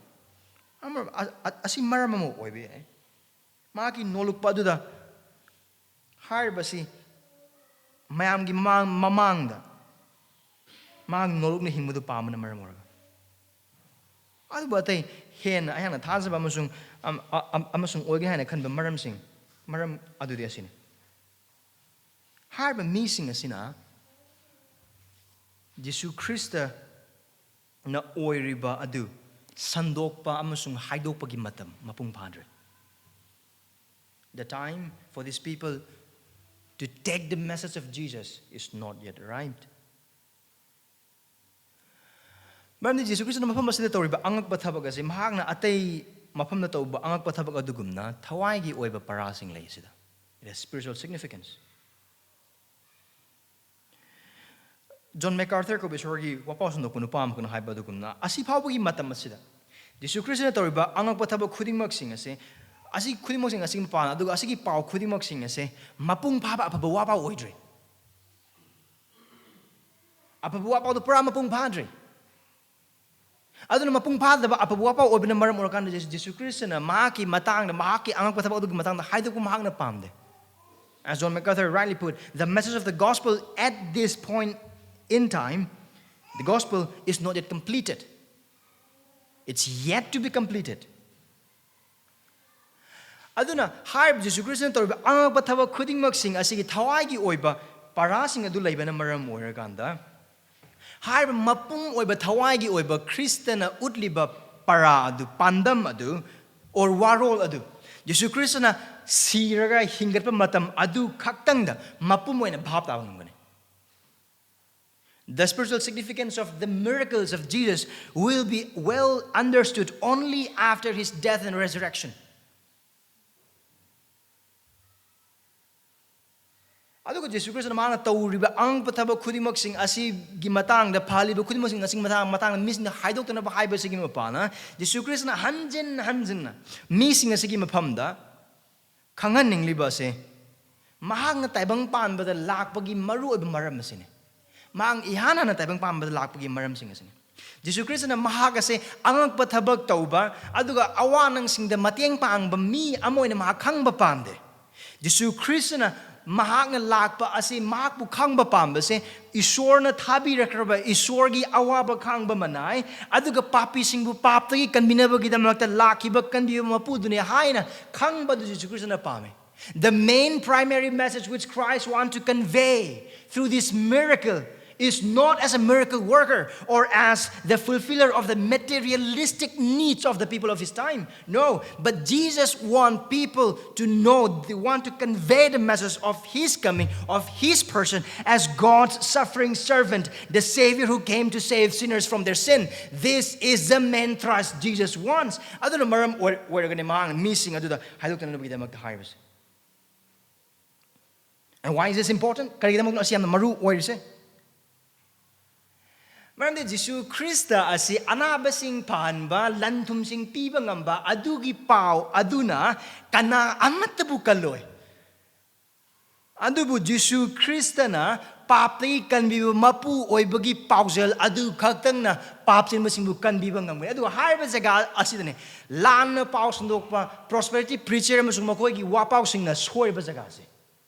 ꯑꯃ-, ꯑ-, ꯑ-, ꯑꯁꯤ ꯃꯔꯝ ꯑꯃ ꯑꯣꯏꯕ ꯌꯥꯏ꯫ ꯃꯥꯒꯤ ꯅꯣꯂꯨꯛꯄ ꯑꯗꯨꯗ ꯍꯥꯏꯔꯤꯕꯁꯤ ꯃꯌꯥꯝꯒꯤ ꯃꯃꯥꯡ-, ꯃꯃꯥꯡꯗ ꯃꯥꯒꯤ ꯅꯣꯂꯨꯛꯅ ꯍꯤꯡꯕꯗꯨ ꯄꯥꯝꯕꯅ ꯃꯔꯝ ꯑꯣꯏꯔꯒ꯫ ꯑꯗꯨꯕꯨ ꯑꯇꯩ ꯍꯦꯟꯅ ꯑꯩꯍꯥꯛꯅ ꯊꯥꯖꯕ ꯑꯃꯁꯨꯡ, ꯑꯝ-, ꯑ-, ꯑꯝ-, ꯑꯃꯁꯨꯡ ꯑꯣꯏꯒꯅꯤ ꯍꯥꯏꯅ ꯈꯟꯕ ꯃꯔꯝꯁꯤꯡ, ꯃꯔꯝ ꯑꯗꯨꯗꯤ ꯑꯁꯤꯅꯤ꯫ ꯍꯥꯏꯔꯤꯕ ꯃꯤꯁꯤꯡ ꯑꯁꯤꯅ ꯖꯤꯁꯨ ꯈ꯭ꯔꯤꯁꯇꯅ ꯑꯣꯏꯔꯤꯕ ꯑꯗꯨ ꯁꯟꯗꯣꯛꯄ ꯑꯃꯁꯨꯡ ꯍꯥꯏꯗꯣꯛꯄꯒꯤ ꯃꯇꯝ ꯃꯄꯨꯡ ꯐꯥꯗ꯭ꯔꯤ꯫ The time for these people to take the message of Jesus is not yet arrived. ꯃꯔꯝꯗꯤ ꯖꯤꯁꯨ ꯈ꯭ꯔꯤꯁꯇꯅ ꯃꯐꯝ ꯑꯁꯤꯗ ꯇꯧꯔꯤꯕ ꯑꯉꯛꯄ ꯊꯕꯛ ꯑꯁꯤ ꯃꯍꯥꯛꯅ ꯑꯇꯩ ꯃꯐꯝꯗ ꯇꯧꯕ ꯑꯉꯛꯄ ꯊꯕꯛ ꯑꯗꯨꯒꯨꯝꯅ ꯊꯋꯥꯏꯒꯤ ꯑꯣꯏꯕ ꯄꯔꯥꯁꯤꯡ ꯂꯩ ꯁꯤꯗ꯫ It has spiritual significance. John McArthur ꯀꯧꯕ ꯏꯁꯣꯔꯒꯤ ꯋꯥꯄꯥꯎ ꯁꯟꯗꯣꯛꯄ ꯅꯨꯄꯥ ꯑꯃꯈꯛꯅ ꯍꯥꯏꯕ ꯑꯗꯨꯒꯨꯝꯅ, ꯑꯁꯤ ꯐꯥꯎꯕꯒꯤ ꯃꯇꯝ ꯑꯁꯤꯗ ꯖꯤꯁꯨ ꯈ꯭ꯔꯤꯁꯇꯅ ꯇꯧꯔꯤꯕ ꯑꯉꯛꯄ ꯊꯕꯛ ꯈꯨꯗꯤꯡꯃꯛꯁꯤꯡ ꯑꯁꯦ, ꯑꯁꯤ ꯈꯨꯗꯤꯡꯃꯛꯁꯤꯡ ꯑꯁꯤꯒꯤ ꯃꯄꯥꯟ, ꯑꯗꯨꯒ ꯑꯁꯤꯒꯤ ꯄꯥꯎ ꯈꯨꯗꯤꯡꯃꯛꯁꯤꯡ ꯑꯁꯦ ꯃꯄꯨꯡ ꯐꯥꯕ ꯑꯐꯕ ꯋꯥꯄꯥꯎ ꯑꯣꯏꯗ꯭ꯔꯤ꯫ ꯑꯐꯕ ꯋꯥꯄꯥꯎꯗꯣ ꯄꯨꯔꯥ ꯃꯄꯨꯡ ꯐꯥꯗ꯭ꯔꯤ꯫ ꯑꯗꯨꯅ ꯃꯄꯨꯡ ꯐꯥꯗꯕ ꯑꯐꯕ ꯋꯥꯄꯥꯎ ꯑꯣꯏꯕꯅ ꯃꯔꯝ ꯑꯣꯏꯔꯀꯥꯟꯗ ꯖꯤꯁꯨ, ꯖꯤꯁꯨ ꯈ꯭ꯔꯤꯁꯇꯅ ꯃꯍꯥꯛꯀꯤ ꯃꯇꯥꯡꯗ, ꯃꯍꯥꯛꯀꯤ ꯑꯉꯛꯄ ꯊꯕꯛ ꯑꯗꯨꯒꯤ ꯃꯇꯥꯡꯗ ꯍꯥꯏꯗꯣꯛꯄ ꯃꯍꯥꯛꯅ ꯄꯥꯝꯗꯦ꯫ As John MacArthur rightly put, the message of the gospel at this point in time, the gospel is not yet completed. It's yet to be completed. ꯑꯗꯨꯅ ꯍꯥꯏꯔꯤꯕ ꯖꯤꯁꯨ ꯈ꯭ꯔꯤꯁꯇꯅ ꯇꯧꯔꯤꯕ ꯑꯉꯛꯄ ꯊꯕꯛ ꯈꯨꯗꯤꯡꯃꯛꯁꯤꯡ ꯑꯁꯤꯒꯤ ꯊꯋꯥꯏꯒꯤ ꯑꯣꯏꯕ ꯄꯔꯥꯁꯤꯡ ꯑꯗꯨ ꯂꯩꯕꯅ ꯃꯔꯝ ꯑꯣꯏꯔꯀꯥꯟꯗ, ꯍꯥꯏꯔꯤꯕ ꯃꯄꯨꯡ ꯑꯣꯏꯕ ꯊꯋꯥꯏꯒꯤ ꯑꯣꯏꯕ ꯈ꯭ꯔꯤꯁꯇꯅ ꯎꯠꯂꯤꯕ ꯄꯔꯥ ꯑꯗꯨ, ꯄꯥꯟꯗꯝ ꯑꯗꯨ, or ꯋꯥꯔꯣꯜ ꯑꯗꯨ, ꯖꯤꯁꯨ ꯈ꯭ꯔꯤꯁꯇꯅ ꯁꯤꯔꯒ ꯍꯤꯡꯒꯠꯄ ꯃꯇꯝ ꯑꯗꯨ ꯈꯛꯇꯪꯗ ꯃꯄꯨꯝ ꯑꯣꯏꯅ ꯚꯥꯞ ꯇꯥꯕ ꯉꯝꯒꯅꯤ꯫ The spiritual significance of the miracles of Jesus will be well understood only after his death and resurrection. ꯑꯗꯨꯒ ꯖꯤꯁꯨ ꯈ꯭ꯔꯤꯁꯇꯅ ꯃꯥꯅ ꯇꯧꯔꯤꯕ ꯑꯉꯛꯄ ꯊꯕꯛ ꯈꯨꯗꯤꯡꯃꯛꯁꯤꯡ ꯑꯁꯤꯒꯤ ꯃꯇꯥꯡꯗ, ꯐꯍꯜꯂꯤꯕ ꯈꯨꯗꯤꯡꯃꯛꯁꯤꯡ ꯑꯁꯤꯒꯤ ꯃꯇꯥꯡ, ꯃꯇꯥꯡꯗ ꯃꯤꯁꯤꯡꯗ ꯍꯥꯏꯗꯣꯛꯇꯅꯕ ꯍꯥꯏꯕꯁꯤꯒꯤ ꯃꯄꯥꯅ, ꯖꯤꯁꯨ ꯈ꯭ꯔꯤꯁꯇꯅ ꯍꯟꯖꯤꯟ ꯍꯟꯖꯤꯟꯅ ꯃꯤꯁꯤꯡ ꯑꯁꯤꯒꯤ ꯃꯐꯝꯗ ꯈꯪꯍꯟꯅꯤꯡꯂꯤꯕ ꯑꯁꯤ, ꯃꯍꯥꯛꯅ ꯇꯥꯏꯕꯪ ꯄꯥꯟꯕꯗ ꯂꯥꯛꯄꯒꯤ ꯃꯔꯨꯑꯣꯏꯕ ꯃꯔꯝ ꯑꯁꯤꯅꯤ꯫ ꯃꯍꯥꯛ ꯏꯍꯥꯟ ꯍꯥꯟꯅ ꯇꯥꯏꯕꯪ ꯄꯥꯟꯕꯗ ꯂꯥꯛꯄꯒꯤ ꯃꯔꯝꯁꯤꯡ ꯑꯁꯤꯅꯤ꯫ ꯖꯤꯁꯨ ꯈ꯭ꯔꯤꯁꯇꯅ ꯃꯍꯥꯛ ꯑꯁꯦ ꯑꯉꯛꯄ ꯊꯕꯛ ꯇꯧꯕ, ꯑꯗꯨꯒ ꯑꯋꯥ ꯅꯪꯁꯤꯡꯗ ꯃꯇꯦꯡ ꯄꯥꯡꯕ ꯃꯤ ꯑꯃ ꯑꯣꯏꯅ ꯃꯍꯥꯛ ꯈꯪꯕ ꯄꯥꯝꯗꯦ꯫ ꯖꯤꯁꯨ ꯈ꯭ꯔꯤꯁꯇꯅ ꯃꯍꯥꯛꯅ ꯂꯥꯛꯄ ꯑꯁꯤ, ꯃꯍꯥꯛꯄꯨ ꯈꯪꯕ ꯄꯥꯝꯕꯁꯦ, ꯏꯁꯣꯔꯅ ꯊꯥꯕꯤꯔꯛꯈ꯭ꯔꯕ ꯏꯁꯣꯔꯒꯤ ꯑꯋꯥꯕ ꯈꯥꯡꯕ ꯃꯅꯥꯏ, ꯑꯗꯨꯒ ꯄꯥꯄꯤꯁꯤꯡꯕꯨ ꯄꯥꯞꯇꯒꯤ ꯀꯟꯕꯤꯅꯕꯒꯤꯗꯃꯛꯇ ꯂꯥꯛꯈꯤꯕ ꯀꯟꯕꯤꯕ ꯃꯄꯨꯗꯨꯅꯤ ꯍꯥꯏꯅ ꯈꯪꯕꯗꯨ ꯖꯤꯁꯨ ꯈ꯭ꯔꯤꯁꯇꯅ ꯄꯥꯝꯃꯤ꯫ The main primary message which Christ wants to convey through this miracle is not as a miracle worker or as the fulfiller of the materialistic needs of the people of his time. No, but Jesus wants people to know, they want to convey the message of his coming, of his person as God's suffering servant, the Savior who came to save sinners from their sin. This is the main thrust Jesus wants. ꯑꯗꯨꯅ ꯃꯔꯝ ꯑꯣꯏ-, ꯑꯣꯏꯔꯒꯅꯤ ꯃꯍꯥꯛꯅ ꯃꯤꯁꯤꯡ ꯑꯗꯨꯗ ꯍꯥꯏꯗꯣꯛꯇꯅꯕꯒꯤꯗꯃꯛꯇ ꯍꯥꯏꯕꯁꯦ꯫ And why is this important? ꯀꯔꯤꯒꯤꯗꯃꯛꯅꯣ ꯑꯁꯤ ꯌꯥꯝꯅ ꯃꯔꯨ ꯑꯣꯏꯔꯤꯁꯦ? ꯃꯔꯝꯗꯤ ꯖꯤꯁꯨ ꯈ꯭ꯔꯤꯁꯇ ꯑꯁꯤ ꯑꯅꯥꯕꯁꯤꯡ ꯐꯍꯟꯕ, ꯂꯟ ꯊꯨꯝꯁꯤꯡ ꯄꯤꯕ ꯉꯝꯕ ꯑꯗꯨꯒꯤ ꯄꯥꯎ ꯑꯗꯨꯅ ꯀꯅꯥ ꯑꯃꯠꯇꯕꯨ ꯀꯜꯂꯣꯏ꯫ ꯑꯗꯨꯕꯨ ꯖꯤꯁꯨ ꯈ꯭ꯔꯤꯁꯇꯅ ꯄꯥꯞꯇꯒꯤ ꯀꯟꯕꯤꯕ ꯃꯄꯨ ꯑꯣꯏꯕꯒꯤ ꯄꯥꯎꯖꯦꯜ ꯑꯗꯨ ꯈꯛꯇꯪꯅ ꯄꯥꯞ ꯆꯦꯟꯕꯁꯤꯡꯕꯨ ꯀꯟꯕꯤꯕ ꯉꯝꯒꯅꯤ꯫ ꯑꯗꯨꯒ ꯍꯥꯏꯔꯤꯕ ꯖꯒꯥ ꯑꯁꯤꯗꯅꯦ ꯂꯥꯟꯅ ꯄꯥꯎ ꯁꯟꯗꯣꯛꯄ, prosperity preacher ꯑꯃꯁꯨꯡ ꯃꯈꯣꯏꯒꯤ ꯋꯥꯄꯥꯎꯁꯤꯡꯅ ꯁꯣꯏꯔꯤꯕ ꯖꯒꯥꯁꯦ꯫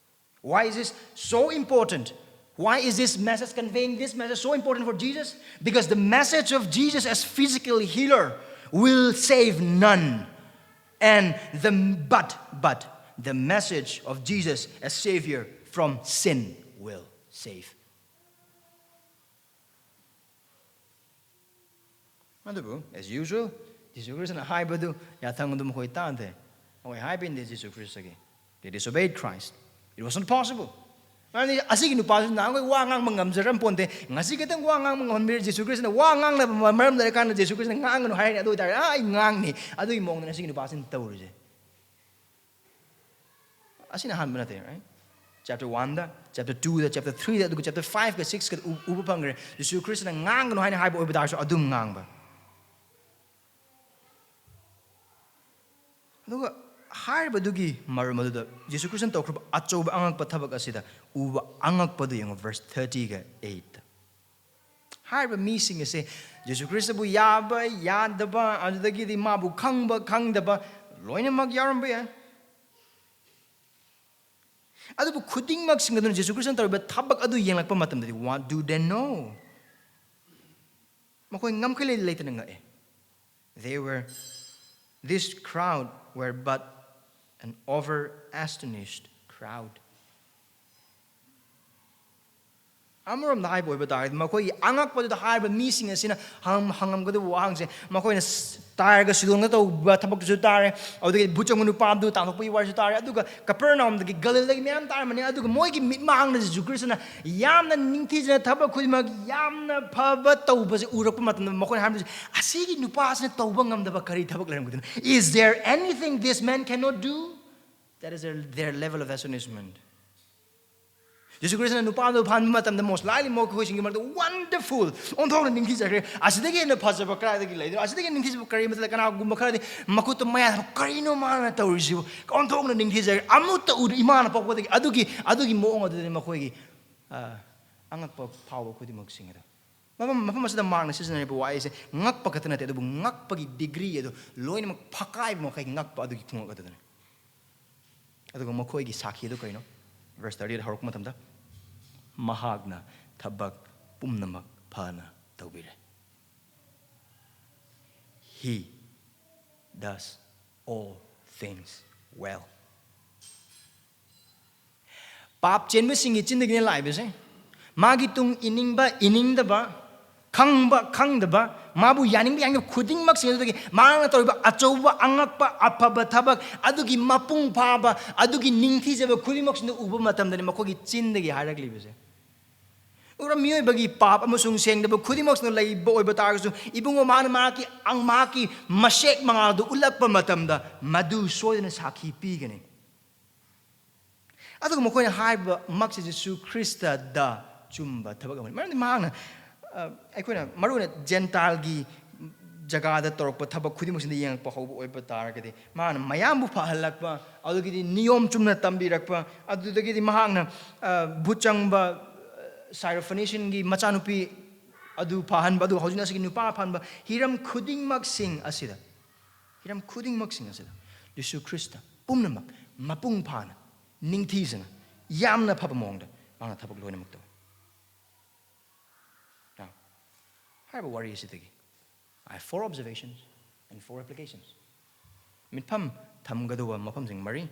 Why is this so important? Why is this message, conveying this message, so important for Jesus? Because the message of Jesus as physical healer will save none. And the but but the message of Jesus as Savior from sin will save. ꯑꯗꯨꯕꯨ, as usual, ꯖꯤꯁꯨ ꯈ꯭ꯔꯤꯁꯇꯅ ꯍꯥꯏꯕꯗꯨ ꯌꯥꯊꯪ ꯑꯗꯨ ꯃꯈꯣꯏ ꯇꯥꯗꯦ꯫ ꯃꯈꯣꯏ ꯍꯥꯏꯕ ꯏꯟꯗꯦ ꯖꯤꯁꯨ ꯈ꯭ꯔꯤꯁꯇꯒꯤ꯫ They disobeyed Christ. It was not possible. ꯃꯔꯝꯗꯤ ꯑꯁꯤꯒꯤ ꯅꯨꯄꯥꯁꯤ ꯅꯍꯥꯟꯈꯣꯏ ꯋꯥ ꯉꯥꯡꯕ ꯉꯝꯖꯔꯝ ꯄꯣꯟꯇꯦ꯫ ꯉꯁꯤ ꯈꯛꯇꯪ ꯋꯥ ꯉꯥꯡꯕ ꯉꯝꯍꯟꯕꯤꯔꯦ ꯖꯤꯁꯨ ꯈ꯭ꯔꯤꯁꯇꯅ꯫ ꯋꯥ ꯉꯥꯡꯅꯕ ꯃꯔꯝ ꯂꯩꯔꯀꯥꯟꯗ ꯖꯤꯁꯨ ꯈ꯭ꯔꯤꯁꯇꯅ "ꯉꯥꯡꯒꯅꯨ" ꯍꯥꯏꯔꯅꯤ꯫ ꯑꯗꯨ ꯑꯣꯏꯇꯥꯔꯗꯤ "ꯑꯥ, ꯑꯩ ꯉꯥꯡꯅꯤ"꯫ ꯑꯗꯨꯒꯤ ꯃꯑꯣꯡꯗꯅꯤ ꯑꯁꯤꯒꯤ ꯅꯨꯄꯥꯁꯤꯅ ꯇꯧꯔꯤꯁꯦ꯫ ꯑꯁꯤꯅ ꯑꯍꯥꯟꯕ ꯅꯠꯇꯦ, right? Chapter one ꯗ, chapter two ꯗ, chapter three ꯗ, ꯑꯗꯨꯒ chapter five ꯀ six ꯀ ꯎ-, ꯎꯕ ꯐꯪꯈ꯭ꯔꯦ꯫ ꯖꯤꯁꯨ ꯈ꯭ꯔꯤꯁꯇꯅ "ꯉꯥꯡꯒꯅꯨ" ꯍꯥꯏꯅ ꯍꯥꯏꯕ ꯑꯣꯏꯕ ꯇꯥꯔꯁꯨ ꯑꯗꯨꯝ ꯉꯥꯡꯕ꯫ ꯑꯗꯨꯒ ꯍꯥꯏꯔꯤꯕꯗꯨꯒꯤ ꯃꯔꯝ ꯑꯗꯨꯗ ꯖꯤꯁꯨ ꯈ꯭ꯔꯤꯁꯇꯅ ꯇꯧꯈ꯭ꯔꯕ ꯑꯆꯧꯕ ꯑꯉꯛꯄ ꯊꯕꯛ ꯑꯁꯤꯗ ꯎꯕ ꯑꯉꯛꯄꯗꯨ ꯌꯦꯡꯉꯨ, verse thirty ꯒ eight ꯇ꯫ ꯍꯥꯏꯔꯤꯕ ꯃꯤꯁꯤꯡ ꯑꯁꯦ ꯖꯤꯁꯨ ꯈ꯭ꯔꯤꯁꯇꯕꯨ ꯌꯥꯕ, ꯌꯥꯗꯕ, ꯑꯗꯨꯗꯒꯤꯗꯤ ꯃꯥꯕꯨ ꯈꯪꯕ, ꯈꯪꯗꯕ ꯂꯣꯏꯅꯃꯛ ꯌꯥꯎꯔꯝꯕ ꯌꯥꯏ꯫ ꯑꯗꯨꯕꯨ ꯈꯨꯗꯤꯡꯃꯛꯁꯤꯡ ꯑꯗꯨꯅ ꯖꯤꯁꯨ ꯈ꯭ꯔꯤꯁꯇꯅ ꯇꯧꯔꯤꯕ ꯊꯕꯛ ꯑꯗꯨ ꯌꯦꯡꯂꯛꯄ ꯃꯇꯝꯗꯗꯤ, what do they know? ꯃꯈꯣꯏ ꯉꯝꯈꯩ ꯂꯩ-, ꯂꯩꯇꯅ ꯉꯛꯑꯦ꯫ They were, this crowd were but an over astonished crowd. ꯑꯃꯔꯣꯝꯗ ꯍꯥꯏꯕ ꯑꯣꯏꯕ ꯇꯥꯔꯒꯗꯤ, ꯃꯈꯣꯏꯒꯤ ꯑꯉꯛꯄꯗꯨꯗ ꯍꯥꯏꯔꯤꯕ ꯃꯤꯁꯤꯡ ꯑꯁꯤꯅ ꯍꯪ-, ꯍꯪꯉꯝꯒꯗꯕ ꯋꯥꯍꯪꯁꯦ, ꯃꯈꯣꯏꯅ ꯁ-, ꯇꯥꯏꯔꯒ ꯁꯤꯗꯣꯟꯒ ꯇꯧꯕ ꯊꯕꯛꯇꯨꯁꯨ ꯇꯥꯔꯦ, ꯑꯗꯨꯗꯒꯤ ꯚꯨꯠ ꯆꯪꯕ ꯅꯨꯄꯥ ꯑꯗꯨ ꯇꯥꯟꯊꯣꯛꯄꯒꯤ ꯋꯥꯔꯤꯁꯨ ꯇꯥꯔꯦ, ꯑꯗꯨꯒ ꯀꯄꯔꯅꯥꯎꯝꯗꯒꯤ, ꯒꯂꯤꯜꯗꯒꯤ ꯃꯌꯥꯝ ꯇꯥꯔꯝꯕꯅꯤ꯫ ꯑꯗꯨꯒ ꯃꯣꯏꯒꯤ ꯃꯤꯠꯃꯥꯡꯗ ꯖꯤꯁꯨ ꯈ꯭ꯔꯤꯁꯇꯅ ꯌꯥꯝꯅ ꯅꯤꯡꯊꯤꯖꯅ ꯊꯕꯛ ꯈꯨꯗꯤꯡꯃꯛ ꯌꯥꯝꯅ ꯐꯕ ꯇꯧꯕꯁꯦ ꯎꯔꯛꯄ ꯃꯇꯝꯗ, ꯃꯈꯣꯏꯅ ꯍꯥꯏꯔꯝꯗꯣꯏꯁꯦ, "ꯑꯁꯤꯒꯤ ꯅꯨꯄꯥꯁꯤꯅ ꯇꯧꯕ ꯉꯝꯗꯕ ꯀꯔꯤ ꯊꯕꯛ ꯂꯩꯔꯝꯒꯗꯣꯏꯅꯣ? Is there anything this man cannot do?" That is their, their level of astonishment. ꯖꯤꯁꯨ ꯈ꯭ꯔꯤꯁꯇꯅ ꯅꯨꯄꯥꯗꯨ ꯐꯍꯟꯕ ꯃꯇꯝꯗ, most likely ꯃꯈꯣꯏꯁꯤꯡꯒꯤ ꯃꯔꯛꯇ, "Wonderful!" ꯑꯣꯟꯊꯣꯛꯅ ꯅꯤꯡꯊꯤꯖꯈ꯭ꯔꯦ꯫ "ꯑꯁꯤꯗꯒꯤ ꯍꯦꯟꯅ ꯐꯖꯕ ꯀꯗꯥꯏꯗꯒꯤ ꯂꯩꯗꯣꯏꯅꯣ?" ꯑꯁꯤꯗꯒꯤ ꯍꯦꯟꯅ ꯅꯤꯡꯊꯤꯖꯕ ꯀꯔꯤ ꯑꯃꯠꯇ ꯂꯩ? ꯀꯅꯥꯒꯨꯝꯕ ꯈꯔꯗꯤ ꯃꯈꯨꯠꯇ ꯃꯌꯥ ꯊꯝꯃ, "ꯀꯔꯤꯅꯣ ꯃꯥꯅ ꯇꯧꯔꯤꯁꯤꯕꯨ? ꯑꯣꯟꯊꯣꯛꯅ ꯅꯤꯡꯊꯤꯖꯈ꯭ꯔꯦ꯫ ꯑꯃꯠꯇ ꯎꯗ꯭ꯔꯤ ꯏꯃꯥꯅ ꯄꯣꯛꯄꯗꯒꯤ꯫" ꯑꯗꯨꯒꯤ, ꯑꯗꯨꯒꯤ ꯃꯑꯣꯡ ꯑꯗꯨꯗꯅꯤ ꯃꯈꯣꯏꯒꯤ, ꯑ, ꯑꯉꯛꯄ ꯐꯥꯎꯕ ꯈꯨꯗꯤꯡꯃꯛꯁꯤꯡ ꯑꯗꯣ꯫ ꯃꯐꯝ, ꯃꯐꯝ ꯑꯁꯤꯗ ꯃꯥꯔꯛꯅ ꯁꯤꯖꯤꯟꯅꯔꯤꯕ ꯋꯥꯍꯩꯁꯦ ꯉꯛꯄ ꯈꯛꯇ ꯅꯠꯇꯦ, ꯑꯗꯨꯕꯨ ꯉꯛꯄꯒꯤ degree ꯑꯗꯨ ꯂꯣꯏꯅꯃꯛ ꯐꯀꯥꯏꯕ ꯃꯈꯩꯒꯤ ꯉꯛꯄ ꯑꯗꯨꯒꯤ ꯈꯣꯡꯎꯞ ꯑꯗꯨꯗꯅꯤ꯫ ꯑꯗꯨꯒ ꯃꯈꯣꯏꯒꯤ ꯁꯥꯈꯤ ꯑꯗꯨ ꯀꯔꯤꯅꯣ? Verse thirty-eight ꯍꯧꯔꯛꯄ ꯃꯇꯝꯗ, "ꯃꯍꯥꯛꯅ ꯊꯕꯛ ꯄꯨꯝꯅꯃꯛ ꯐꯅ ꯇꯧꯕꯤꯔꯦ." He does all things well. ꯄꯥꯞ ꯆꯦꯟꯕꯁꯤꯡꯒꯤ ꯆꯤꯟꯗꯒꯤꯅꯦ ꯂꯥꯛꯏꯕꯁꯦ꯫ ꯃꯥꯒꯤ ꯇꯨꯡ ꯏꯅꯤꯡꯕ, ꯏꯅꯤꯡꯗꯕ, ꯈꯪꯕ, ꯈꯪꯗꯕ, ꯃꯥꯕꯨ ꯌꯥꯅꯤꯡꯕ, ꯌꯥꯅꯤꯡꯗꯕ ꯈꯨꯗꯤꯡꯃꯛꯁꯤꯡ ꯑꯗꯨꯗꯒꯤ ꯃꯥꯅ ꯇꯧꯔꯤꯕ ꯑꯆꯧꯕ, ꯑꯉꯛꯄ, ꯑꯐꯕ ꯊꯕꯛ, ꯑꯗꯨꯒꯤ ꯃꯄꯨꯡ ꯐꯥꯕ, ꯑꯗꯨꯒꯤ ꯅꯤꯡꯊꯤꯖꯕ ꯈꯨꯗꯤꯡꯃꯛꯁꯤꯡꯗꯨ ꯎꯕ ꯃꯇꯝꯗꯅꯤ ꯃꯈꯣꯏꯒꯤ ꯆꯤꯟꯗꯒꯤ ꯍꯥꯏꯔꯛꯂꯤꯕꯁꯦ꯫ ꯎꯔ ꯃꯤꯑꯣꯏꯕꯒꯤ ꯄꯥꯞ ꯑꯃꯁꯨꯡ ꯁꯦꯡꯗꯕ ꯈꯨꯗꯤꯡꯃꯛꯁꯤꯅ ꯂꯩꯕ ꯑꯣꯏꯕ ꯇꯥꯔꯒꯁꯨ, ꯏꯕꯨꯡꯉꯣ, ꯃꯥꯅ ꯃꯍꯥꯛꯀꯤ, ꯃꯍꯥꯛꯀꯤ ꯃꯁꯦꯛ ꯃꯉꯥꯜꯗꯨ ꯎꯠꯂꯛꯄ ꯃꯇꯝꯗ ꯃꯗꯨ ꯁꯣꯏꯗꯅ ꯁꯥꯈꯤ ꯄꯤꯒꯅꯤ꯫ ꯑꯗꯨꯒ ꯃꯈꯣꯏꯅ ꯍꯥꯏꯕꯃꯛꯁꯤ ꯖꯤꯁꯨ ꯈ꯭ꯔꯤꯁꯇꯗ ꯆꯨꯝꯕ ꯊꯕꯛ ꯑꯃꯅꯤ꯫ ꯃꯔꯝꯗꯤ ꯃꯍꯥꯛꯅ, ꯑ, ꯑꯩꯈꯣꯏꯅ ꯃꯔꯨꯑꯣꯏꯅ ꯖꯦꯟꯇꯥꯏꯜꯒꯤ ꯖꯒꯥꯗ ꯇꯧꯔꯛꯄ ꯊꯕꯛ ꯈꯨꯗꯤꯡꯃꯛꯁꯤꯗ ꯌꯦꯡꯉꯛꯄ ꯍꯧꯕ ꯑꯣꯏꯕ ꯇꯥꯔꯒꯗꯤ, ꯃꯥꯅ ꯃꯌꯥꯝꯕꯨ ꯐꯍꯜꯂꯛꯄ, ꯑꯗꯨꯗꯒꯤꯗꯤ ꯅꯤꯌꯣꯝ ꯆꯨꯝꯅ ꯇꯝꯕꯤꯔꯛꯄ, ꯑꯗꯨꯗꯒꯤꯗꯤ ꯃꯍꯥꯛꯅ, ꯑ, ꯚꯨꯠ ꯆꯪꯕ, ꯑ, ꯁꯥꯏꯔꯣꯐꯣꯅꯤꯁꯤꯌꯟꯒꯤ ꯃꯆꯥꯅꯨꯄꯤ ꯑꯗꯨ ꯐꯍꯟꯕ, ꯑꯗꯨꯒ ꯍꯧꯖꯤꯛꯅ ꯑꯁꯤꯒꯤ ꯅꯨꯄꯥ ꯐꯍꯟꯕ, ꯍꯤꯔꯝ ꯈꯨꯗꯤꯡꯃꯛꯁꯤꯡ ꯑꯁꯤꯗ, ꯍꯤꯔꯝ ꯈꯨꯗꯤꯡꯃꯛꯁꯤꯡ ꯑꯁꯤꯗ ꯖꯤꯁꯨ ꯈ꯭ꯔꯤꯁꯇ ꯄꯨꯝꯅꯃꯛ ꯃꯄꯨꯡ ꯐꯥꯅ, ꯅꯤꯡꯊꯤꯖꯅ, ꯌꯥꯝꯅ ꯐꯕ ꯃꯑꯣꯡꯗ ꯃꯥꯅ ꯊꯕꯛ ꯂꯣꯏꯅꯃꯛ ꯇꯧꯏ꯫ Now, ꯍꯥꯏꯔꯤꯕ ꯋꯥꯔꯤ ꯑꯁꯤꯗꯒꯤ, I have four observations and four applications. ꯃꯤꯠꯐꯝ ꯊꯝꯒꯗꯧꯕ ꯃꯐꯝꯁꯤꯡ ꯃꯔꯤ,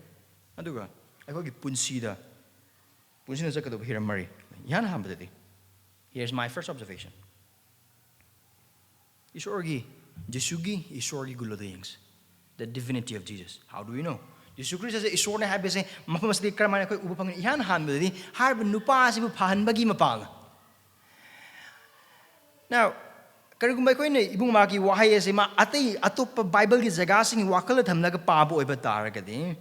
ꯑꯗꯨꯒ ꯑꯩꯈꯣꯏꯒꯤ ꯄꯨꯟꯁꯤꯗ, ꯄꯨꯟꯁꯤꯅ ꯆꯠꯀꯗꯧꯕ ꯍꯤꯔꯝ ꯃꯔꯤ꯫ ꯏꯍꯥꯟ ꯍꯥꯟꯕꯗꯗꯤ, here's my first observation. ꯏꯁꯣꯔꯒꯤ, ꯖꯤꯁꯨꯒꯤ ꯏꯁꯣꯔꯒꯤ ꯒꯨꯟ ꯑꯗꯨ ꯌꯦꯡꯁꯤ꯫ The divinity of Jesus. How do we know? ꯖꯤꯁꯨ ꯈ꯭ꯔꯤꯁꯇꯁꯦ ꯏꯁꯣꯔꯅꯦ ꯍꯥꯏꯕꯁꯦ ꯃꯐꯝ ꯑꯁꯤꯗꯒꯤ ꯀꯔꯝꯍꯥꯏꯅ ꯑꯩꯈꯣꯏ ꯎꯕ ꯐꯪꯒꯅꯤ? ꯏꯍꯥꯟ ꯍꯥꯟꯕꯗꯗꯤ ꯍꯥꯏꯔꯤꯕ ꯅꯨꯄꯥ ꯑꯁꯤꯕꯨ ꯐꯍꯟꯕꯒꯤ ꯃꯄꯥꯜꯅ꯫ Now, ꯀꯔꯤꯒꯨꯝꯕ ꯑꯩꯈꯣꯏꯅ ꯏꯕꯨꯡ ꯃꯥꯒꯤ ꯋꯥꯍꯩ ꯑꯁꯤ ꯃꯥ ꯑꯇꯩ ꯑꯇꯣꯞꯄ ꯕꯥꯏꯕꯜꯒꯤ ꯖꯒꯥꯁꯤꯡꯒꯤ ꯋꯥꯈꯜꯗ ꯊꯝꯂꯒ ꯄꯥꯕ ꯑꯣꯏꯕ ꯇꯥꯔꯒꯗꯤ,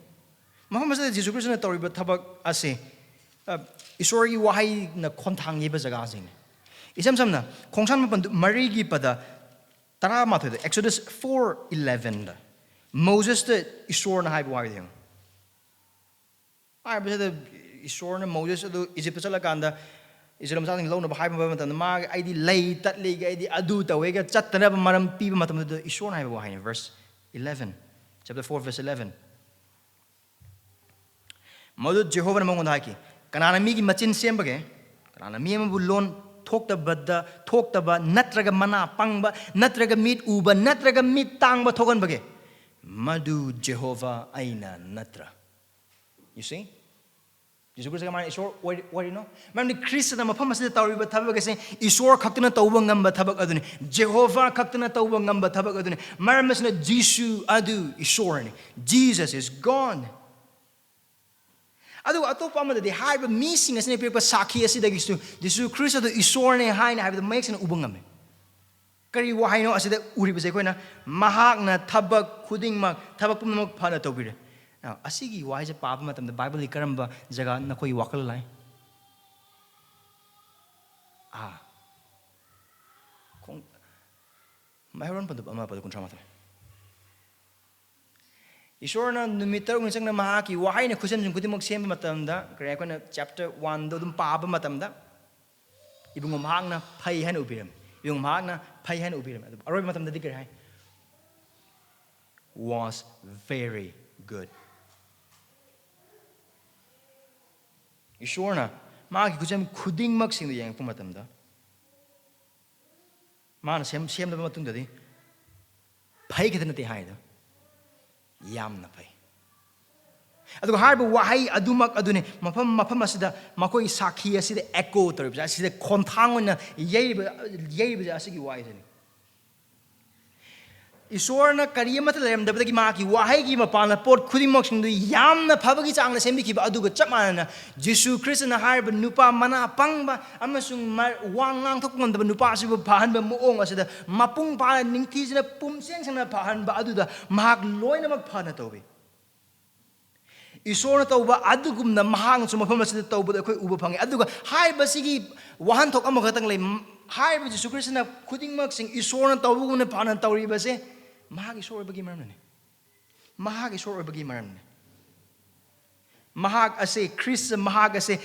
ꯃꯐꯝ ꯑꯁꯤꯗ ꯖꯤꯁꯨ ꯈ꯭ꯔꯤꯁꯇꯅ ꯇꯧꯔꯤꯕ ꯊꯕꯛ ꯑꯁꯤ, ꯑ, ꯏꯁꯣꯔꯒꯤ ꯋꯥꯍꯩꯅ ꯈꯣꯟꯊꯥꯡ ꯌꯩꯕ ꯖꯒꯥꯁꯤꯡꯅꯤ꯫ ꯏꯁꯝ ꯁꯝꯅ, ꯈꯣꯡꯁꯥꯟ ꯃꯥꯄꯟꯗꯨ ꯃꯔꯤꯒꯤ ꯄꯗ ꯇꯔꯥꯃꯥꯊꯣꯏꯗ, Exodus four elevenꯗ ꯃꯣꯖꯦꯁꯇ ꯏꯁꯣꯔꯅ ꯍꯥꯏꯕ ꯋꯥꯍꯩꯗꯣ ꯌꯦꯡꯉꯨ꯫ ꯍꯥꯏꯕꯁꯤꯗ ꯏꯁꯣꯔꯅ ꯃꯣꯖꯦꯁ ꯑꯗꯨ ꯏꯖꯤꯞꯇ ꯆꯠꯂꯀꯥꯟꯗ ꯏꯁꯔꯦꯜ ꯃꯆꯥꯁꯤꯡ ꯂꯧꯅꯕ ꯍꯥꯏꯕ ꯃꯇꯝꯗ, ꯃꯥꯒꯤ "ꯑꯩꯗꯤ ꯂꯩ ꯇꯠꯂꯤꯒ, ꯑꯩꯗꯤ ꯑꯗꯨ ꯇꯧꯋꯦꯒ" ꯆꯠꯇꯅꯕ ꯃꯔꯝ ꯄꯤꯕ ꯃꯇꯝꯗꯨꯗ ꯏꯁꯣꯔꯅ ꯍꯥꯏꯕ ꯋꯥꯍꯩꯅꯤ꯫ Verse eleven, chapter four, verse eleven. ꯃꯗꯨ ꯖꯦꯍꯣꯚꯥꯅ ꯃꯉꯣꯟꯗ ꯍꯥꯏꯈꯤ, "ꯀꯅꯥꯅ ꯃꯤꯒꯤ ꯃꯆꯤꯟ ꯁꯦꯝꯕꯒꯦ? ꯀꯅꯥꯅ ꯃꯤ ꯑꯃꯕꯨ ꯂꯣꯟ ꯊꯣꯛꯇꯕꯗ, ꯊꯣꯛꯇꯕ ꯅꯠꯇ꯭ꯔꯒ ꯃꯅꯥ ꯄꯪꯕ ꯅꯠꯇ꯭ꯔꯒ ꯃꯤꯠ ꯎꯕ ꯅꯠꯇ꯭ꯔꯒ ꯃꯤꯠ ꯇꯥꯡꯕ ꯊꯣꯛꯍꯟꯕꯒꯦ? ꯃꯗꯨ ꯖꯦꯍꯣꯚꯥ ꯑꯩꯅ ꯅꯠꯇ꯭ꯔꯥ?" You see? ꯖꯤꯁꯨ ꯈ꯭ꯔꯤꯁꯇ ꯀꯃꯥꯏꯅ ꯏꯁꯣꯔ ꯑꯣꯏ-, ꯑꯣꯏꯔꯤꯅꯣ? ꯃꯔꯝꯗꯤ ꯈ꯭ꯔꯤꯁꯇꯅ ꯃꯐꯝ ꯑꯁꯤꯗ ꯇꯧꯔꯤꯕ ꯊꯕꯛ ꯑꯁꯦ ꯏꯁꯣꯔ ꯈꯛꯇꯅ ꯇꯧꯕ ꯉꯝꯕ ꯊꯕꯛ ꯑꯗꯨꯅꯤ꯫ ꯖꯦꯍꯣꯚꯥ ꯈꯛꯇꯅ ꯇꯧꯕ ꯉꯝꯕ ꯊꯕꯛ ꯑꯗꯨꯅꯤ꯫ ꯃꯔꯝ ꯑꯁꯤꯅ ꯖꯤꯁꯨ ꯑꯗꯨ ꯏꯁꯣꯔꯅꯤ꯫ Jesus is God. ꯑꯗꯨꯒ ꯑꯇꯣꯞꯄ ꯑꯃꯗꯗꯤ ꯍꯥꯏꯔꯤꯕ ꯃꯤꯁꯤꯡ ꯑꯁꯤꯅ ꯄꯤꯔꯛꯄ ꯁꯥꯈꯤ ꯑꯁꯤꯗꯒꯤꯁꯨ ꯖꯤꯁꯨ ꯈ꯭ꯔꯤꯁꯇ ꯑꯗꯨ ꯏꯁꯣꯔꯅꯦ ꯍꯥꯏꯅ ꯍꯥꯏꯕꯗꯨ ꯃꯌꯦꯛ ꯁꯦꯡꯅ ꯎꯕ ꯉꯝꯃꯤ꯫ ꯀꯔꯤ ꯋꯥꯍꯩꯅꯣ ꯑꯁꯤꯗ ꯎꯔꯤꯕꯁꯦ ꯑꯩꯈꯣꯏꯅ? "ꯃꯍꯥꯛꯅ ꯊꯕꯛ ꯈꯨꯗꯤꯡꯃꯛ, ꯊꯕꯛ ꯄꯨꯝꯅꯃꯛ ꯐꯅ ꯇꯧꯕꯤꯔꯦ"꯫ ꯑ, ꯑꯁꯤꯒꯤ ꯋꯥꯍꯩꯁꯦ ꯄꯥꯕ ꯃꯇꯝꯗ ꯕꯥꯏꯕꯜꯒꯤ ꯀꯔꯝꯕ ꯖꯒꯥ ꯅꯈꯣꯏꯒꯤ ꯋꯥꯈꯜ ꯂꯥꯛꯏ? ꯑꯥ, ꯈꯣꯡ-, ꯃꯩꯍꯧꯔꯣꯟ ꯄꯟꯗꯨꯞ ꯑꯃ ꯄꯗꯨ ꯀꯨꯟꯊ꯭ꯔꯥ ꯃꯥꯊꯣꯏ꯫ ꯏꯁꯣꯔꯅ ꯅꯨꯃꯤꯠ ꯇꯔꯨꯛꯅꯤ ꯆꯪꯅ ꯃꯍꯥꯛꯀꯤ ꯋꯥꯍꯩꯅ ꯈꯨꯠꯁꯦꯝꯁꯤꯡ ꯈꯨꯗꯤꯡꯃꯛ ꯁꯦꯝꯕ ꯃꯇꯝꯗ, ꯀꯔꯤ, ꯑꯩꯈꯣꯏꯅ ꯆꯦꯞꯇꯔ ꯋꯥꯟꯗꯣ ꯑꯗꯨꯝ ꯄꯥꯕ ꯃꯇꯝꯗ, ꯏꯕꯨꯡꯉꯣ ꯃꯍꯥꯛꯅ ꯐꯩ ꯍꯥꯏꯅ ꯎꯕꯤꯔꯝꯃꯤ꯫ ꯏꯕꯨꯡꯉꯣ ꯃꯍꯥꯛꯅ ꯐꯩ ꯍꯥꯏꯅ ꯎꯕꯤꯔꯝꯃꯤ꯫ ꯑꯗꯨꯕꯨ ꯑꯔꯣꯏꯕ ꯃꯇꯝꯗꯗꯤ ꯀꯔꯤ ꯍꯥꯏ? "Was very good." ꯏꯁꯣꯔꯅ ꯃꯥꯒꯤ ꯈꯨꯠꯁꯦꯝ ꯈꯨꯗꯤꯡꯃꯛꯁꯤꯡꯗꯨ ꯌꯦꯡꯉꯛꯄ ꯃꯇꯝꯗ, ꯃꯥꯅ ꯁꯦꯝ-, ꯁꯦꯝꯂꯕ ꯃꯇꯨꯡꯗꯗꯤ ꯐꯩ ꯈꯛꯇ ꯅꯠꯇꯦ ꯍꯥꯏꯗꯣ, ꯌꯥꯝꯅ ꯐꯩ꯫ ꯑꯗꯨꯒ ꯍꯥꯏꯔꯤꯕ ꯋꯥꯍꯩ ꯑꯗꯨꯃꯛ ꯑꯗꯨꯅꯤ ꯃꯐꯝ, ꯃꯐꯝ ꯑꯁꯤꯗ ꯃꯈꯣꯏꯒꯤ ꯁꯥꯈꯤ ꯑꯁꯤꯗ ꯑꯦꯀꯣ ꯇꯧꯔꯤꯕꯁꯦ, ꯑꯁꯤꯗ ꯈꯣꯟꯊꯥꯡ ꯑꯣꯏꯅ ꯌꯩꯔꯤꯕ, ꯌꯩꯔꯤꯕꯁꯦ ꯑꯁꯤꯒꯤ ꯋꯥꯍꯩꯁꯤꯅꯤ꯫ ꯏꯁꯣꯔꯅ ꯀꯔꯤ ꯑꯃꯠꯇ ꯂꯩꯔꯝꯗꯕꯗꯒꯤ ꯃꯍꯥꯛꯀꯤ ꯋꯥꯍꯩꯒꯤ ꯃꯄꯥꯟꯅ ꯄꯣꯠ ꯈꯨꯗꯤꯡꯃꯛꯁꯤꯡꯗꯨ ꯌꯥꯝꯅ ꯐꯕꯒꯤ ꯆꯥꯡꯗ ꯁꯦꯝꯕꯤꯈꯤꯕ ꯑꯗꯨꯒ ꯆꯞ ꯃꯥꯟꯅꯅ, ꯖꯤꯁꯨ ꯈ꯭ꯔꯤꯁꯇꯅ ꯍꯥꯏꯔꯤꯕ ꯅꯨꯄꯥ ꯃꯅꯥ ꯄꯪꯕ ꯑꯃꯁꯨꯡ ꯃ-, ꯋꯥ ꯉꯥꯡꯊꯣꯛꯄ ꯉꯝꯗꯕ ꯅꯨꯄꯥ ꯑꯁꯤꯕꯨ ꯐꯍꯟꯕ ꯃꯑꯣꯡ ꯑꯁꯤꯗ, ꯃꯄꯨꯡ ꯐꯥꯅ, ꯅꯤꯡꯊꯤꯖꯅ, ꯄꯨꯝꯁꯦꯡ ꯁꯦꯡꯅ ꯐꯍꯟꯕ ꯑꯗꯨꯗ ꯃꯍꯥꯛ ꯂꯣꯏꯅꯃꯛ ꯐꯅ ꯇꯧꯏ꯫ ꯏꯁꯣꯔꯅ ꯇꯧꯕ ꯑꯗꯨꯒꯨꯝꯅ ꯃꯍꯥꯛꯅꯁꯨ ꯃꯐꯝ ꯑꯁꯤꯗ ꯇꯧꯕꯗ ꯑꯩꯈꯣꯏ ꯎꯕ ꯐꯪꯉꯤ꯫ ꯑꯗꯨꯒ ꯍꯥꯏꯔꯤꯕꯁꯤꯒꯤ ꯋꯥꯍꯟꯊꯣꯛ ꯑꯃꯈꯛꯇꯪ ꯂꯩ꯫ ꯍꯥꯏꯔꯤꯕ ꯖꯤꯁꯨ ꯈ꯭ꯔꯤꯁꯇꯅ ꯈꯨꯗꯤꯡꯃꯛꯁꯤꯡ ꯏꯁꯣꯔꯅ ꯇꯧꯕꯒꯨꯝꯅ ꯐꯅ ꯇꯧꯔꯤꯕꯁꯦ ꯃꯍꯥꯛ ꯏꯁꯣꯔ ꯑꯣꯏꯕꯒꯤ ꯃꯔꯝꯅꯅꯤ꯫ ꯃꯍꯥꯛ ꯏꯁꯣꯔ ꯑꯣꯏꯕꯒꯤ ꯃꯔꯝꯅꯤ꯫ ꯃꯍꯥꯛ ꯑꯁꯦ, ꯈ꯭ꯔꯤꯁꯇ ꯃꯍꯥꯛ ꯑꯁꯦ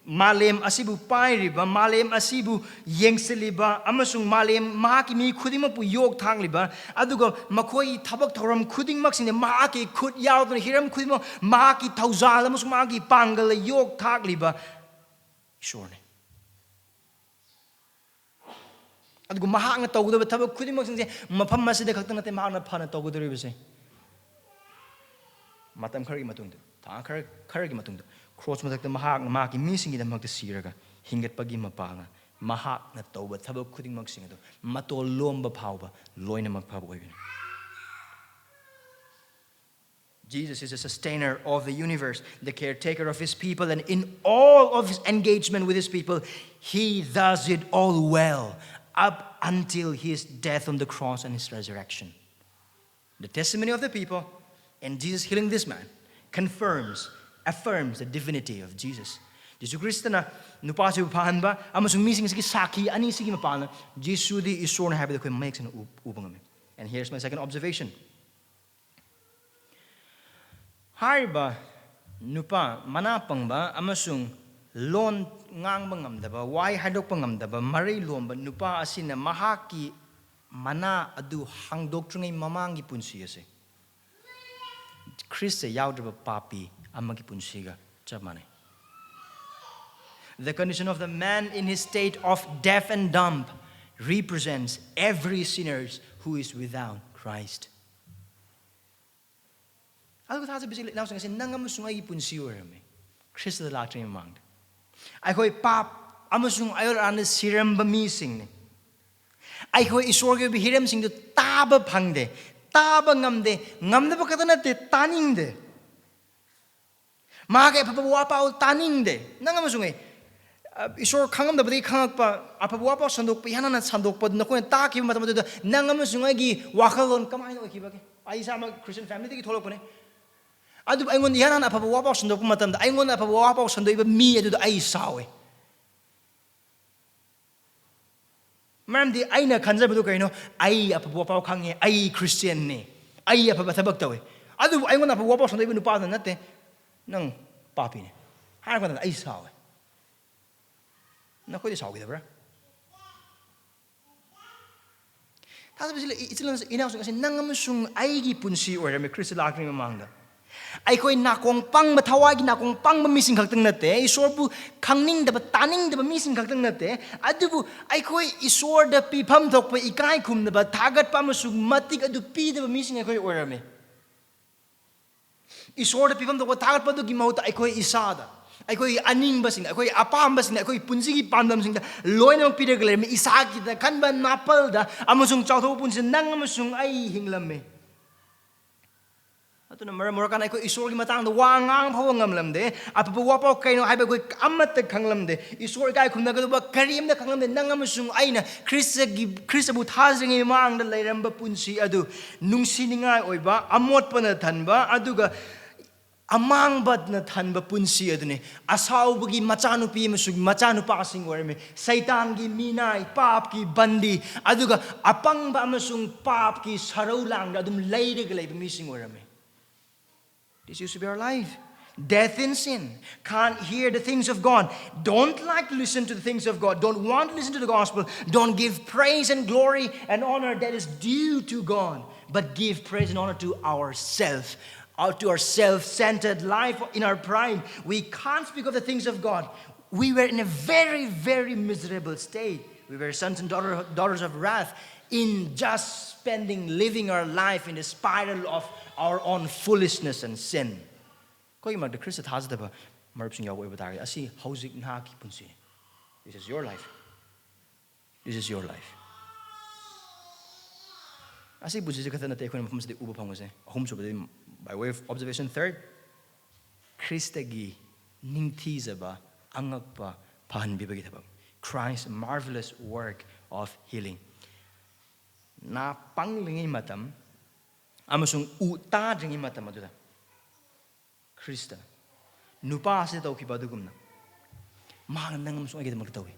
ꯃꯥꯂꯦꯝ ꯑꯁꯤꯕꯨ ꯄꯥꯏꯔꯤꯕ, ꯃꯥꯂꯦꯝ ꯑꯁꯤꯕꯨ ꯌꯦꯡꯁꯤꯜꯂꯤꯕ, ꯑꯃꯁꯨꯡ ꯃꯥꯂꯦꯝ, ꯃꯍꯥꯛꯀꯤ ꯃꯤ ꯈꯨꯗꯤꯡꯃꯛꯄꯨ ꯌꯣꯛ ꯊꯥꯛꯂꯤꯕ, ꯑꯗꯨꯒ ꯃꯈꯣꯏꯒꯤ ꯊꯕꯛ ꯊꯧꯔꯝ ꯈꯨꯗꯤꯡꯃꯛꯁꯤꯡꯗ ꯃꯍꯥꯛꯀꯤ ꯈꯨꯠ ꯌꯥꯎꯗꯨꯅ, ꯍꯤꯔꯝ ꯈꯨꯗꯤꯡꯃꯛ ꯃꯍꯥꯛꯀꯤ ꯊꯧꯖꯥꯜ ꯑꯃꯁꯨꯡ ꯃꯍꯥꯛꯀꯤ ꯄꯥꯡꯒꯜꯗ ꯌꯣꯛ ꯊꯥꯛꯂꯤꯕ ꯏꯁꯣꯔꯅꯤ꯫ ꯑꯗꯨꯒ ꯃꯍꯥꯛꯅ ꯇꯧꯒꯗꯕ ꯊꯕꯛ ꯈꯨꯗꯤꯡꯃꯛꯁꯤꯡꯁꯦ ꯃꯐꯝ ꯑꯁꯤꯗ ꯈꯛꯇ ꯅꯠꯇꯦ ꯃꯍꯥꯛꯅ ꯐꯅ ꯇꯧꯒꯗꯧꯔꯤꯕꯁꯦ꯫ ꯃꯇꯝ ꯈꯔꯒꯤ ꯃꯇꯨꯡꯗ, ꯊꯥ ꯈꯔ, ꯈꯔꯒꯤ ꯃꯇꯨꯡꯗ, ꯀ꯭ꯔꯣꯁ ꯃꯊꯛꯇ ꯃꯍꯥꯛꯅ ꯃꯍꯥꯛꯀꯤ ꯃꯤꯁꯤꯡꯒꯤꯗꯃꯛꯇ ꯁꯤꯔꯒ ꯍꯤꯡꯒꯠꯄꯒꯤ ꯃꯄꯥꯡꯅ ꯃꯍꯥꯛꯅ ꯇꯧꯕ ꯊꯕꯛ ꯈꯨꯗꯤꯡꯃꯛꯁꯤꯡ ꯑꯗꯨ ꯃꯇꯣꯜ ꯂꯣꯝꯕ ꯐꯥꯎꯕ ꯂꯣꯏꯅꯃꯛ ꯐꯕ ꯑꯣꯏꯒꯅꯤ꯫ Jesus is the sustainer of the universe, the caretaker of his people, and in all of his engagement with his people, he does it all well, up until his death on the cross and his resurrection. The testimony of the people and Jesus healing this man confirms, affirms the divinity of Jesus. ꯖꯤꯁꯨ ꯈ꯭ꯔꯤꯁꯇꯅ ꯅꯨꯄꯥꯁꯤꯕꯨ ꯐꯍꯟꯕ ꯑꯃꯁꯨꯡ ꯃꯤꯁꯤꯡꯁꯤꯒꯤ ꯁꯥꯈꯤ ꯑꯅꯤꯁꯤꯒꯤ ꯃꯄꯥꯟꯅ ꯖꯤꯁꯨꯗꯤ ꯏꯁꯣꯔꯅꯤ ꯍꯥꯏꯕꯗꯨ ꯑꯩꯈꯣꯏ ꯃꯌꯦꯛ ꯁꯦꯡꯅ ꯎ-, ꯎꯕ ꯉꯝꯃꯤ꯫ And here's my second observation. ꯍꯥꯏꯔꯤꯕ ꯅꯨꯄꯥ ꯃꯅꯥ ꯄꯪꯕ ꯑꯃꯁꯨꯡ ꯂꯣꯟ ꯉꯥꯡꯕ ꯉꯝꯗꯕ, ꯋꯥꯍꯩ ꯍꯥꯏꯗꯣꯛꯄ ꯉꯝꯗꯕ, ꯃꯔꯩ ꯂꯣꯟꯕ ꯅꯨꯄꯥ ꯑꯁꯤꯅ ꯃꯍꯥꯛꯀꯤ ꯃꯅꯥ ꯑꯗꯨ ꯍꯥꯡꯗꯣꯛꯇ꯭ꯔꯤꯉꯩ ꯃꯃꯥꯡꯒꯤ ꯄꯨꯟꯁꯤ ꯑꯁꯤ ꯈ꯭ꯔꯤꯁꯇ ꯌꯥꯎꯗ꯭ꯔꯕ ꯄꯥꯄꯤ ꯑꯃꯒꯤ ꯄꯨꯟꯁꯤꯒ ꯆꯞ ꯃꯥꯟꯅꯩ꯫ The condition of the man in his state of deaf and dumb represents every sinner who is without Christ. ꯑꯗꯨꯒ ꯊꯥꯖꯕ ꯏꯆꯤꯜ ꯏꯅꯥꯎꯁꯤꯡ ꯑꯁꯤ ꯅꯪ ꯑꯃꯁꯨꯡ ꯑꯩꯒꯤ ꯄꯨꯟꯁꯤ ꯑꯣꯏꯔꯝꯃꯤ, ꯈ꯭ꯔꯤꯁꯇꯗ ꯂꯥꯛꯇ꯭ꯔꯤꯉꯩ ꯃꯃꯥꯡꯗ꯫ ꯑꯩꯈꯣꯏ ꯄꯥꯞ ꯑꯃꯁꯨꯡ ꯑꯌꯣꯜ ꯑꯔꯥꯟꯗ ꯁꯤꯔꯝꯕ ꯃꯤꯁꯤꯡꯅꯤ꯫ ꯑꯩꯈꯣꯏ ꯏꯁꯣꯔꯒꯤ ꯑꯣꯏꯕ ꯍꯤꯔꯝꯁꯤꯡꯗꯨ ꯇꯥꯕ ꯐꯪꯗꯦ, ꯇꯥꯕ ꯉꯝꯗꯦ, ꯉꯝꯗꯕ ꯈꯛꯇ ꯅꯠꯇꯦ, ꯇꯥꯅꯤꯡꯗꯦ꯫ ꯃꯍꯥꯛꯀꯤ ꯑꯐꯕ ꯋꯥ ꯄꯥꯎ ꯇꯥꯅꯤꯡꯗꯦ꯫ ꯅꯪ ꯑꯃꯁꯨꯡ ꯑꯩ, ꯑ, ꯏꯁꯣꯔ ꯈꯪꯉꯝꯗꯕꯗꯒꯤ ꯈꯪꯉꯛꯄ, ꯑꯐꯕ ꯋꯥ ꯄꯥꯎ ꯁꯟꯗꯣꯛꯄ, ꯏꯍꯥꯟ ꯍꯥꯟꯅ ꯁꯟꯗꯣꯛꯄ ꯅꯈꯣꯏꯅ ꯇꯥꯈꯤꯕ ꯃꯇꯝ ꯑꯗꯨꯗ ꯅꯪ ꯑꯃꯁꯨꯡ ꯑꯩꯒꯤ ꯋꯥꯈꯜꯂꯣꯟ ꯀꯃꯥꯏꯅ ꯑꯣꯏꯈꯤꯕꯒꯦ? ꯑꯩ ꯏꯁꯥꯃꯛ ꯈ꯭ꯔꯤꯁꯇꯤꯌꯟ ꯐꯦꯃꯤꯂꯤꯗꯒꯤ ꯊꯣꯛꯂꯛꯄꯅꯦ꯫ ꯑꯗꯨꯕꯨ ꯑꯩꯉꯣꯟꯗ ꯏꯍꯥꯟ ꯍꯥꯟꯅ ꯑꯐꯕ ꯋꯥ ꯄꯥꯎ ꯁꯟꯗꯣꯛꯄ ꯃꯇꯝꯗ, ꯑꯩꯉꯣꯟꯗ ꯑꯐꯕ ꯋꯥ ꯄꯥꯎ ꯁꯟꯗꯣꯛꯏꯕ ꯃꯤ ꯑꯗꯨꯗ ꯑꯩ ꯁꯥꯎꯋꯦ꯫ ꯃꯔꯝꯗꯤ ꯑꯩꯅ ꯈꯟꯖꯕꯗꯨ ꯀꯩꯅꯣ? ꯑꯩ ꯑꯐꯕ ꯋꯥ ꯄꯥꯎ ꯈꯪꯉꯦ, ꯑꯩ ꯈ꯭ꯔꯤꯁꯇꯤꯌꯟꯅꯤ, ꯑꯩ ꯑꯐꯕ ꯊꯕꯛ ꯇꯧꯋꯦ꯫ ꯑꯗꯨꯕꯨ ꯑꯩꯉꯣꯟꯗ ꯑꯐꯕ ꯋꯥ ꯄꯥꯎ ꯁꯟꯗꯣꯛꯏꯕ ꯅꯨꯄꯥꯗꯨꯅ ꯅꯠꯇꯦ, "ꯅꯪ ꯄꯥꯄꯤꯅꯦ" ꯍꯥꯏꯔꯛꯄ ꯃꯇꯝꯗ ꯑꯩ ꯁꯥꯎꯋꯦ꯫ ꯅꯈꯣꯏꯗꯤ ꯁꯥꯎꯈꯤꯗꯕ꯭ꯔꯥ? ꯊꯥꯖꯕꯁꯤ ꯂꯩ, ꯏꯆꯤꯜ ꯏꯅꯥꯎꯁꯤꯡ ꯑꯁꯤ ꯅꯪ ꯑꯃꯁꯨꯡ ꯑꯩꯒꯤ ꯄꯨꯟꯁꯤ ꯑꯣꯏꯔꯝꯃꯤ ꯈ꯭ꯔꯤꯁꯇ ꯂꯥꯛꯇ꯭ꯔꯤꯉꯩ ꯃꯃꯥꯡꯗ꯫ ꯑꯩꯈꯣꯏ ꯅꯥꯀꯣꯡ ꯄꯪꯕ, ꯊꯋꯥꯏꯒꯤ ꯅꯥꯀꯣꯡ ꯄꯪꯕ ꯃꯤꯁꯤꯡ ꯈꯛꯇꯪ ꯅꯠꯇꯦ, ꯏꯁꯣꯔꯕꯨ ꯈꯪꯅꯤꯡꯗꯕ, ꯇꯥꯅꯤꯡꯗꯕ ꯃꯤꯁꯤꯡ ꯈꯛꯇꯪ ꯅꯠꯇꯦ, ꯑꯗꯨꯕꯨ ꯑꯩꯈꯣꯏ ꯏꯁꯣꯔꯗ ꯄꯤꯐꯝ ꯊꯣꯛꯄ ꯏꯀꯥꯏ ꯈꯨꯝꯅꯕ, ꯊꯥꯒꯠꯄ ꯑꯃꯁꯨꯡ ꯃꯇꯤꯛ ꯑꯗꯨ ꯄꯤꯗꯕ ꯃꯤꯁꯤꯡ ꯑꯩꯈꯣꯏ ꯑꯣꯏꯔꯝꯃꯤ꯫ ꯏꯁꯣꯔꯗ ꯄꯤꯐꯝ ꯊꯣꯛꯄ ꯊꯥꯒꯠꯄꯗꯨꯒꯤ ꯃꯍꯨꯠꯇ ꯑꯩꯈꯣꯏ ꯏꯁꯥꯗ, ꯑꯩꯈꯣꯏꯒꯤ ꯑꯅꯤꯡꯕꯁꯤꯡꯗ, ꯑꯩꯈꯣꯏꯒꯤ ꯑꯄꯥꯝꯕꯁꯤꯡꯗ, ꯑꯩꯈꯣꯏꯒꯤ ꯄꯨꯟꯁꯤꯒꯤ ꯄꯥꯟꯗꯝꯁꯤꯡꯗ ꯂꯣꯏꯅꯃꯛ ꯄꯤꯔꯒ ꯂꯩꯔꯝꯃꯤ꯫ ꯏꯁꯥꯒꯤꯗ ꯈꯟꯕ ꯅꯥꯄꯜꯗ ꯑꯃꯁꯨꯡ ꯆꯥꯎꯊꯣꯛꯄ ꯄꯨꯟꯁꯤꯗ ꯅꯪ ꯑꯃꯁꯨꯡ ꯑꯩ ꯍꯤꯡꯂꯝꯃꯤ꯫ ꯑꯗꯨꯅ ꯃꯔꯝ ꯑꯣꯏꯔꯀꯥꯟꯗ ꯑꯩꯈꯣꯏ ꯏꯁꯣꯔꯒꯤ ꯃꯇꯥꯡꯗ ꯋꯥ ꯉꯥꯡ ꯐꯥꯎꯕ ꯉꯝꯂꯝꯗꯦ꯫ ꯑꯐꯕ ꯋꯥꯄꯥꯎ ꯀꯩꯅꯣ ꯍꯥꯏꯕ ꯑꯩꯈꯣꯏ ꯑꯃꯠꯇ ꯈꯪꯂꯝꯗꯦ꯫ ꯏꯁꯣꯔ ꯏꯀꯥꯏ ꯈꯨꯝꯅꯒꯗꯧꯕ ꯀꯔꯤꯝꯇ ꯈꯪꯂꯝꯗꯦ꯫ ꯅꯪ ꯑꯃꯁꯨꯡ ꯑꯩꯅ ꯈ꯭ꯔꯤꯁꯇꯒꯤ, ꯈ꯭ꯔꯤꯁꯇꯕꯨ ꯊꯥꯖꯗ꯭ꯔꯤꯉꯩ ꯃꯃꯥꯡꯗ ꯂꯩꯔꯝꯕ ꯄꯨꯟꯁꯤ ꯑꯗꯨ ꯅꯨꯡꯁꯤꯅꯤꯡꯉꯥꯏ ꯑꯣꯏꯕ, ꯑꯃꯣꯠꯄꯅ ꯊꯟꯕ, ꯑꯗꯨꯒ ꯑꯃꯥꯡꯕꯅ ꯊꯟꯕ ꯄꯨꯟꯁꯤ ꯑꯗꯨꯅꯤ꯫ ꯑꯁꯥꯎꯕꯒꯤ ꯃꯆꯥꯅꯨꯄꯤ ꯑꯃꯁꯨꯡ ꯃꯆꯥꯅꯨꯄꯥꯁꯤꯡ ꯑꯣꯏꯔꯝꯃꯤ꯫ ꯁꯩꯇꯥꯟꯒꯤ ꯃꯤꯅꯥꯏ, ꯄꯥꯞꯀꯤ ꯕꯟꯗꯤ, ꯑꯗꯨꯒ ꯑꯄꯪꯕ ꯑꯃꯁꯨꯡ ꯄꯥꯞꯀꯤ ꯁꯔꯧ ꯂꯥꯡꯗ ꯑꯗꯨꯝ ꯂꯩꯔꯒ ꯂꯩꯕ ꯃꯤꯁꯤꯡ ꯑꯣꯏꯔꯝꯃꯤ꯫ This used to be our life. Death in sin. Can't hear the things of God. Don't like to listen to the things of God. Don't want to listen to the gospel. Don't give praise and glory and honor that is due to God. But give praise and honor to ourselves. Out to our self-centered life in our pride. We can't speak of the things of God. We were in a very, very miserable state. We were sons and daughter, daughters of wrath in just spending, living our life in the spiral of our own foolishness and sin. ꯑꯩꯈꯣꯏꯒꯤ ꯃꯔꯛꯇ Christ ꯊꯥꯖꯗꯕ ꯃꯔꯨꯞꯁꯤꯡ ꯌꯥꯎꯕ ꯑꯣꯏꯕ ꯇꯥꯔꯒꯗꯤ, ꯑꯁꯤ ꯍꯧꯖꯤꯛ ꯅꯍꯥꯛꯀꯤ ꯄꯨꯟꯁꯤꯅꯤ꯫ This is your life. This is your life. ꯑꯁꯤ ꯄꯨꯟꯁꯤꯁꯦ ꯈꯛꯇ ꯅꯠꯇꯦ ꯑꯩꯈꯣꯏꯅ ꯃꯐꯝꯁꯤꯗ ꯎꯕ ꯐꯪꯕꯁꯦ꯫ ꯑꯍꯨꯝꯁꯨꯕꯗꯤ, by way of observation, third, ꯈ꯭ꯔꯤꯁꯇꯒꯤ ꯅꯤꯡꯊꯤꯖꯕ, ꯑꯉꯛꯄ ꯐꯍꯟꯕꯤꯕꯒꯤ ꯊꯕꯛ꯫ Christ's marvelous work of healing. ꯅꯥ ꯄꯪꯂꯤꯉꯩ ꯃꯇꯝ ꯑꯃꯁꯨꯡ ꯎ ꯇꯥꯗ꯭ꯔꯤꯉꯩ ꯃꯇꯝ ꯑꯗꯨꯗ ꯈ꯭ꯔꯤꯁꯇ ꯅꯨꯄꯥ ꯑꯁꯤꯗ ꯇꯧꯈꯤꯕ ꯑꯗꯨꯒꯨꯝꯅ ꯃꯍꯥꯛꯅ ꯅꯪ ꯑꯃꯁꯨꯡ ꯑꯩꯒꯤꯗꯃꯛꯇ ꯇꯧꯏ꯫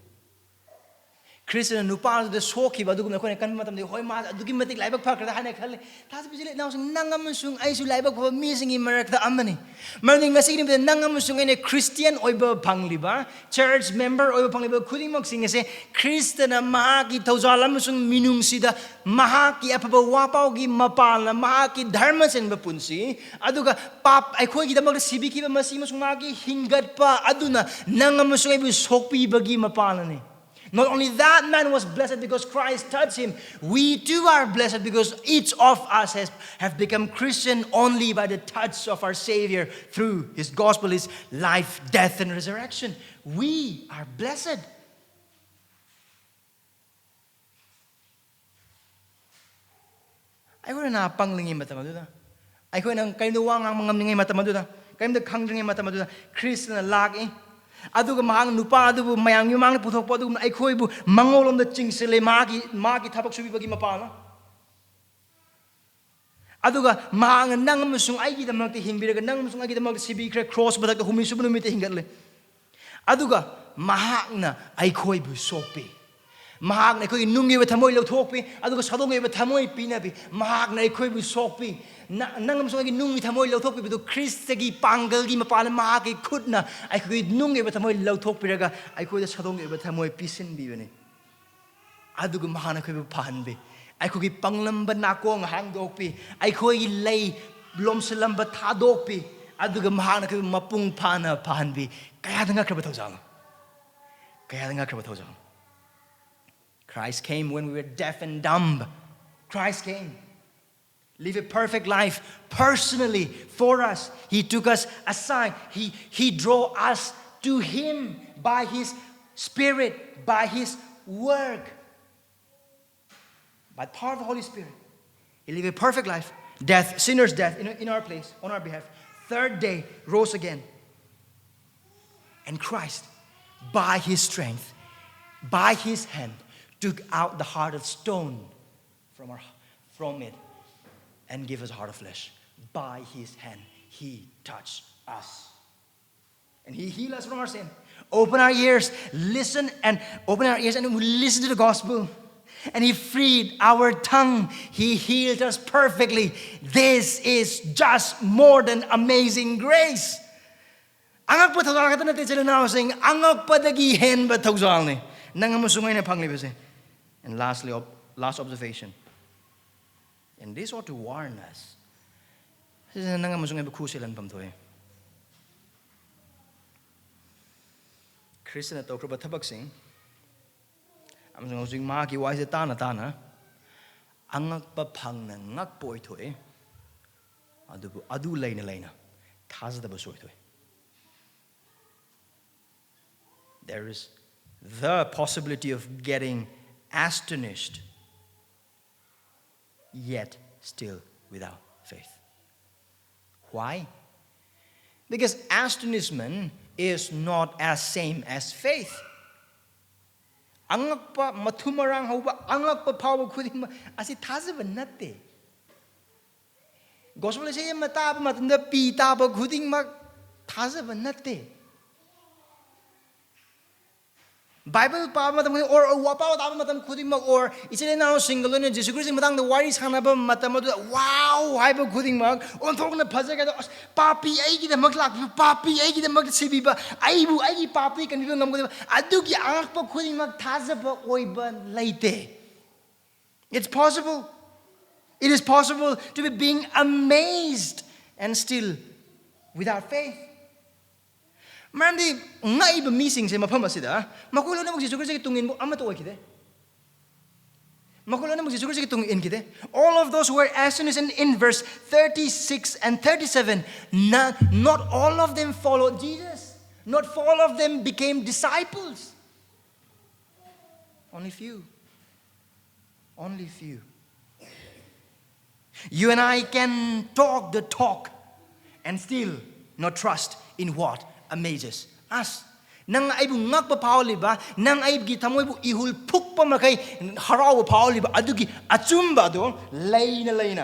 ꯈ꯭ꯔꯤꯁꯇꯅ ꯅꯨꯄꯥꯗꯨꯗ ꯁꯣꯛꯈꯤꯕ ꯑꯗꯨꯒꯨꯝꯅ ꯑꯩꯈꯣꯏꯅ ꯈꯟꯕ ꯃꯇꯝꯗ, "ꯍꯣꯏ, ꯃꯥ ꯑꯗꯨꯛꯀꯤ ꯃꯇꯤꯛ ꯂꯥꯏꯕꯛ ꯐꯈ꯭ꯔꯦꯗ" ꯍꯥꯏꯅ ꯈꯜꯂꯤ꯫ ꯊꯥꯖꯕ ꯏꯆꯤꯜ ꯏꯅꯥꯎꯁꯤꯡ, ꯅꯪ ꯑꯃꯁꯨꯡ ꯑꯩꯁꯨ ꯂꯥꯏꯕꯛ ꯐꯕ ꯃꯤꯁꯤꯡꯒꯤ ꯃꯔꯛꯇ ꯑꯃꯅꯤ꯫ ꯃꯔꯝꯗꯤ ꯉꯁꯤꯒꯤ ꯅꯨꯃꯤꯠꯇ ꯅꯪ ꯑꯃꯁꯨꯡ ꯑꯩꯅ ꯈ꯭ꯔꯤꯁꯇꯤꯌꯥꯟ ꯑꯣꯏꯕ ꯐꯪꯂꯤꯕ, ꯆꯔꯆ ꯃꯦꯝꯕꯔ ꯑꯣꯏꯕ ꯐꯪꯂꯤꯕ ꯈꯨꯗꯤꯡꯃꯛꯁꯤꯡ ꯑꯁꯦ ꯈ꯭ꯔꯤꯁꯇꯅ ꯃꯍꯥꯛꯀꯤ ꯊꯧꯖꯥꯜ ꯑꯃꯁꯨꯡ ꯃꯤꯅꯨꯡꯁꯤꯗ ꯃꯍꯥꯛꯀꯤ ꯑꯐꯕ ꯋꯥꯄꯥꯎꯒꯤ ꯃꯄꯥꯜꯅ, ꯃꯍꯥꯛꯀꯤ ꯙꯔꯃ ꯆꯦꯟꯕ ꯄꯨꯟꯁꯤ, ꯑꯗꯨꯒ ꯄꯥꯞ ꯑꯩꯈꯣꯏꯒꯤꯗꯃꯛꯇ ꯁꯤꯕꯤꯈꯤꯕ ꯃꯁꯤ ꯑꯃꯁꯨꯡ ꯃꯍꯥꯛꯀꯤ ꯍꯤꯡꯒꯠꯄ ꯑꯗꯨꯅ ꯅꯪ ꯑꯃꯁꯨꯡ ꯑꯩꯕꯨ ꯁꯣꯛꯄꯤꯕꯒꯤ ꯃꯄꯥꯜꯅꯅꯤ꯫ Not only that man was blessed because Christ touched him, we too are blessed because each of us has, have become Christian only by the touch of our Savior through his gospel, his life, death, and resurrection. We are blessed. ꯑꯩꯈꯣꯏꯅ ꯅꯍꯥ ꯄꯪꯂꯤꯉꯩ ꯃꯇꯝ ꯑꯗꯨꯗ, ꯑꯩꯈꯣꯏꯅ ꯀꯔꯤꯝꯇ ꯋꯥ ꯉꯥꯡꯕ ꯉꯝꯂꯤꯉꯩ ꯃꯇꯝ ꯑꯗꯨꯗ, ꯀꯔꯤꯝꯇ ꯈꯪꯗ꯭ꯔꯤꯉꯩ ꯃꯇꯝ ꯑꯗꯨꯗ, ꯈ꯭ꯔꯤꯁꯇꯅ ꯂꯥꯛꯏ꯫ ꯑꯗꯨꯒ ꯃꯍꯥꯛ ꯅꯨꯄꯥ ꯑꯗꯨꯕꯨ ꯃꯌꯥꯝꯒꯤ ꯃꯃꯥꯡꯗ ꯄꯨꯊꯣꯛꯄ ꯑꯗꯨꯒꯨꯝꯅ ꯑꯩꯈꯣꯏꯕꯨ ꯃꯉꯣꯟꯂꯣꯝꯗ ꯆꯤꯡꯁꯤꯜꯂꯦ, ꯃꯥꯒꯤ, ꯃꯥꯒꯤ ꯊꯕꯛ ꯁꯨꯕꯤꯕꯒꯤ ꯃꯄꯥꯜꯅ꯫ ꯑꯗꯨꯒ ꯃꯍꯥꯛꯅ ꯅꯪ ꯑꯃꯁꯨꯡ ꯑꯩꯒꯤꯗꯃꯛꯇ ꯍꯤꯡꯕꯤꯔꯒ, ꯅꯪ ꯑꯃꯁꯨꯡ ꯑꯩꯒꯤꯗꯃꯛꯇ ꯁꯤꯕꯤꯈ꯭ꯔꯦ, ꯀ꯭ꯔꯣꯁ ꯃꯊꯛꯇ ꯍꯨꯝꯅꯤ ꯁꯨꯕ ꯅꯨꯃꯤꯠꯇ ꯍꯤꯡꯒꯠꯂꯦ꯫ ꯑꯗꯨꯒ ꯃꯍꯥꯛꯅ ꯑꯩꯈꯣꯏꯕꯨ ꯁꯣꯛꯄꯤ꯫ ꯃꯍꯥꯛꯅ ꯑꯩꯈꯣꯏꯒꯤ ꯅꯨꯡꯒꯤ ꯑꯣꯏꯕ ꯊꯃꯣꯏ ꯂꯧꯊꯣꯛꯄꯤ, ꯑꯗꯨꯒ ꯁꯥꯗꯣꯡꯒꯤ ꯑꯣꯏꯕ ꯊꯃꯣꯏ ꯄꯤꯅꯕꯤ꯫ ꯃꯍꯥꯛꯅ ꯑꯩꯈꯣꯏꯕꯨ ꯁꯣꯛꯄꯤ꯫ ꯅ-, ꯅꯪ ꯑꯃꯁꯨꯡ ꯑꯩꯒꯤ ꯅꯨꯡꯒꯤ ꯊꯃꯣꯏ ꯂꯧꯊꯣꯛꯄꯤꯕꯗꯨ ꯈ꯭ꯔꯤꯁꯇꯒꯤ ꯄꯥꯡꯒꯜꯒꯤ ꯃꯄꯥꯟꯅ ꯃꯍꯥꯛꯀꯤ ꯈꯨꯠꯅ ꯑꯩꯈꯣꯏꯒꯤ ꯅꯨꯡꯒꯤ ꯑꯣꯏꯕ ꯊꯃꯣꯏ ꯂꯧꯊꯣꯛꯄꯤꯔꯒ ꯑꯩꯈꯣꯏꯗ ꯁꯥꯗꯣꯡꯒꯤ ꯑꯣꯏꯕ ꯊꯃꯣꯏ ꯄꯤꯁꯤꯟꯕꯤꯕꯅꯤ꯫ ꯑꯗꯨꯒ ꯃꯍꯥꯛꯅ ꯑꯩꯈꯣꯏꯕꯨ ꯐꯍꯟꯕꯤ꯫ ꯑꯩꯈꯣꯏꯒꯤ ꯄꯪꯂꯝꯕ ꯅꯥꯀꯣꯡ ꯍꯥꯡꯗꯣꯛꯄꯤ꯫ ꯑꯩꯈꯣꯏꯒꯤ ꯂꯩ ꯂꯣꯝꯁꯤꯜꯂꯝꯕ ꯊꯥꯗꯣꯛꯄꯤ꯫ ꯑꯗꯨꯒ ꯃꯍꯥꯛꯅ ꯑꯩꯈꯣꯏꯕꯨ ꯃꯄꯨꯡ ꯐꯥꯅ ꯐꯍꯟꯕꯤ꯫ ꯀꯌꯥꯗ ꯉꯛꯈ꯭ꯔꯕ ꯊꯧꯖꯥꯜꯅꯣ! ꯀꯌꯥꯗ ꯉꯛꯈ꯭ꯔꯕ ꯊꯧꯖꯥꯜꯅꯣ! Christ came when we were deaf and dumb. Christ came. Live a perfect life personally for us. He took us aside. He, he drew us to Him by His Spirit, by His work, by the power of the Holy Spirit. He lived a perfect life. Death, sinner's death in, in our place, on our behalf. Third day, rose again. And Christ, by His strength, by His hand, took out the heart of stone from, our, from it and gave us a heart of flesh. By His hand, He touched us. And he healed us from our sin. Open our ears, listen and open our ears and we listen to the gospel. And he freed our tongue. He healed us perfectly. This is just more than amazing grace. ꯑꯉꯛꯄ ꯊꯧꯖꯥꯜ ꯈꯛꯇ ꯅꯠꯇꯦ, ꯏꯆꯤꯜ ꯏꯅꯥꯎꯁꯤꯡ, ꯑꯉꯛꯄꯗꯒꯤ ꯍꯦꯟꯕ ꯊꯧꯖꯥꯜꯅꯤ ꯅꯪ ꯑꯃꯁꯨꯡ ꯑꯩꯅ ꯐꯪꯂꯤꯕꯁꯦ. And lastly, ob- last observation. And this ought to warn us. ꯁꯤꯁꯤꯅ ꯅꯪ ꯑꯃꯁꯨꯡ ꯑꯩꯕꯨ ꯈꯨ ꯁꯦꯜꯍꯟꯐꯝ ꯊꯣꯛꯑꯦ. ꯈ꯭ꯔꯤꯁꯇꯅ ꯇꯧꯈ꯭ꯔꯕ ꯊꯕꯛꯁꯤꯡ ꯑꯃꯁꯨꯡ ꯍꯧꯖꯤꯛ ꯃꯍꯥꯛꯀꯤ ꯋꯥꯍꯩꯁꯦ ꯇꯥꯅ ꯇꯥꯅ ꯑꯉꯛꯄ ꯐꯪꯅ ꯉꯛꯄ ꯑꯣꯏꯊꯣꯛꯑꯦ, ꯑꯗꯨꯕꯨ ꯑꯗꯨ ꯂꯩꯅ ꯂꯩꯅ ꯊꯥꯖꯗꯕꯁꯨ ꯑꯣꯏꯊꯣꯛꯑꯦ. There is the possibility of getting astonished, yet still without faith. Why? Because astonishment is not as same as faith. ꯑꯉꯛꯄ, ꯃꯊꯨꯝ ꯃꯔꯥꯡ ꯍꯧꯕ, ꯑꯉꯛꯄ ꯐꯥꯎꯕ ꯈꯨꯗꯤꯡꯃꯛ ꯑꯁꯤ ꯊꯥꯖꯕ ꯅꯠꯇꯦ. ꯒꯣꯁꯄꯦꯜ ꯏꯁꯩ ꯑꯃ ꯇꯥꯕ ꯃꯇꯝꯗ ꯄꯤ ꯇꯥꯕ ꯈꯨꯗꯤꯡꯃꯛ ꯊꯥꯖꯕ ꯅꯠꯇꯦ. ꯕꯥꯏꯕꯜ ꯄꯥꯕ ꯃꯇꯝ ꯈꯨꯗꯤꯡ, or, or ꯋꯥꯄꯥꯎ ꯇꯥꯕ ꯃꯇꯝ ꯈꯨꯗꯤꯡꯃꯛ, or ꯏꯆꯤꯜ ꯏꯅꯥꯎꯁꯤꯡꯒ ꯂꯣꯏꯅꯅ ꯖꯤꯁꯨ ꯈ꯭ꯔꯤꯁꯇꯒꯤ ꯃꯇꯥꯡꯗ ꯋꯥꯔꯤ ꯁꯥꯟꯅꯕ ꯃꯇꯝ ꯑꯗꯨꯗ wow ꯍꯥꯏꯕ ꯈꯨꯗꯤꯡꯃꯛ, ꯑꯣꯟꯊꯣꯛꯅ ꯐꯖꯈ꯭ꯔꯦ, ꯑꯗꯣ ꯑꯁ, ꯄꯥꯄꯤ ꯑꯩꯒꯤꯗꯃꯛ ꯂꯥꯛꯄꯤꯕ, ꯄꯥꯄꯤ ꯑꯩꯒꯤꯗꯃꯛ ꯁꯤꯕꯤꯕ, ꯑꯩꯕꯨ ꯑꯩꯒꯤ ꯄꯥꯄꯇꯒꯤ ꯀꯟꯕꯤꯕ ꯉꯝꯒꯗꯕ, ꯑꯗꯨꯒꯤ ꯑꯉꯛꯄ ꯈꯨꯗꯤꯡꯃꯛ ꯊꯥꯖꯕ ꯑꯣꯏꯕ ꯂꯩꯇꯦ. It's possible. It is possible to be being amazed and still without faith. ꯃꯔꯝꯗꯤ ꯉꯛꯏꯕ ꯃꯤꯁꯤꯡꯁꯦ ꯃꯐꯝ ꯑꯁꯤꯗ ꯃꯈꯣꯏ ꯂꯣꯏꯅꯃꯛ ꯖꯤꯁꯨ ꯈ꯭ꯔꯤꯁꯇꯒꯤ ꯇꯨꯡ ꯏꯟꯕ ꯑꯃꯠꯇ ꯑꯣꯏꯈꯤꯗꯦ. ꯃꯈꯣꯏ ꯂꯣꯏꯅꯃꯛ ꯖꯤꯁꯨ ꯈ꯭ꯔꯤꯁꯇꯒꯤ ꯇꯨꯡ ꯏꯟꯈꯤꯗꯦ. All of those who were astonished in, in verse thirty-six and thirty-seven, not, not all of them followed Jesus. Not all of them became disciples. Only few. Only few. You and I can talk the talk and still not trust in what amazes us. ꯅꯪ ꯑꯩꯕꯨ ꯉꯛꯄ ꯐꯥꯎꯍꯜꯂꯤꯕ, ꯅꯪ ꯑꯩꯒꯤ ꯊꯃꯣꯏꯕꯨ ꯏꯍꯨꯜ ꯐꯨꯛꯄ ꯃꯈꯩ ꯍꯔꯥꯎꯕ ꯐꯥꯎꯍꯜꯂꯤꯕ ꯑꯗꯨꯒꯤ ꯑꯆꯨꯝꯕ ꯑꯗꯣ ꯂꯩꯅ ꯂꯩꯅ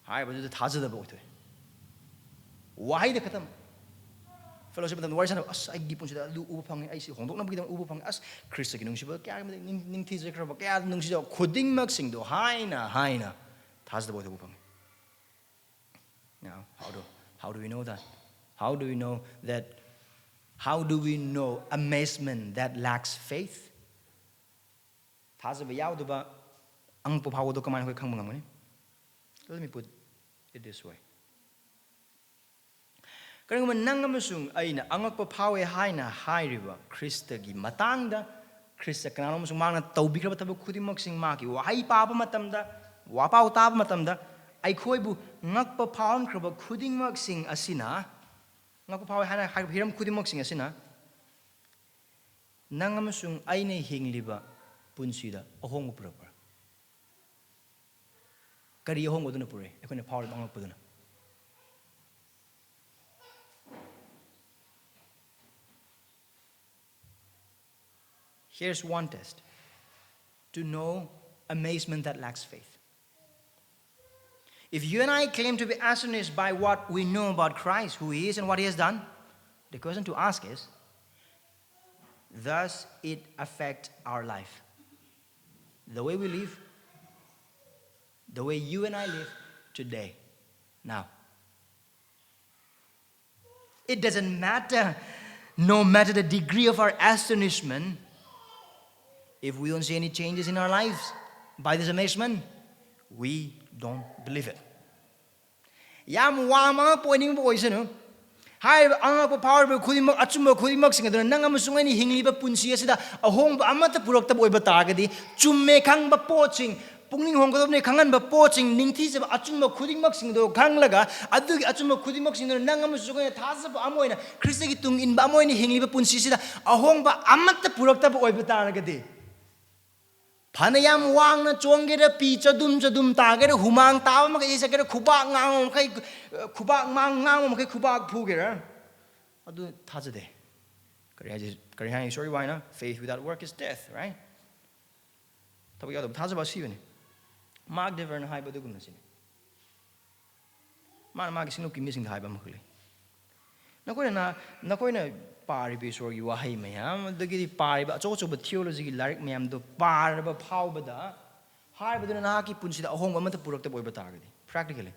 ꯍꯥꯏꯕꯗꯨꯗ ꯊꯥꯖꯗꯕ ꯑꯣꯏꯊꯣꯛꯑꯦ. ꯋꯥꯍꯩꯗ ꯈꯛꯇꯪ, Fellowship ꯃꯇꯝꯗ ꯋꯥꯔꯤ ꯁꯥꯟꯅꯕ, "ꯑꯁ, ꯑꯩꯒꯤ ꯄꯨꯟꯁꯤꯗ ꯑꯗꯨ ꯎꯕ ꯐꯪꯉꯦ, ꯑꯩꯁꯦ ꯍꯣꯡꯗꯣꯛꯅꯕꯒꯤꯗꯃꯛ ꯎꯕ ꯐꯪꯉꯦ, ꯑꯁ, ꯈ꯭ꯔꯤꯁꯇꯒꯤ ꯅꯨꯡꯁꯤꯕ ꯀꯌꯥ ꯅꯤꯡ- ꯅꯤꯡꯊꯤꯖꯈ꯭ꯔꯕ ꯀꯌꯥ ꯅꯨꯡꯁꯤꯖꯕ ꯈꯨꯗꯤꯡꯃꯛꯁꯤꯡꯗꯣ ꯍꯥꯏꯅ ꯍꯥꯏꯅ ꯊꯥꯖꯗꯕ ꯑꯣꯏꯊꯣꯛꯄ ꯐꯪꯉꯦ." Now, how do, how do we know that? How do we know that? How do we know amazement that lacks faith? ꯊꯥꯖꯕ ꯌꯥꯎꯗꯕ ꯑꯉꯛꯄ ꯐꯥꯎꯕꯗꯣ ꯀꯃꯥꯏꯅ ꯑꯩꯈꯣꯏ ꯈꯪꯕ ꯉꯝꯒꯅꯤ? Let me put it this way. ꯀꯔꯤꯒꯨꯝꯕ ꯅꯪ ꯑꯃꯁꯨꯡ ꯑꯩꯅ ꯑꯉꯛꯄ ꯐꯥꯎꯋꯦ ꯍꯥꯏꯅ ꯍꯥꯏꯔꯤꯕ ꯈ꯭ꯔꯤꯁꯇꯒꯤ ꯃꯇꯥꯡꯗ, ꯈ꯭ꯔꯤꯁꯇ ꯀꯅꯥꯅꯣ ꯑꯃꯁꯨꯡ ꯃꯥꯅ ꯇꯧꯕꯤꯈ꯭ꯔꯕ ꯊꯕꯛ ꯈꯨꯗꯤꯡꯃꯛꯁꯤꯡ, ꯃꯥꯒꯤ ꯋꯥꯍꯩ ꯄꯥꯕ ꯃꯇꯝꯗ, ꯋꯥꯄꯥꯎ ꯇꯥꯕ ꯃꯇꯝꯗ, ꯑꯩꯈꯣꯏꯕꯨ ꯉꯛꯄ ꯐꯥꯎꯍꯟꯈ꯭ꯔꯕ ꯈꯨꯗꯤꯡꯃꯛꯁꯤꯡ ꯑꯁꯤꯅ, ꯉꯛꯄ ꯐꯥꯎꯋꯦ ꯍꯥꯏꯅ ꯍꯥꯏꯔꯤꯕ ꯍꯤꯔꯝ ꯈꯨꯗꯤꯡꯃꯛꯁꯤꯡ ꯑꯁꯤꯅ ꯅꯪ ꯑꯃꯁꯨꯡ ꯑꯩꯅ ꯍꯤꯡꯂꯤꯕ ꯄꯨꯟꯁꯤꯗ ꯑꯍꯣꯡꯕ ꯄꯨꯔꯛꯄ꯭ꯔꯥ? ꯀꯔꯤ ꯑꯍꯣꯡꯕꯗꯨꯅ ꯄꯨꯔꯛꯏ? ꯑꯩꯈꯣꯏꯅ ꯐꯥꯎꯔꯤꯕ ꯑꯉꯛꯄꯗꯨꯅ? Here's one test to know amazement that lacks faith. If you and I claim to be astonished by what we know about Christ, who he is and what he has done, the question to ask is, does it affect our life? The way we live, the way you and I live today, now. It doesn't matter, no matter the degree of our astonishment, if we don't see any changes in our lives by this amazement, we don't believe it. ꯌꯥꯝ ꯋꯥꯡꯕ ꯑꯉꯛꯄ ꯑꯣꯏꯅꯤꯡꯕ ꯑꯣꯏꯁꯅꯨ꯫ ꯍꯥꯏꯔꯤꯕ ꯑꯉꯛꯄ ꯐꯥꯎꯔꯤꯕ ꯈꯨꯗꯤꯡꯃꯛ, ꯑꯆꯨꯝꯕ ꯈꯨꯗꯤꯡꯃꯛꯁꯤꯡ ꯑꯗꯨꯅ ꯅꯪ ꯑꯃꯁꯨꯡ ꯑꯩꯅ ꯍꯤꯡꯂꯤꯕ ꯄꯨꯟꯁꯤ ꯑꯁꯤꯗ ꯑꯍꯣꯡꯕ ꯑꯃꯠꯇ ꯄꯨꯔꯛꯇꯕ ꯑꯣꯏꯕ ꯇꯥꯔꯒꯗꯤ, ꯆꯨꯝꯃꯦ ꯈꯪꯕ ꯄꯣꯠꯁꯤꯡ, ꯄꯨꯛꯅꯤꯡ ꯍꯣꯡꯒꯗꯕꯅꯤ ꯈꯪꯍꯟꯕ ꯄꯣꯠꯁꯤꯡ, ꯅꯤꯡꯊꯤꯖꯕ ꯑꯆꯨꯝꯕ ꯈꯨꯗꯤꯡꯃꯛꯁꯤꯡꯗꯣ ꯈꯪꯂꯒ, ꯑꯗꯨꯒꯤ ꯑꯆꯨꯝꯕ ꯈꯨꯗꯤꯡꯃꯛꯁꯤꯡꯗꯨꯅ ꯅꯪ ꯑꯃꯁꯨꯡ ꯑꯩꯅ ꯊꯥꯖꯕ ꯑꯃ ꯑꯣꯏꯅ ꯈ꯭ꯔꯤꯁꯇꯒꯤ ꯇꯨꯡ ꯏꯟꯕ ꯑꯃ ꯑꯣꯏꯅ ꯍꯤꯡꯂꯤꯕ ꯄꯨꯟꯁꯤꯁꯤꯗ ꯑꯍꯣꯡꯕ ꯑꯃꯠꯇ ꯄꯨꯔꯛꯇꯕ ꯑꯣꯏꯕ ꯇꯥꯔꯒꯗꯤ, ꯐꯅ ꯌꯥꯝ ꯋꯥꯡꯅ ꯆꯣꯡꯒꯦꯔꯥ, ꯄꯤ ꯆꯗꯨꯝ ꯆꯗꯨꯝ ꯇꯥꯒꯦꯔꯥ, ꯍꯨꯃꯥꯡ ꯇꯥꯕ ꯃꯈꯩ ꯆꯠꯀꯦꯔꯥ, ꯈꯨꯕꯥꯛ ꯉꯥꯡꯕ ꯃꯈꯩ, ꯈꯨꯕꯥꯛ ꯃꯥꯡ ꯉꯥꯡꯕ ꯃꯈꯩ ꯈꯨꯕꯥꯛ ꯐꯨꯒꯦꯔꯥ, ꯑꯗꯨ ꯊꯥꯖꯗꯦ꯫ ꯀꯔꯤ ꯍꯥꯏꯁꯤ? ꯀꯔꯤ ꯍꯥꯏ? Sorry, why not? Faith without work is death, right? ꯊꯕꯛ ꯌꯥꯎꯗꯕ ꯊꯥꯖꯕ ꯑꯁꯤꯕꯅꯤ꯫ ꯃꯥꯔꯛ ꯗꯦꯕꯔꯅ ꯍꯥꯏꯕ ꯑꯗꯨꯒꯨꯝꯅ ꯁꯤꯅꯤ꯫ ꯃꯥꯅ ꯃꯥꯒꯤ ꯁꯤꯡꯂꯨꯞꯀꯤ ꯃꯤꯁꯤꯡꯗ ꯍꯥꯏꯕ ꯑꯃꯈꯛ ꯂꯩ꯫ ꯅꯈꯣꯏꯅ ꯅꯈꯣꯏꯅ ꯄꯥꯔꯤꯕ ꯏꯁꯣꯔꯒꯤ ꯋꯥꯍꯩ ꯃꯌꯥꯝ, ꯑꯗꯒꯤꯗꯤ ꯄꯥꯔꯤꯕ ꯑꯆꯧ ꯑꯆꯧꯕ ꯊꯤꯑꯣꯂꯣꯖꯤꯒꯤ ꯂꯥꯏꯔꯤꯛ ꯃꯌꯥꯝꯗꯣ ꯄꯥꯔꯕ ꯐꯥꯎꯕꯗ ꯍꯥꯏꯔꯤꯕꯗꯨꯅ ꯅꯍꯥꯛꯀꯤ ꯄꯨꯟꯁꯤꯗ ꯑꯍꯣꯡꯕ ꯑꯃꯠꯇ ꯄꯨꯔꯛꯇꯕ ꯑꯣꯏꯕ ꯇꯥꯔꯒꯗꯤ, practically,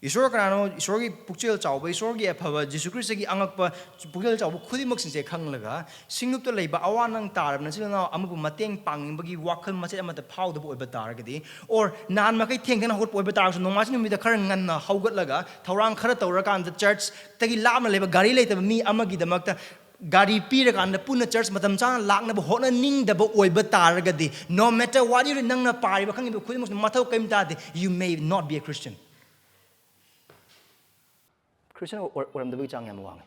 ꯏꯁꯣꯔ ꯀꯅꯥꯅꯣ, ꯏꯁꯣꯔꯒꯤ ꯄꯨꯛꯆꯦꯜ ꯆꯥꯎꯕ, ꯏꯁꯣꯔꯒꯤ ꯑꯐꯕ, ꯖꯤꯁꯨ ꯈ꯭ꯔꯤꯁꯇꯒꯤ ꯑꯉꯛꯄ ꯄꯨꯛꯆꯦꯜ ꯆꯥꯎꯕ ꯈꯨꯗꯤꯡꯃꯛꯁꯤꯡꯁꯦ ꯈꯪꯂꯒ, ꯁꯤꯡꯂꯨꯞꯇ ꯂꯩꯕ ꯑꯋꯥ ꯅꯪ ꯇꯥꯔꯕ ꯅꯆꯤꯟ ꯅꯅꯥꯎ ꯑꯃꯕꯨ ꯃꯇꯦꯡ ꯄꯥꯡꯅꯤꯡꯕꯒꯤ ꯋꯥꯈꯜ ꯃꯆꯦꯠ ꯑꯃꯠꯇ ꯐꯥꯎꯗꯕ ꯑꯣꯏꯕ ꯇꯥꯔꯒꯗꯤ, or ꯅꯍꯥꯟ ꯃꯈꯩ ꯊꯦꯡ ꯊꯦꯡꯅ ꯍꯧꯒꯠꯄ ꯑꯣꯏꯕ ꯇꯥꯔꯒꯁꯨ, ꯅꯣꯡꯃꯥꯏꯖꯤꯡ ꯅꯨꯃꯤꯠꯇ ꯈꯔ ꯉꯟꯅ ꯍꯧꯒꯠꯂꯒ ꯊꯧꯔꯥꯡ ꯈꯔ ꯇꯧꯔꯀꯥꯟꯗ ꯆꯔꯆꯇꯒꯤ ꯂꯥꯞꯅ ꯂꯩꯕ ꯒꯥꯔꯤ ꯂꯩꯇꯕ ꯃꯤ ꯑꯃꯒꯤꯗꯃꯛꯇ ꯒꯥꯔꯤ ꯄꯤꯔꯀꯥꯟꯗ ꯄꯨꯟꯅ ꯆꯔꯆ ꯃꯇꯝ ꯆꯥꯅ ꯂꯥꯛꯅꯕ ꯍꯣꯠꯅꯅꯤꯡꯗꯕ ꯑꯣꯏꯕ ꯇꯥꯔꯒꯗꯤ, no matter what you, ꯅꯪꯅ ꯄꯥꯔꯤꯕ ꯈꯪꯉꯤꯕ ꯈꯨꯗꯤꯡꯃꯛꯁꯤꯅ ꯃꯊꯧ ꯀꯔꯤꯝ ꯇꯥꯗꯦ. You may not be a Christian. Christian ꯑꯣꯏ-, ꯑꯣꯏꯔꯝꯗꯕꯒꯤ ꯆꯥꯡ ꯌꯥꯝ ꯋꯥꯡꯉꯤ.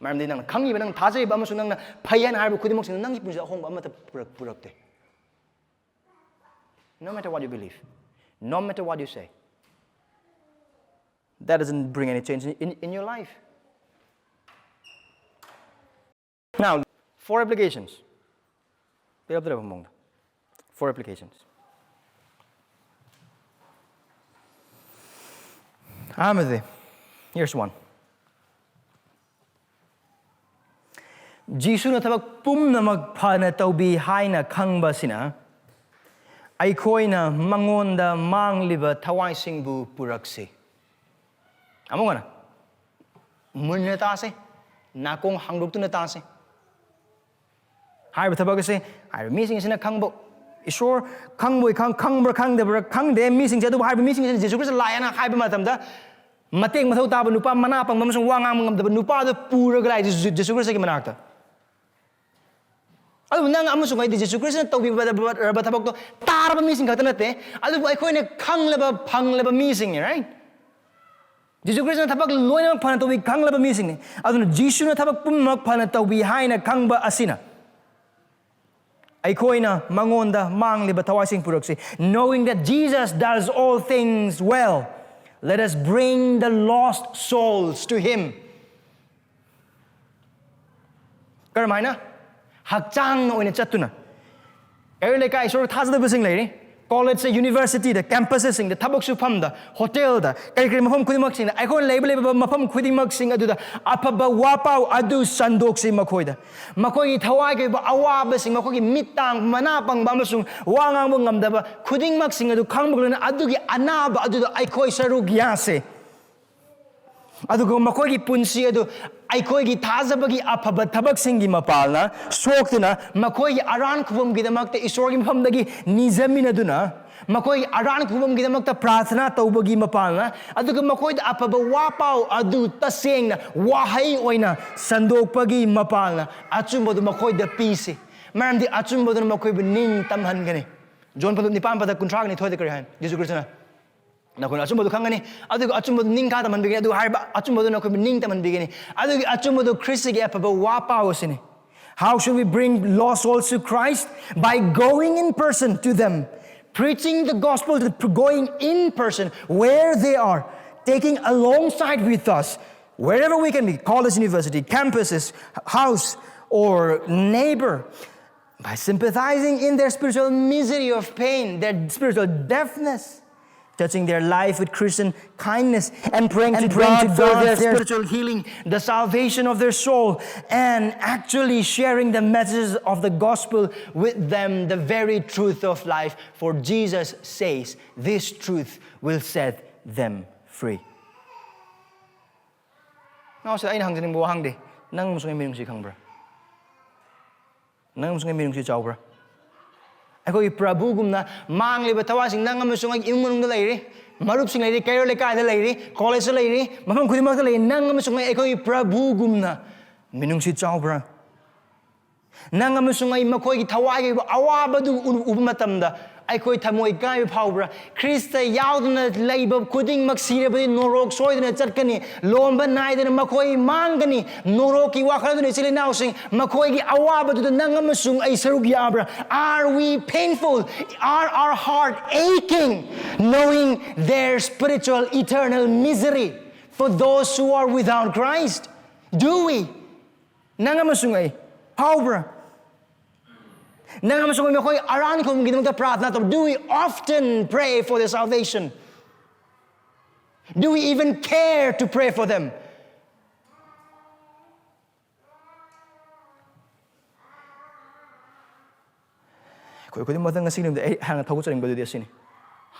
ꯃꯔꯝꯗꯤ ꯅꯪꯅ ꯈꯪꯉꯤꯕ, ꯅꯪꯅ ꯊꯥꯖꯔꯤꯕ ꯑꯃꯁꯨꯡ ꯅꯪꯅ ꯐꯩ ꯍꯥꯏꯅ ꯍꯥꯏꯔꯤꯕ ꯈꯨꯗꯤꯡꯃꯛꯁꯤꯅ ꯅꯪꯒꯤ ꯄꯨꯟꯁꯤꯗ ꯑꯍꯣꯡꯕ ꯑꯃꯠꯇ ꯄꯨꯔꯛ-, ꯄꯨꯔꯛꯇꯦ. No matter what you believe, no matter what you say, that doesn't bring any change in, in, in your life. Now, four applications. ꯄꯦꯜꯂꯛꯇ꯭ꯔꯕ ꯃꯑꯣꯡꯗ. Four applications. ꯑꯍꯥꯟꯕꯁꯦ, here's one. ꯖꯤꯁꯨꯅ ꯊꯕꯛ ꯄꯨꯝꯅꯃꯛ ꯐꯅ ꯇꯧꯕꯤ ꯍꯥꯏꯅ ꯈꯪꯕ ꯑꯁꯤꯅ ꯑꯩꯈꯣꯏꯅ ꯃꯉꯣꯟꯗ ꯃꯥꯡꯂꯤꯕ ꯊꯋꯥꯏꯁꯤꯡꯕꯨ ꯄꯨꯔꯛꯁꯤ. ꯑꯃꯨꯛ ꯍꯟꯅ ꯃꯨꯟꯅ ꯇꯥꯁꯦ, ꯅꯥꯀꯣꯡ ꯍꯥꯡꯗꯣꯛꯇꯨꯅ ꯇꯥꯁꯦ. ꯍꯥꯏꯔꯤꯕ ꯊꯕꯛ ꯑꯁꯦ ꯍꯥꯏꯔꯤꯕ ꯃꯤꯁꯤꯡ ꯑꯁꯤꯅ ꯈꯪꯕ, ꯏꯁꯣꯔ ꯈꯪꯕꯣꯏ ꯈꯪ-, ꯈꯪꯕ꯭ꯔꯥ ꯈꯪꯗꯕ꯭ꯔꯥ ꯈꯪꯗꯦ ꯃꯤꯁꯤꯡꯁꯦ, ꯑꯗꯨꯕꯨ ꯍꯥꯏꯔꯤꯕ ꯃꯤꯁꯤꯡ ꯑꯁꯤꯅ ꯖꯤꯁꯨ ꯈ꯭ꯔꯤꯁꯇ ꯂꯥꯛꯑꯦꯅ ꯍꯥꯏꯕ ꯃꯇꯝꯗ, ꯃꯇꯦꯡ ꯃꯊꯧ ꯇꯥꯕ ꯅꯨꯄꯥ, ꯃꯅꯥ ꯄꯪꯕ ꯑꯃꯁꯨꯡ ꯋꯥ ꯉꯥꯡꯕ ꯉꯝꯗꯕ ꯅꯨꯄꯥ ꯑꯗꯨ ꯄꯨꯔꯒ ꯂꯥꯛꯑꯦ ꯖꯤꯁꯨ, ꯖꯤꯁꯨ ꯈ꯭ꯔꯤꯁꯇꯒꯤ ꯃꯅꯥꯛꯇ. ꯑꯗꯨꯕꯨ ꯅꯪ ꯑꯃꯁꯨꯡ ꯑꯩꯗꯤ ꯖꯤꯁꯨ ꯈ꯭ꯔꯤꯁꯇꯅ ꯇꯧꯕꯤꯕ ꯊꯕꯛꯇꯣ ꯇꯥꯔꯕ ꯃꯤꯁꯤꯡ ꯈꯛꯇ ꯅꯠꯇꯦ, ꯑꯗꯨꯕꯨ ꯑꯩꯈꯣꯏꯅ ꯈꯪꯂꯕ, ꯐꯪꯂꯕ ꯃꯤꯁꯤꯡꯅꯤ, right? ꯖꯤꯁꯨ ꯈ꯭ꯔꯤꯁꯇꯅ ꯊꯕꯛ ꯂꯣꯏꯅꯃꯛ ꯐꯅ ꯇꯧꯕꯤ ꯈꯪꯂꯕ ꯃꯤꯁꯤꯡꯅꯤ. ꯑꯗꯨꯅ ꯖꯤꯁꯨꯅ ꯊꯕꯛ ꯄꯨꯝꯅꯃꯛ ꯐꯅ ꯇꯧꯕꯤ ꯍꯥꯏꯅ ꯈꯪꯕ ꯑꯁꯤꯅ ꯑꯩꯈꯣꯏꯅ ꯃꯉꯣꯟꯗ ꯃꯥꯡꯂꯤꯕ ꯊꯋꯥꯏꯁꯤꯡ ꯄꯨꯔꯛꯁꯤ. Knowing that Jesus does all things well, let us bring the lost souls to him. ꯀꯔꯝꯍꯥꯏꯅ? ꯍꯛꯆꯥꯡꯅ ꯑꯣꯏꯅ ꯆꯠꯇꯨꯅ. ꯑꯩꯈꯣꯏ ꯂꯩꯀꯥꯏ ꯏꯁꯣꯔ ꯊꯥꯖꯗꯕꯁꯤꯡ ꯂꯩꯔꯤ, ꯀꯣꯂꯦꯖꯇ, ꯌꯨꯅꯤꯚꯔꯁꯤꯇꯤꯗ, ꯀꯦꯝꯄꯁꯁꯤꯡꯗ, ꯊꯕꯛ ꯁꯨꯐꯝꯗ, ꯍꯣꯇꯦꯜꯗ, ꯀꯔꯤ ꯀꯔꯤ ꯃꯐꯝ ꯈꯨꯗꯤꯡꯃꯛꯁꯤꯡꯗ, ꯑꯩꯈꯣꯏꯅ ꯂꯩꯕ ꯂꯩꯕ ꯃꯐꯝ ꯈꯨꯗꯤꯡꯃꯛꯁꯤꯡ ꯑꯗꯨꯗ ꯑꯐꯕ ꯋꯥ ꯄꯥꯎ ꯑꯗꯨ ꯁꯟꯗꯣꯛꯁꯤ ꯃꯈꯣꯏꯗ꯫ ꯃꯈꯣꯏꯒꯤ ꯊꯋꯥꯏꯒꯤ ꯑꯣꯏꯕ ꯑꯋꯥꯕꯁꯤꯡ, ꯃꯈꯣꯏꯒꯤ ꯃꯤꯠ ꯇꯥꯡꯕ, ꯃꯅꯥ ꯄꯪꯕ ꯑꯃꯁꯨꯡ ꯋꯥ ꯉꯥꯡꯕ ꯉꯝꯗꯕ ꯈꯨꯗꯤꯡꯃꯛꯁꯤꯡ ꯑꯗꯨ ꯈꯪꯕꯒ ꯂꯣꯏꯅꯅ ꯑꯗꯨꯒꯤ ꯑꯅꯥꯕ ꯑꯗꯨꯗ ꯑꯩꯈꯣꯏ ꯁꯔꯨꯛ ꯌꯥꯁꯦ꯫ ꯑꯗꯨꯒ ꯃꯈꯣꯏꯒꯤ ꯄꯨꯟꯁꯤ ꯑꯗꯨ ꯑꯩꯈꯣꯏꯒꯤ ꯊꯥꯖꯕꯒꯤ ꯑꯐꯕ ꯊꯕꯛꯁꯤꯡꯒꯤ ꯃꯄꯥꯜꯅ ꯁꯣꯛꯇꯨꯅ, ꯃꯈꯣꯏꯒꯤ ꯑꯔꯥꯟ ꯈꯨꯕꯝꯒꯤꯗꯃꯛꯇ ꯏꯁꯣꯔꯒꯤ ꯃꯐꯝꯗꯒꯤ ꯅꯤꯖꯃꯤꯟꯅꯗꯨꯅ, ꯃꯈꯣꯏꯒꯤ ꯑꯔꯥꯟ ꯈꯨꯕꯝꯒꯤꯗꯃꯛꯇ ꯄ꯭ꯔꯥꯔꯊꯅꯥ ꯇꯧꯕꯒꯤ ꯃꯄꯥꯜꯅ, ꯑꯗꯨꯒ ꯃꯈꯣꯏꯗ ꯑꯐꯕ ꯋꯥ ꯄꯥꯎ ꯑꯗꯨ ꯇꯁꯦꯡꯅ ꯋꯥꯍꯩ ꯑꯣꯏꯅ ꯁꯟꯗꯣꯛꯄꯒꯤ ꯃꯄꯥꯜꯅ ꯑꯆꯨꯝꯕꯗꯨ ꯃꯈꯣꯏꯗ ꯄꯤꯁꯤ꯫ ꯃꯔꯝꯗꯤ ꯑꯆꯨꯝꯕꯗꯨꯅ ꯃꯈꯣꯏꯕꯨ ꯅꯤꯡ ꯇꯝꯍꯟꯒꯅꯤ꯫ ꯖꯣꯟ ꯄꯗꯨꯞ ꯅꯤꯄꯥꯟ ꯄꯗ ꯀꯨꯟꯊ꯭ꯔꯥꯒ ꯅꯤꯊꯣꯏꯗ ꯀꯔꯤ ꯍꯥꯏ? ꯌꯦꯁꯨ ꯈ꯭ꯔꯤꯁꯇꯅ ꯅꯈꯣꯏꯅ ꯑꯆꯨꯝꯕꯗꯨ ꯈꯪꯒꯅꯤ, ꯑꯗꯨꯒ ꯑꯆꯨꯝꯕꯗꯨ ꯅꯤꯡꯈꯥ ꯇꯝꯍꯟꯕꯤꯒꯅꯤ꯫ ꯑꯗꯨꯒ ꯍꯥꯏꯔꯤꯕ ꯑꯆꯨꯝꯕꯗꯨꯅ ꯑꯩꯈꯣꯏꯕꯨ ꯅꯤꯡ ꯇꯝꯍꯟꯕꯤꯒꯅꯤ꯫ ꯑꯗꯨꯒꯤ ꯑꯆꯨꯝꯕꯗꯨ ꯈ꯭ꯔꯤꯁꯇꯒꯤ ꯑꯐꯕ ꯋꯥ ꯄꯥꯎ ꯑꯁꯤꯅꯤ꯫ How should we bring lost souls to Christ? By going in person to them, preaching the gospel, to going in person where they are, taking alongside with us, wherever we can be, college, university, campuses, house, or neighbor, by sympathizing in their spiritual misery of pain, their spiritual deafness, touching their life with Christian kindness, and praying, and to, praying God to God for their spiritual healing, the salvation of their soul, and actually sharing the messages of the gospel with them, the very truth of life. For Jesus says, "This truth will set them free." ꯅꯥꯎꯁꯦ, ꯑꯩꯅ ꯍꯪꯖꯅꯤꯡꯕ ꯋꯥꯍꯪꯗꯤ, ꯅꯪ ꯑꯃꯁꯨꯡ ꯑꯩ ꯃꯤꯅꯨꯡꯁꯤ ꯈꯪꯕ꯭ꯔꯥ? ꯅꯪ ꯑꯃꯁꯨꯡ ꯑꯩ ꯃꯤꯅꯨꯡꯁꯤ ꯆꯥꯎꯕ꯭ꯔꯥ? ꯑꯩꯈꯣꯏꯒꯤ ꯄ꯭ꯔꯚꯨꯒꯨꯝꯅ ꯃꯥꯡꯂꯤꯕ ꯊꯋꯥꯏꯁꯤꯡ, ꯅꯪ ꯑꯃꯁꯨꯡ ꯑꯩꯒꯤ ꯏꯃꯨꯡ ꯃꯅꯨꯡꯗ ꯂꯩꯔꯤ, ꯃꯔꯨꯞꯁꯤꯡ ꯂꯩꯔꯤ, ꯀꯩꯔꯣꯜ ꯂꯩꯀꯥꯏꯗ ꯂꯩꯔꯤ, ꯀꯣꯂꯦꯖꯇ ꯂꯩꯔꯤ, ꯃꯐꯝ ꯈꯨꯗꯤꯡꯃꯛꯇ ꯂꯩꯔꯤ, ꯅꯪ ꯑꯃꯁꯨꯡ ꯑꯩ ꯑꯩꯈꯣꯏꯒꯤ ꯄ꯭ꯔꯚꯨꯒꯨꯝꯅ ꯃꯤꯅꯨꯡꯁꯤ ꯆꯥꯎꯕ꯭ꯔꯥ? ꯅꯪ ꯑꯃꯁꯨꯡ ꯑꯩ ꯃꯈꯣꯏꯒꯤ ꯊꯋꯥꯏꯒꯤ ꯑꯣꯏꯕ ꯑꯋꯥꯕꯗꯨ ꯎ-, ꯎꯕ ꯃꯇꯝꯗ ꯑꯩꯈꯣꯏ ꯊꯃꯣꯏ ꯀꯥꯏꯕ ꯐꯥꯎꯕ꯭ꯔꯥ? ꯈ꯭ꯔꯤꯁꯇ ꯌꯥꯎꯗꯅ ꯂꯩꯕ ꯈꯨꯗꯤꯡꯃꯛ ꯁꯤꯔꯕꯗꯤ ꯅꯣꯔꯣꯛ ꯁꯣꯏꯗꯅ ꯆꯠꯀꯅꯤ, ꯂꯣꯝꯕ ꯅꯥꯏꯗꯅ ꯃꯈꯣꯏ ꯃꯥꯡꯒꯅꯤ꯫ ꯅꯣꯔꯣꯛꯀꯤ ꯋꯥꯈꯜ ꯑꯗꯨꯅ, ꯏꯆꯤꯜ ꯏꯅꯥꯎꯁꯤꯡ, ꯃꯈꯣꯏꯒꯤ ꯑꯋꯥꯕꯗꯨꯗ ꯅꯪ ꯑꯃꯁꯨꯡ ꯑꯩ ꯁꯔꯨꯛ ꯌꯥꯕ꯭ꯔꯥ? Are we painful? Are our heart aching, knowing their spiritual eternal misery for those who are without Christ? Do we? ꯅꯪ ꯑꯃꯁꯨꯡ ꯑꯩ ꯐꯥꯎꯕ꯭ꯔꯥ? ꯅꯪ ꯑꯃꯁꯨꯡ ꯑꯩꯈꯣꯏ ꯑꯔꯥꯟ ꯈꯨꯝꯒꯤꯗꯃꯛꯇ ꯄ꯭ꯔꯥꯊꯅꯥ ꯇꯧ? Do we often pray for their salvation? Do we even care to pray for them? ꯑꯩꯈꯣꯏ ꯈꯨꯗꯤꯡꯃꯛꯇ ꯉꯁꯤ ꯅꯨꯃꯤꯠꯇ ꯑꯩ ꯍꯥꯟꯅ ꯊꯧꯒꯠꯆꯅꯤꯡꯕꯗꯨꯗꯤ ꯑꯁꯤꯅꯤ,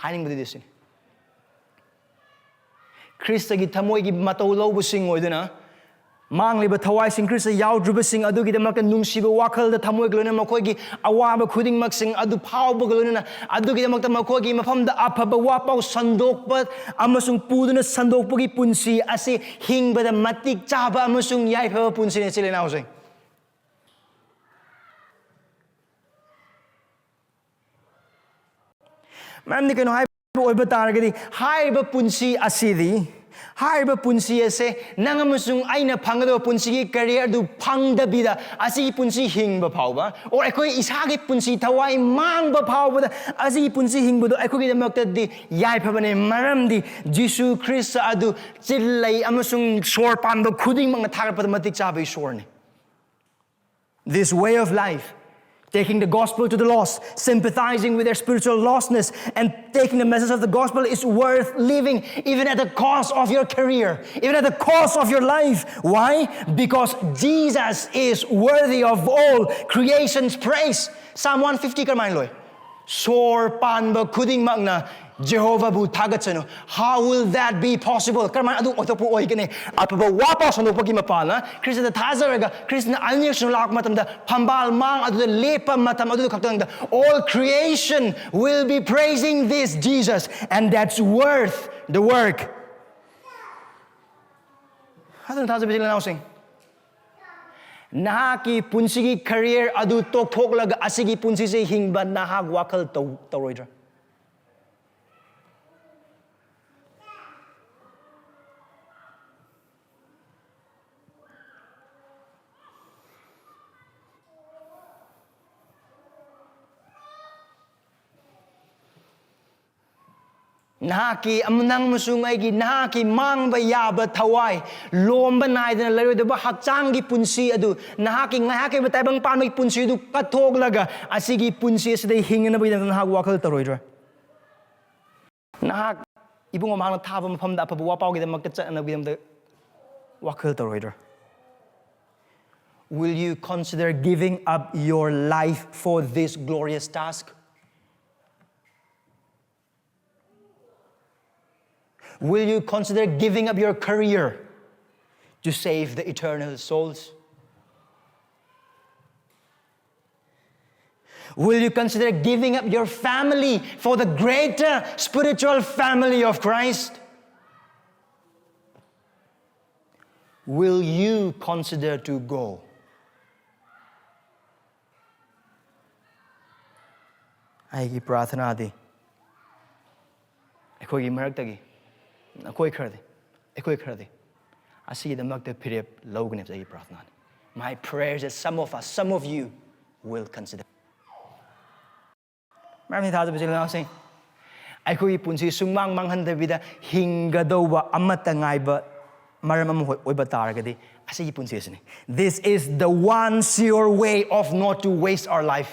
ꯍꯥꯏꯅꯤꯡꯕꯗꯨꯗꯤ ꯑꯁꯤꯅꯤ: ꯈ꯭ꯔꯤꯁꯇꯒꯤ ꯊꯃꯣꯏꯒꯤ ꯃꯇꯧ ꯂꯧꯕꯁꯤꯡ ꯑꯣꯏꯗꯨꯅ, ꯃꯥꯡꯂꯤꯕ ꯊꯋꯥꯏꯁꯤꯡ, ꯈ꯭ꯔꯤꯁꯇ ꯌꯥꯎꯗ꯭ꯔꯤꯕꯁꯤꯡ ꯑꯗꯨꯒꯤꯗꯃꯛꯇ ꯅꯨꯡꯁꯤꯕ ꯋꯥꯈꯜꯗ, ꯊꯃꯣꯏꯒꯤ ꯂꯣꯏꯅꯅ ꯃꯈꯣꯏꯒꯤ ꯑꯋꯥꯕ ꯈꯨꯗꯤꯡꯃꯛꯁꯤꯡ ꯑꯗꯨ ꯐꯥꯎꯕꯒ ꯂꯣꯏꯅꯅ, ꯑꯗꯨꯒꯤꯗꯃꯛꯇ ꯃꯈꯣꯏꯒꯤ ꯃꯐꯝꯗ ꯑꯐꯕ ꯋꯥꯄꯥꯎ ꯁꯟꯗꯣꯛꯄ ꯑꯃꯁꯨꯡ ꯄꯨꯗꯨꯅ ꯁꯟꯗꯣꯛꯄꯒꯤ ꯄꯨꯟꯁꯤ ꯑꯁꯤ ꯍꯤꯡꯕꯗ ꯃꯇꯤꯛ ꯆꯥꯕ ꯑꯃꯁꯨꯡ ꯌꯥꯏꯐꯕ ꯄꯨꯟꯁꯤꯅꯤ, ꯏꯆꯤꯜ ꯏꯅꯥꯎꯁꯤꯡ꯫ ꯃꯔꯝꯗꯤ ꯀꯩꯅꯣ ꯍꯥꯏꯕ ꯑꯣꯏꯕ ꯇꯥꯔꯒꯗꯤ, ꯍꯥꯏꯔꯤꯕ ꯄꯨꯟꯁꯤ ꯑꯁꯤꯗꯤ, ꯍꯥꯏꯔꯤꯕ ꯄꯨꯟꯁꯤ ꯑꯁꯦ ꯅꯪ ꯑꯃꯁꯨꯡ ꯑꯩꯅ ꯐꯪꯒꯗꯕ ꯄꯨꯟꯁꯤꯒꯤ career ꯑꯗꯨ ꯐꯪꯗꯕꯤꯗ, ꯑꯁꯤꯒꯤ ꯄꯨꯟꯁꯤ ꯍꯤꯡꯕ ꯐꯥꯎꯕ, or ꯑꯩꯈꯣꯏ ꯏꯁꯥꯒꯤ ꯄꯨꯟꯁꯤ ꯊꯋꯥꯏ ꯃꯥꯡꯕ ꯐꯥꯎꯕꯗ, ꯑꯁꯤꯒꯤ ꯄꯨꯟꯁꯤ ꯍꯤꯡꯕꯗꯨ ꯑꯩꯈꯣꯏꯒꯤꯗꯃꯛꯇꯗꯤ ꯌꯥꯏꯐꯕꯅꯤ, ꯃꯔꯝꯗꯤ ꯖꯤꯁꯨ ꯈ꯭ꯔꯤꯁꯇ ꯑꯗꯨ ꯆꯤꯜ ꯂꯩ ꯑꯃꯁꯨꯡ ꯁꯣꯔ ꯄꯥꯟꯕ ꯈꯨꯗꯤꯡꯃꯛꯅ ꯊꯥꯒꯠꯄꯗ ꯃꯇꯤꯛ ꯆꯥꯕ ꯏꯁꯣꯔꯅꯤ꯫ This way of life, taking the gospel to the lost, sympathizing with their spiritual lostness, and taking the message of the gospel is worth living, even at the cost of your career, even at the cost of your life. Why? Because Jesus is worthy of all creation's praise. Psalm one fifty ꯀꯔꯝꯍꯥꯏꯅ ꯂꯣꯏ? ꯁꯣꯔ ꯄꯥꯟꯕ ꯈꯨꯗꯤꯡꯃꯛꯅ ꯖꯦꯍꯣꯚꯥꯕꯨ ꯊꯥꯒꯠꯁꯅꯨ꯫ How will that be possible? ꯀꯔꯝꯍꯥꯏꯅ ꯑꯗꯨ ꯑꯣꯏꯊꯣꯛꯄ ꯑꯣꯏꯒꯅꯤ? ꯑꯐꯕ ꯋꯥ ꯄꯥꯎ ꯁꯟꯗꯣꯛꯄꯒꯤ ꯃꯄꯥꯜꯅ, ꯈ꯭ꯔꯤꯁꯇꯗ ꯊꯥꯖꯔꯒ ꯈ꯭ꯔꯤꯁꯇꯅ ꯑꯅꯤꯔꯛꯁꯨ ꯂꯥꯛꯄ ꯃꯇꯝꯗ, ꯐꯝꯕꯥꯜ ꯃꯥꯡ ꯑꯗꯨꯗ ꯂꯦꯞꯄ ꯃꯇꯝ ꯑꯗꯨꯗ ꯈꯛꯇꯪꯗ, all creation will be praising this Jesus, and that's worth the work. ꯑꯗꯨꯅ ꯊꯥꯖꯕ ꯏꯆꯤꯜ ꯏꯅꯥꯎꯁꯤꯡ, ꯅꯍꯥꯛꯀꯤ ꯄꯨꯟꯁꯤꯒꯤ career ꯑꯗꯨ ꯇꯣꯛꯊꯣꯛꯂꯒ ꯑꯁꯤꯒꯤ ꯄꯨꯟꯁꯤꯁꯦ ꯍꯤꯡꯕ ꯅꯍꯥꯛ ꯋꯥꯈꯜ ꯇꯧ-, ꯇꯧꯔꯣꯏꯗ꯭ꯔꯥ? ꯅꯍꯥꯛꯀꯤ ꯑꯃ-, ꯅꯪ ꯑꯃꯁꯨꯡ ꯑꯩꯒꯤ, ꯅꯍꯥꯛꯀꯤ ꯃꯥꯡꯕ ꯌꯥꯕ ꯊꯋꯥꯏ, ꯂꯣꯝꯕ ꯅꯥꯏꯗꯅ ꯂꯩꯔꯣꯏꯗꯕ ꯍꯛꯆꯥꯡꯒꯤ ꯄꯨꯟꯁꯤ ꯑꯗꯨ, ꯅꯍꯥꯛꯀꯤ ꯉꯥꯏꯍꯥꯛꯀꯤ ꯑꯣꯏꯕ ꯇꯥꯏꯕꯪ ꯄꯥꯟꯕꯒꯤ ꯄꯨꯟꯁꯤ ꯑꯗꯨ ꯀꯠꯊꯣꯛꯂꯒ, ꯑꯁꯤꯒꯤ ꯄꯨꯟꯁꯤ ꯑꯁꯤꯗ ꯍꯤꯡꯅꯅꯕꯒꯤꯗꯃꯛꯇ ꯅꯍꯥꯛ ꯋꯥꯈꯜ ꯇꯧꯔꯣꯏꯗ꯭ꯔꯥ? ꯅꯍꯥꯛ ꯏꯕꯨꯡꯉꯣ ꯃꯍꯥꯛꯅ ꯊꯥꯕ ꯃꯐꯝꯗ ꯑꯐꯕ ꯋꯥꯄꯥꯎꯒꯤꯗꯃꯛꯇ ꯆꯠꯅꯕꯒꯤꯗꯃꯛꯇ ꯋꯥꯈꯜ ꯇꯧꯔꯣꯏꯗ꯭ꯔꯥ? Will you consider giving up your life for this glorious task? Will you consider giving up your career to save the eternal souls? Will you consider giving up your family for the greater spiritual family of Christ? Will you consider to go? ꯑꯩꯒꯤ ꯄ꯭ꯔꯥꯊꯅꯥꯗꯤ ꯑꯩꯈꯣꯏꯒꯤ ꯃꯔꯛꯇꯒꯤ ꯅꯈꯣꯏ ꯈꯔꯗꯤ, ꯑꯩꯈꯣꯏ ꯈꯔꯗꯤ ꯑꯁꯤꯒꯤꯗꯃꯛꯇ ꯐꯤꯔꯦꯞ ꯂꯧꯒꯅꯤ ꯍꯥꯏꯕꯁꯦ ꯑꯩꯒꯤ ꯄ꯭ꯔꯥꯊꯅꯥꯅꯤ꯫ My prayer is that some of us, some of you will consider. ꯃꯔꯝꯗꯤ ꯊꯥꯖꯕ ꯏꯆꯤꯜ ꯏꯅꯥꯎꯁꯤꯡ, ꯑꯩꯈꯣꯏꯒꯤ ꯄꯨꯟꯁꯤ ꯁꯨꯡꯃꯥꯡ ꯃꯥꯡꯍꯟꯗꯕꯤꯗ ꯍꯤꯡꯒꯗꯧꯕ ꯑꯃꯠꯇ ꯉꯥꯏꯕ ꯃꯔꯝ ꯑꯃ ꯑꯣꯏꯕ ꯇꯥꯔꯒꯗꯤ ꯑꯁꯤꯒꯤ ꯄꯨꯟꯁꯤ ꯑꯁꯤꯅꯤ꯫ This is the one sure way of not to waste our life,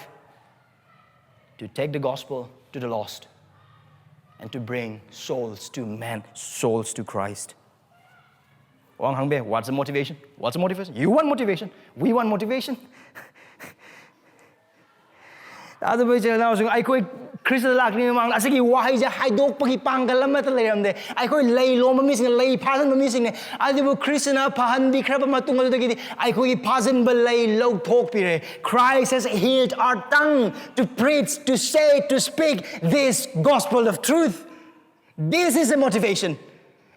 to take the gospel to the lost and to bring souls to men, souls to Christ. ꯋꯥꯍꯪ ꯍꯪꯕ ꯌꯥꯏ, "What's the motivation? What's the motivation? You want motivation? We want motivation." ꯑꯗꯨꯕꯨ ꯏꯆꯤꯜ ꯏꯅꯥꯎꯁꯤꯡ, ꯑꯩꯈꯣꯏ Christ ꯂꯥꯛꯇ꯭ꯔꯤꯉꯩ ꯃꯃꯥꯡꯗ ꯑꯁꯤꯒꯤ ꯋꯥꯍꯩꯁꯦ ꯍꯥꯏꯗꯣꯛꯄꯒꯤ ꯄꯥꯡꯒꯜ ꯑꯃꯠꯇ ꯂꯩꯔꯝꯗꯦ꯫ ꯑꯩꯈꯣꯏ ꯂꯩ ꯂꯣꯝꯕ ꯃꯤꯁꯤꯡꯅ, ꯂꯩ ꯐꯥꯖꯤꯟꯕ ꯃꯤꯁꯤꯡꯅ, ꯑꯗꯨꯕꯨ ꯈ꯭ꯔꯤꯁꯇꯅ ꯐꯍꯟꯕꯤꯈ꯭ꯔꯕ ꯃꯇꯨꯡ ꯑꯗꯨꯗꯒꯤꯗꯤ ꯑꯩꯈꯣꯏꯒꯤ ꯐꯥꯖꯤꯟꯕ ꯂꯩ ꯂꯧꯊꯣꯛꯄꯤꯔꯦ꯫ Christ has healed our tongue to preach, to say, to speak this gospel of truth. This is the motivation.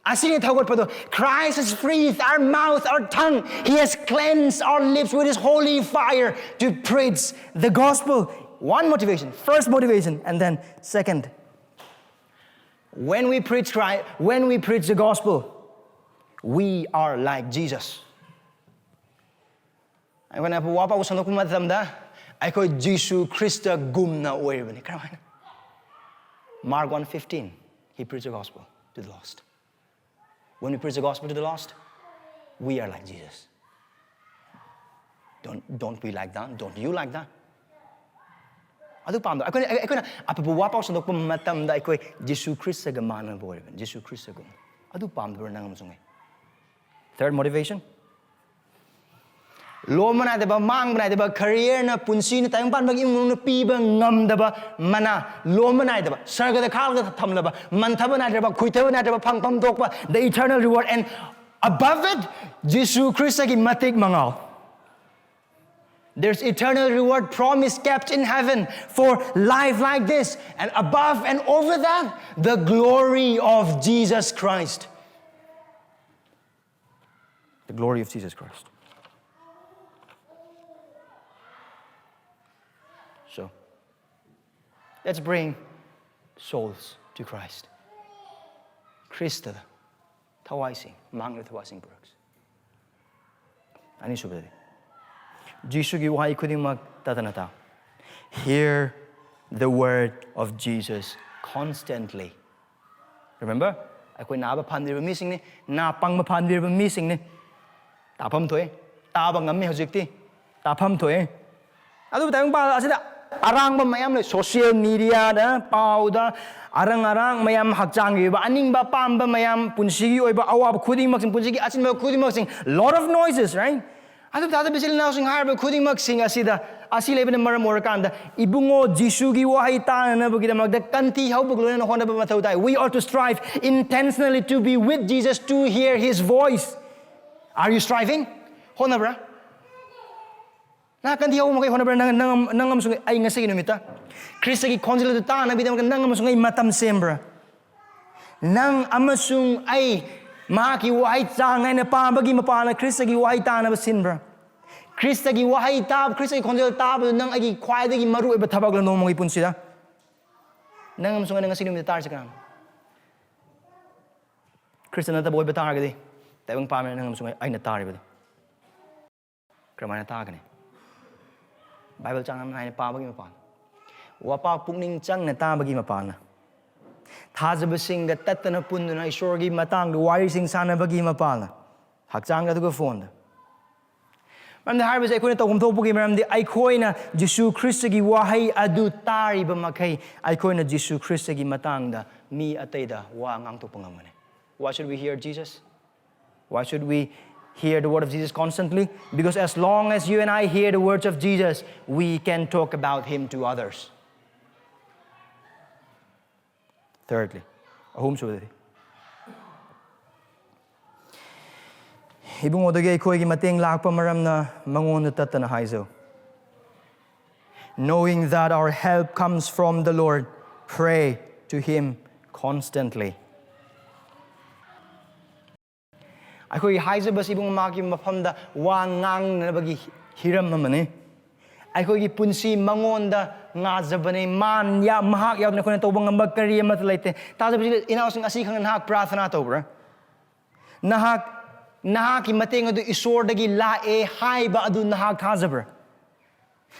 ꯑꯁꯤꯅꯤ ꯊꯧꯒꯠꯄꯗꯣ꯫ Christ has freed our mouth, our tongue. He has cleansed our lips with his holy fire to preach the gospel. One motivation, first motivation, and then second. When we preach Christ, when we preach the gospel, we are like Jesus. ꯑꯩꯈꯣꯏꯅ ꯋꯥꯄꯥꯎ ꯁꯟꯗꯣꯛꯄ ꯃꯇꯝꯗ ꯑꯩꯈꯣꯏ ꯖꯤꯁꯨ ꯈ꯭ꯔꯤꯁꯇꯒꯨꯝꯅ ꯑꯣꯏꯔꯤꯕꯅꯤ꯫ ꯀꯔꯝꯍꯥꯏꯅ? Mark one fifteen. He preached the gospel to the lost. When we preach the gospel to the lost, we are like Jesus. Don't, don't we like that? Don't you like that? ꯑꯗꯨ ꯄꯥꯝꯗ꯭ꯔꯣ? ꯑꯩꯈꯣꯏꯅ ꯑꯩꯈꯣꯏꯅ ꯑꯐꯕ ꯋꯥ ꯄꯥꯎ ꯁꯟꯗꯣꯛꯄ ꯃꯇꯝꯗ ꯑꯩꯈꯣꯏ ꯖꯤꯁꯨ ꯈ꯭ꯔꯤꯁꯇꯒ ꯃꯥꯟꯅꯕ ꯑꯣꯏꯔꯕꯅꯤ꯫ ꯖꯤꯁꯨ ꯈ꯭ꯔꯤꯁꯇꯒꯨꯝ꯫ ꯑꯗꯨ ꯄꯥꯝꯗꯕ꯭ꯔꯥ ꯅꯪ ꯑꯃꯁꯨꯡ ꯑꯩ? Third motivation. ꯂꯣꯝꯕ ꯅꯥꯏꯗꯕ, ꯃꯥꯡꯕ ꯅꯥꯏꯗꯕ careerꯅ ꯄꯨꯟꯁꯤꯅ ꯇꯥꯏꯕꯪ ꯄꯥꯟꯕꯒꯤ ꯏꯃꯨꯡ ꯃꯅꯨꯡꯅ ꯄꯤꯕ ꯉꯝꯗꯕ ꯃꯅꯥ, ꯂꯣꯝꯕ ꯅꯥꯏꯗꯕ, ꯁꯔꯒꯗ ꯈꯥꯛꯂꯒ ꯊꯝꯂꯕ, ꯃꯟꯊꯕ ꯅꯥꯏꯗ꯭ꯔꯕ, ꯈꯨꯏꯊꯕ ꯅꯥꯏꯗ꯭ꯔꯕ, ꯐꯪꯐꯝ ꯊꯣꯛꯄ, the eternal reward, and above it, ꯖꯤꯁꯨ ꯈ꯭ꯔꯤꯁꯇꯒꯤ ꯃꯇꯤꯛ ꯃꯉꯥꯜ꯫ There's eternal reward promise kept in heaven for life like this. And above and over that, the glory of Jesus Christ. The glory of Jesus Christ. So, let's bring souls to Christ. ꯈ꯭ꯔꯤꯁꯇꯗ ꯊꯋꯥꯏꯁꯤꯡ, ꯃꯥꯡꯂꯤꯕ ꯊꯋꯥꯏꯁꯤꯡ ꯄꯨꯔꯛꯁꯤ꯫ ꯑꯅꯤꯁꯨꯕꯗꯗꯤ, ꯖꯤꯁꯨꯒꯤ ꯋꯥꯍꯩ ꯈꯨꯗꯤꯡꯃꯛ ꯇꯠꯇꯅ ꯇꯥꯎ꯫ Hear the word of Jesus constantly. Remember, ꯑꯩꯈꯣꯏ ꯅꯥꯕ ꯐꯍꯟꯕꯤꯔꯕ ꯃꯤꯁꯤꯡꯅꯤ, ꯅꯥ ꯄꯪꯕ ꯐꯍꯟꯕꯤꯔꯕ ꯃꯤꯁꯤꯡꯅꯤ꯫ ꯇꯥꯐꯝ ꯊꯣꯛꯏ, ꯇꯥꯕ ꯉꯝꯃꯤ ꯍꯧꯖꯤꯛꯇꯤ, ꯇꯥꯐꯝ ꯊꯣꯛꯏ꯫ ꯑꯗꯨꯕꯨ ꯇꯥꯏꯕꯪꯄꯥꯟ ꯑꯁꯤꯗ ꯑꯔꯥꯡꯕ ꯃꯌꯥꯝ ꯂꯩ꯫ Social mediaꯗ, ꯄꯥꯎꯗ, ꯑꯔꯪ ꯑꯔꯥꯡ ꯃꯌꯥꯝ, ꯍꯛꯆꯥꯡꯒꯤ ꯑꯣꯏꯕ ꯑꯅꯤꯡꯕ ꯑꯄꯥꯝꯕ ꯃꯌꯥꯝ, ꯄꯨꯟꯁꯤꯒꯤ ꯑꯣꯏꯕ ꯑꯋꯥꯕ ꯈꯨꯗꯤꯡꯃꯛꯁꯤꯡ, ꯄꯨꯟꯁꯤꯒꯤ ꯑꯆꯤꯟꯕ ꯈꯨꯗꯤꯡꯃꯛꯁꯤꯡ, lot of noises, right? ꯑꯗꯨ ꯇꯥꯗꯕ ꯏꯆꯤꯜ ꯏꯅꯥꯎꯁꯤꯡ ꯍꯥꯏꯔꯤꯕ ꯈꯨꯗꯤꯡꯃꯛꯁꯤꯡ ꯑꯁꯤꯗ, ꯑꯁꯤ ꯂꯩꯕꯅ ꯃꯔꯝ ꯑꯣꯏꯔꯀꯥꯟꯗ, ꯏꯕꯨꯡꯉꯣ ꯖꯤꯁꯨꯒꯤ ꯋꯥꯍꯩ ꯇꯥꯅꯅꯕꯒꯤꯗꯃꯛꯇ ꯀꯟꯊꯤ ꯍꯧꯕꯒ ꯂꯣꯏꯅꯅ ꯍꯣꯠꯅꯕ ꯃꯊꯧ ꯇꯥꯏ꯫ We ought to strive intentionally to be with Jesus, to hear his voice. Are you striving? ꯍꯣꯠꯅꯕ꯭ꯔꯥ? ꯅꯪ ꯀꯟꯊꯤ ꯍꯧꯕ ꯃꯈꯩ ꯍꯣꯠꯅꯕ꯭ꯔꯥ? ꯅꯪ, ꯅꯪ, ꯅꯪ ꯑꯃꯁꯨꯡ ꯑꯩ ꯉꯁꯤꯒꯤ ꯅꯨꯃꯤꯠꯇ ꯈ꯭ꯔꯤꯁꯇꯒꯤ ꯈꯣꯟꯖꯦꯜ ꯑꯗꯨ ꯇꯥꯅꯕꯒꯤꯗꯃꯛꯇ ꯅꯪ ꯑꯃꯁꯨꯡ ꯑꯩ ꯃꯇꯝ ꯁꯦꯝꯕ꯭ꯔꯥ? ꯅꯪ ꯑꯃꯁꯨꯡ ꯑꯩ ꯃꯍꯥꯛꯀꯤ ꯋꯥꯍꯩ ꯆꯥꯡ ꯅꯥꯏꯅ ꯄꯥꯕꯒꯤ ꯃꯄꯥꯟꯅ ꯈ꯭ꯔꯤꯁꯇꯒꯤ ꯋꯥꯍꯩ ꯇꯥꯅꯕ ꯁꯤꯟꯕ꯭ꯔꯥ? ꯈ꯭ꯔꯤꯁꯇꯒꯤ ꯋꯥꯍꯩ ꯇꯥꯕ, ꯈ꯭ꯔꯤꯁꯇꯒꯤ ꯈꯣꯟꯖꯦꯜ ꯇꯥꯕꯗꯨ ꯅꯪ ꯑꯩꯒꯤ ꯈ꯭ꯋꯥꯏꯗꯒꯤ ꯃꯔꯨꯑꯣꯏꯕ ꯊꯕꯛꯂ ꯅꯣꯡꯃꯒꯤ ꯄꯨꯟꯁꯤꯗ? ꯅꯪ ꯑꯃꯁꯨꯡ ꯑꯩꯅ ꯉꯁꯤ ꯅꯨꯃꯤꯠꯇ ꯇꯥꯔꯤꯁꯤ ꯀꯅꯥꯅꯣ? ꯈ꯭ꯔꯤꯁꯇ ꯅꯠꯇꯕ ꯑꯣꯏꯕ ꯇꯥꯔꯒꯗꯤ, ꯇꯥꯏꯕꯪ ꯄꯥꯟꯕꯅ ꯅꯪ ꯑꯃꯁꯨꯡ ꯑꯩꯅ ꯇꯥꯔꯤꯕꯗꯨ ꯀꯔꯝꯍꯥꯏꯅ ꯇꯥꯒꯅꯤ? ꯕꯥꯏꯕꯜ ꯆꯥꯡ ꯌꯥꯝ ꯅꯥꯏꯅ ꯄꯥꯕꯒꯤ ꯃꯄꯥꯟ, ꯋꯥꯄꯥ ꯄꯨꯛꯅꯤꯡ ꯆꯪꯅ ꯇꯥꯕꯒꯤ ꯃꯄꯥꯟꯅ, ꯊꯥꯖꯕꯁꯤꯡꯒ ꯇꯠꯇꯅ ꯄꯨꯟꯗꯨꯅ ꯏꯁꯣꯔꯒꯤ ꯃꯇꯥꯡꯗ ꯋꯥꯔꯤꯁꯤꯡ ꯁꯥꯟꯅꯕꯒꯤ ꯃꯄꯥꯜꯅ, ꯍꯛꯆꯥꯡꯗ ꯑꯗꯨꯒ ꯐꯣꯟꯗ꯫ ꯃꯔꯝꯗꯤ ꯍꯥꯏꯔꯤꯕꯁꯦ ꯑꯩꯈꯣꯏꯅ ꯇꯧꯐꯝ ꯊꯣꯛꯄꯒꯤ ꯃꯔꯝꯗꯤ ꯑꯩꯈꯣꯏꯅ ꯖꯤꯁꯨ ꯈ꯭ꯔꯤꯁꯇꯒꯤ ꯋꯥꯍꯩ ꯑꯗꯨ ꯇꯥꯔꯤꯕ ꯃꯈꯩ ꯑꯩꯈꯣꯏꯅ ꯖꯤꯁꯨ ꯈ꯭ꯔꯤꯁꯇꯒꯤ ꯃꯇꯥꯡꯗ ꯃꯤ ꯑꯇꯩꯗ ꯋꯥ ꯉꯥꯡꯊꯣꯛꯄ ꯉꯝꯒꯅꯤ꯫ Why should we hear Jesus? Why should we hear the word of Jesus constantly? Because as long as you and I hear the words of Jesus, we can talk about him to others. Thirdly, ꯑꯍꯨꯝꯁꯨꯕꯗꯗꯤ, ꯏꯕꯨꯡꯉꯣꯗꯒꯤ ꯑꯩꯈꯣꯏꯒꯤ ꯃꯇꯦꯡ ꯂꯥꯛꯄ ꯃꯔꯝꯅ ꯃꯉꯣꯟꯗ ꯇꯠꯇꯅ ꯍꯥꯏꯖꯧ. Knowing that our help comes from the Lord, pray to him constantly. ꯑꯩꯈꯣꯏꯒꯤ ꯍꯥꯏꯖꯕꯁꯤ ꯏꯕꯨꯡ ꯃꯍꯥꯛꯀꯤ ꯃꯐꯝꯗ ꯋꯥ ꯉꯥꯡꯅꯕꯒꯤ ꯍꯤꯔꯝ ꯑꯃꯅꯤ꯫ ꯑꯩꯈꯣꯏꯒꯤ ꯄꯨꯟꯁꯤ ꯃꯉꯣꯟꯗ ꯉꯥꯖꯕꯅꯤ꯫ ꯃꯥꯟ ꯌꯥ-, ꯃꯍꯥꯛ ꯌꯥꯎꯗꯅ ꯑꯩꯈꯣꯏꯅ ꯇꯧꯕ ꯉꯝꯕ ꯀꯔꯤ ꯑꯃꯠꯇ ꯂꯩꯇꯦ꯫ ꯇꯥꯖꯕꯁꯤ ꯏꯅꯥꯎꯁꯤꯡ, ꯑꯁꯤ ꯈꯪꯅ ꯅꯍꯥꯛ ꯄ꯭ꯔꯥꯊꯅꯥ ꯇꯧꯕ꯭ꯔꯥ? ꯅꯍꯥꯛ, ꯅꯍꯥꯛꯀꯤ ꯃꯇꯦꯡ ꯑꯗꯨ ꯏꯁꯣꯔꯗꯒꯤ ꯂꯥꯛꯑꯦ ꯍꯥꯏꯕ ꯑꯗꯨ ꯅꯍꯥꯛ ꯊꯥꯖꯕ꯭ꯔꯥ?